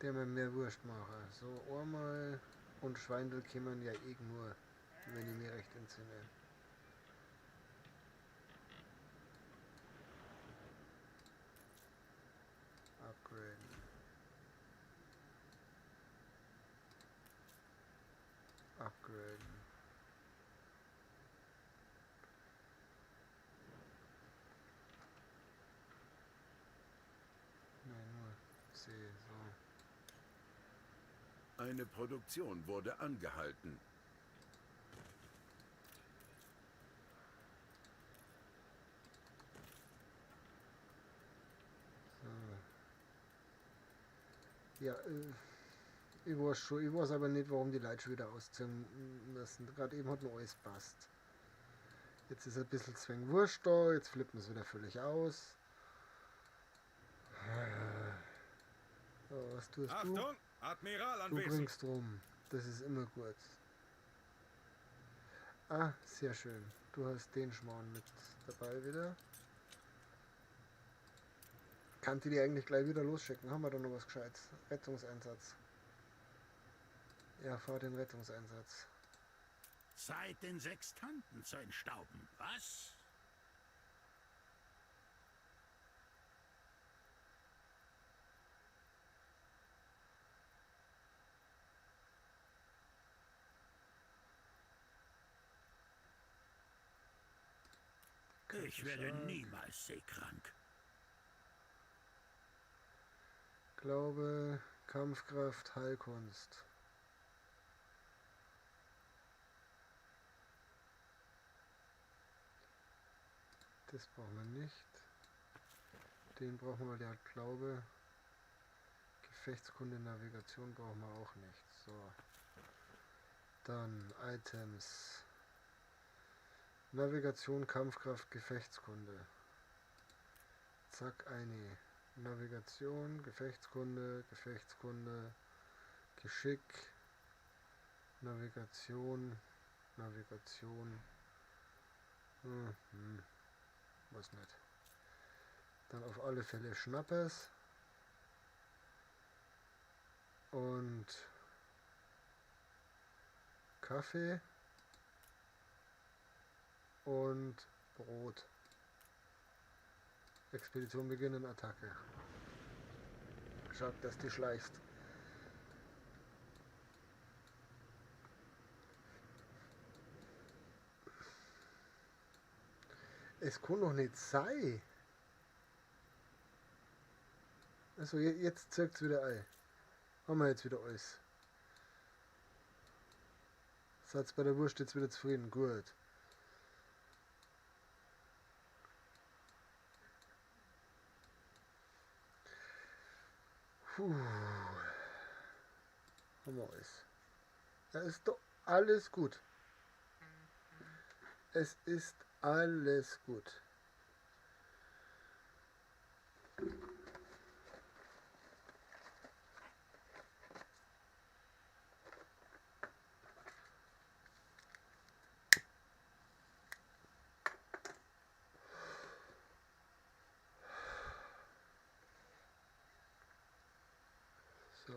Der mir mehr Wurst mache. So, einmal und Schweindel kämen ja eh nur, wenn ich mir recht entsinne. Upgraden. Upgraden. Nein, nur C, so. Eine Produktion wurde angehalten. Ja, ich weiß schon, ich weiß aber nicht, warum die Leute schon wieder ausziehen müssen. Gerade eben hat noch alles passt. Jetzt ist ein bisschen zwing Wurst da, jetzt flippen sie wieder völlig aus. So, was tust du? Achtung, Admiral Du anwesend. bringst rum. Das ist immer gut. Ah, sehr schön. Du hast den Schmarrn mit dabei wieder. Kann die eigentlich gleich wieder losschicken? Haben wir da noch was Gescheites? Rettungseinsatz. Ja, fahr den Rettungseinsatz. Zeit, den Sextanten zu entstauben, was? Ich werde niemals seekrank. Glaube, Kampfkraft, Heilkunst. Das brauchen wir nicht. Den brauchen wir, weil der hat Glaube. Gefechtskunde, Navigation brauchen wir auch nicht. So. Dann Items. Navigation, Kampfkraft, Gefechtskunde. Zack, eine. Navigation, Gefechtskunde, Gefechtskunde, Geschick, Navigation, Navigation, was nicht. Dann auf alle Fälle Schnappes und Kaffee und Brot. Expedition beginnen, Attacke. Schaut, dass du schleichst. Es kann doch nicht sein. Also jetzt zirkt's wieder ein. Haben wir jetzt wieder alles. Seid bei der Wurst jetzt wieder zufrieden. Gut. Puh. Haben wir alles. Da ist doch alles gut. Es ist alles gut. So.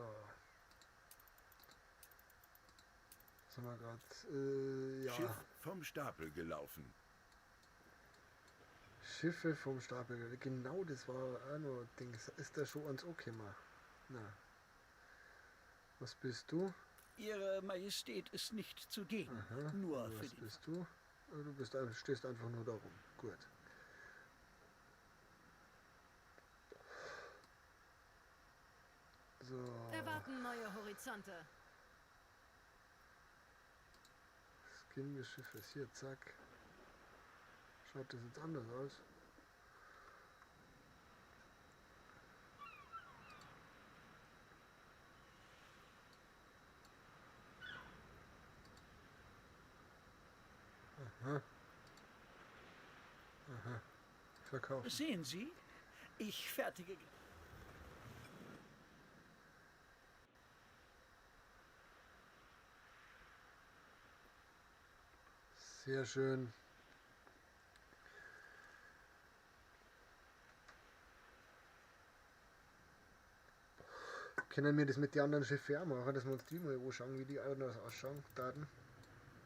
Sind wir grad, ja. Schiff vom Stapel gelaufen. Schiffe vom Stapel. Genau, das war auch noch Dings. Ist da schon ans angekommen? Na. Was bist du? Ihre Majestät ist nicht zugegen. Aha. Nur Was für die bist du? Du stehst einfach nur da rum. Gut. So. Erwarten neue Horizonte. Skin des Schiffes. Hier, zack. Schaut das jetzt anders aus? Aha. Aha. Verkaufen. Sehen Sie? Ich fertige. Sehr schön. Können wir das mit den anderen Schiffen auch machen, dass wir uns die mal anschauen, wie die anders ausschauen? Daten.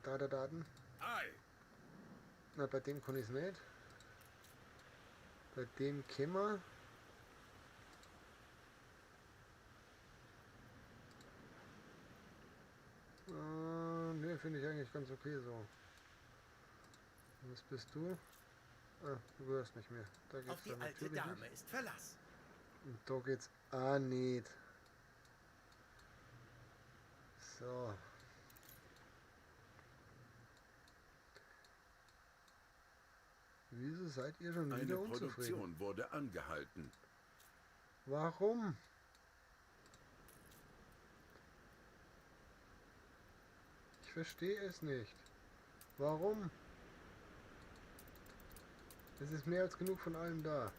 Da, da, Daten. Ei. Na, bei dem kann ich's nicht. Bei dem können wir. Ne, finde ich eigentlich ganz okay so. Was bist du? Ah, du gehörst nicht mehr. Da geht's Auf die dann alte natürlich Dame nicht. ist Verlass. Und da geht's auch nicht. So. Wieso seid ihr schon Eine wieder unzufrieden? Produktion wurde angehalten. Warum? Ich verstehe es nicht. Warum? Es ist mehr als genug von allem da.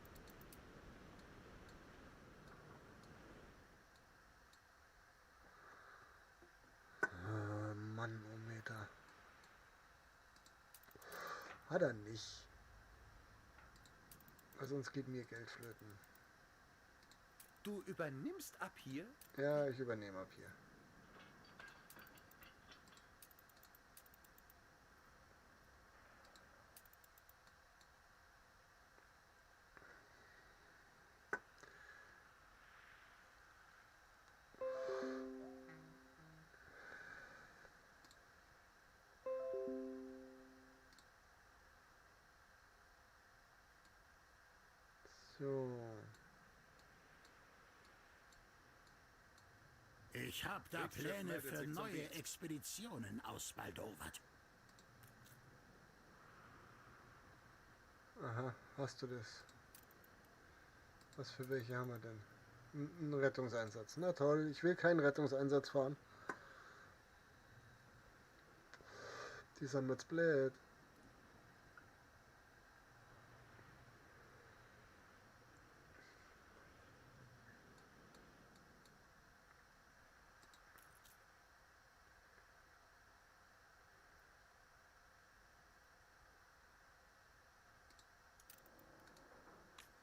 Ah, Manometer. Hat er nicht. Weil sonst geht mir Geld flöten. Du übernimmst ab hier? Ja, ich übernehme ab hier. So. Ich hab da Kriegsschiff Pläne meldet für sich zum neue Dienst. Expeditionen aus Baldowat. Aha, hast du das? Was für welche haben wir denn? Ein Rettungseinsatz. Na toll, ich will keinen Rettungseinsatz fahren. Die sind mir zu blöd.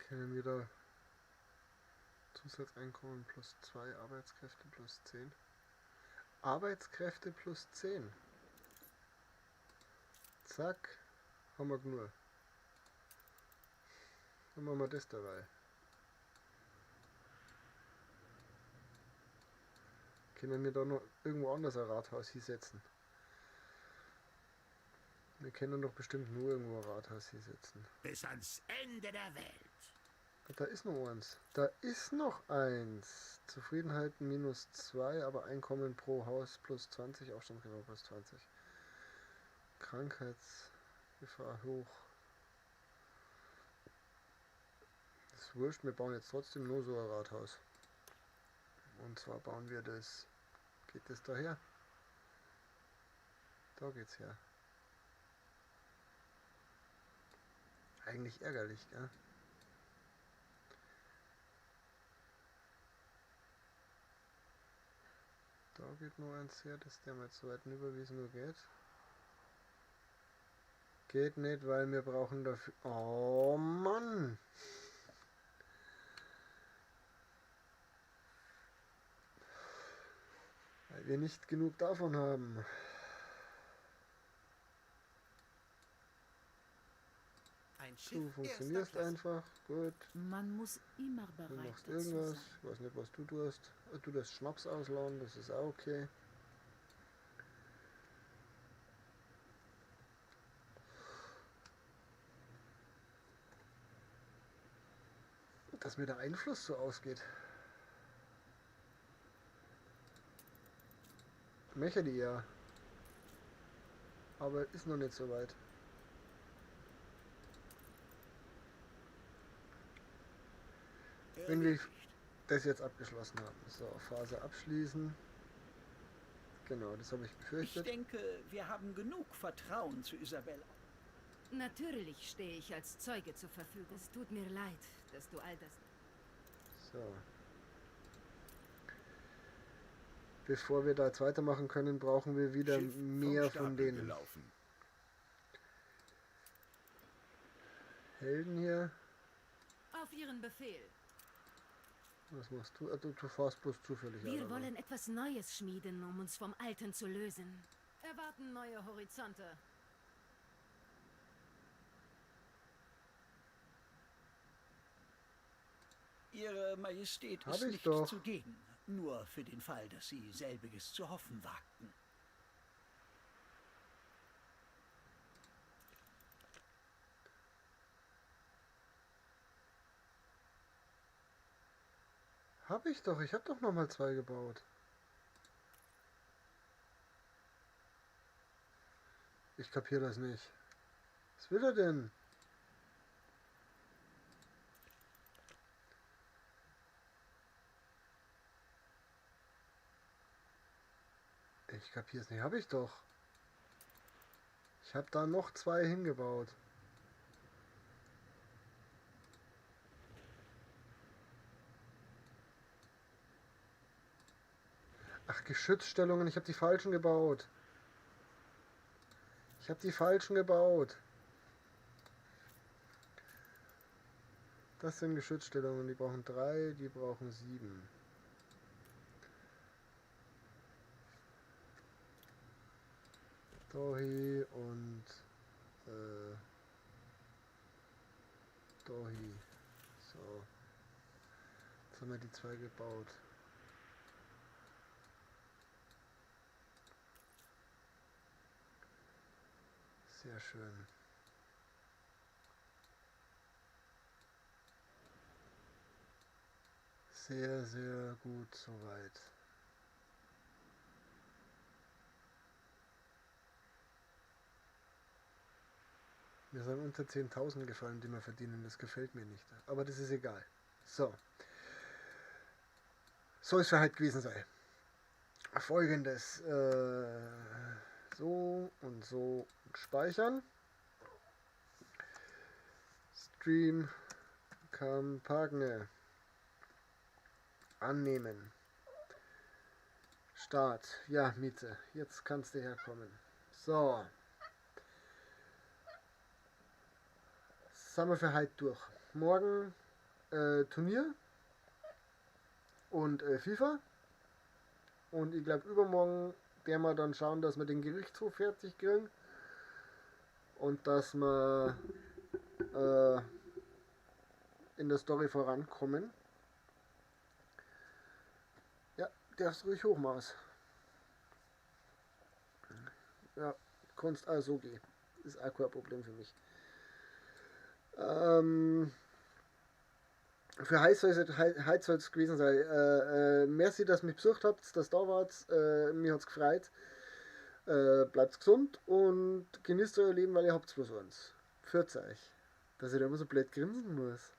Können wir da Zusatzeinkommen plus 2, Arbeitskräfte plus 10. Arbeitskräfte plus 10. Zack, haben wir genug. Dann machen wir das dabei. Können wir da noch irgendwo anders ein Rathaus hinsetzen? Wir können doch bestimmt nur irgendwo ein Rathaus hinsetzen. Bis ans Ende der Welt. Da ist noch eins. Da ist noch eins. Zufriedenheit minus 2, aber Einkommen pro Haus plus 20, Aufstandsgefahr plus 20. Krankheitsgefahr hoch. Das ist wurscht, wir bauen jetzt trotzdem nur so ein Rathaus. Und zwar bauen wir das. Geht das da her? Da geht's her. Eigentlich ärgerlich, gell? Da geht nur eins her, dass der mal zu weit rüber, wie es nur geht. Geht nicht, weil wir brauchen dafür... Oh Mann! Weil wir nicht genug davon haben. Ein Du Schiff erster funktionierst Klasse. einfach. Gut. Man muss immer Du bereit machst dazu irgendwas. sein. Ich weiß nicht, was du tust. Du tust Schnaps ausladen, das ist auch okay. Dass mir der Einfluss so ausgeht. Möchte die ja. Aber ist noch nicht so weit. Wenn wir das jetzt abgeschlossen haben. So, Phase abschließen. Genau, das habe ich Ich befürchtet. denke, wir haben genug Vertrauen zu Isabella. Natürlich stehe ich als Zeuge zur Verfügung. Es tut mir leid, dass du all das... So. Bevor wir da jetzt weitermachen können, brauchen wir wieder Schiff vom mehr von Stapel den gelaufen. Helden hier. Auf ihren Befehl. Was machst du? Ah, du fährst bloß zufällig. Wir Alter. wollen etwas Neues schmieden, um uns vom Alten zu lösen. Erwarten neue Horizonte. Ihre Majestät Hab ist ich nicht doch. zugegen. Nur für den Fall, dass Sie selbiges zu hoffen wagten. Hab ich doch. Ich hab doch nochmal 2 gebaut. Ich kapier das nicht. Was will er denn? Ich kapier's nicht. Hab ich doch. Ich hab da noch 2 hingebaut. Ach, Geschützstellungen. Ich hab die falschen gebaut. Ich hab die falschen gebaut. Das sind Geschützstellungen. Die brauchen 3, die brauchen 7. Dohi und Dohi. So. Jetzt haben wir die 2 gebaut. Sehr schön. Sehr, sehr gut soweit. Wir sind unter 10.000 gefallen, die wir verdienen. Das gefällt mir nicht. Aber das ist egal. So. Soll es für heute gewesen sein. Folgendes. So und so und speichern. Stream Kampagne. Annehmen. Start. Ja, Miete. Jetzt kannst du herkommen. So. Sind wir für heute durch. Morgen Turnier und FIFA. Und ich glaub, übermorgen werden wir dann schauen, dass wir den Gerichtshof fertig kriegen. Und dass wir in der Story vorankommen. Ja, darfst ruhig hoch, Maus. Ja, kannst auch so gehen. Ist auch kein Problem für mich. Für heute soll es gewesen sein. Merci, dass ihr mich besucht habt, dass ihr da wart. Mir hat's gefreut. Bleibt gesund und genießt euer Leben, weil ihr habt bloß eins. Pfiat euch. Dass ich da immer so blöd grinsen muss.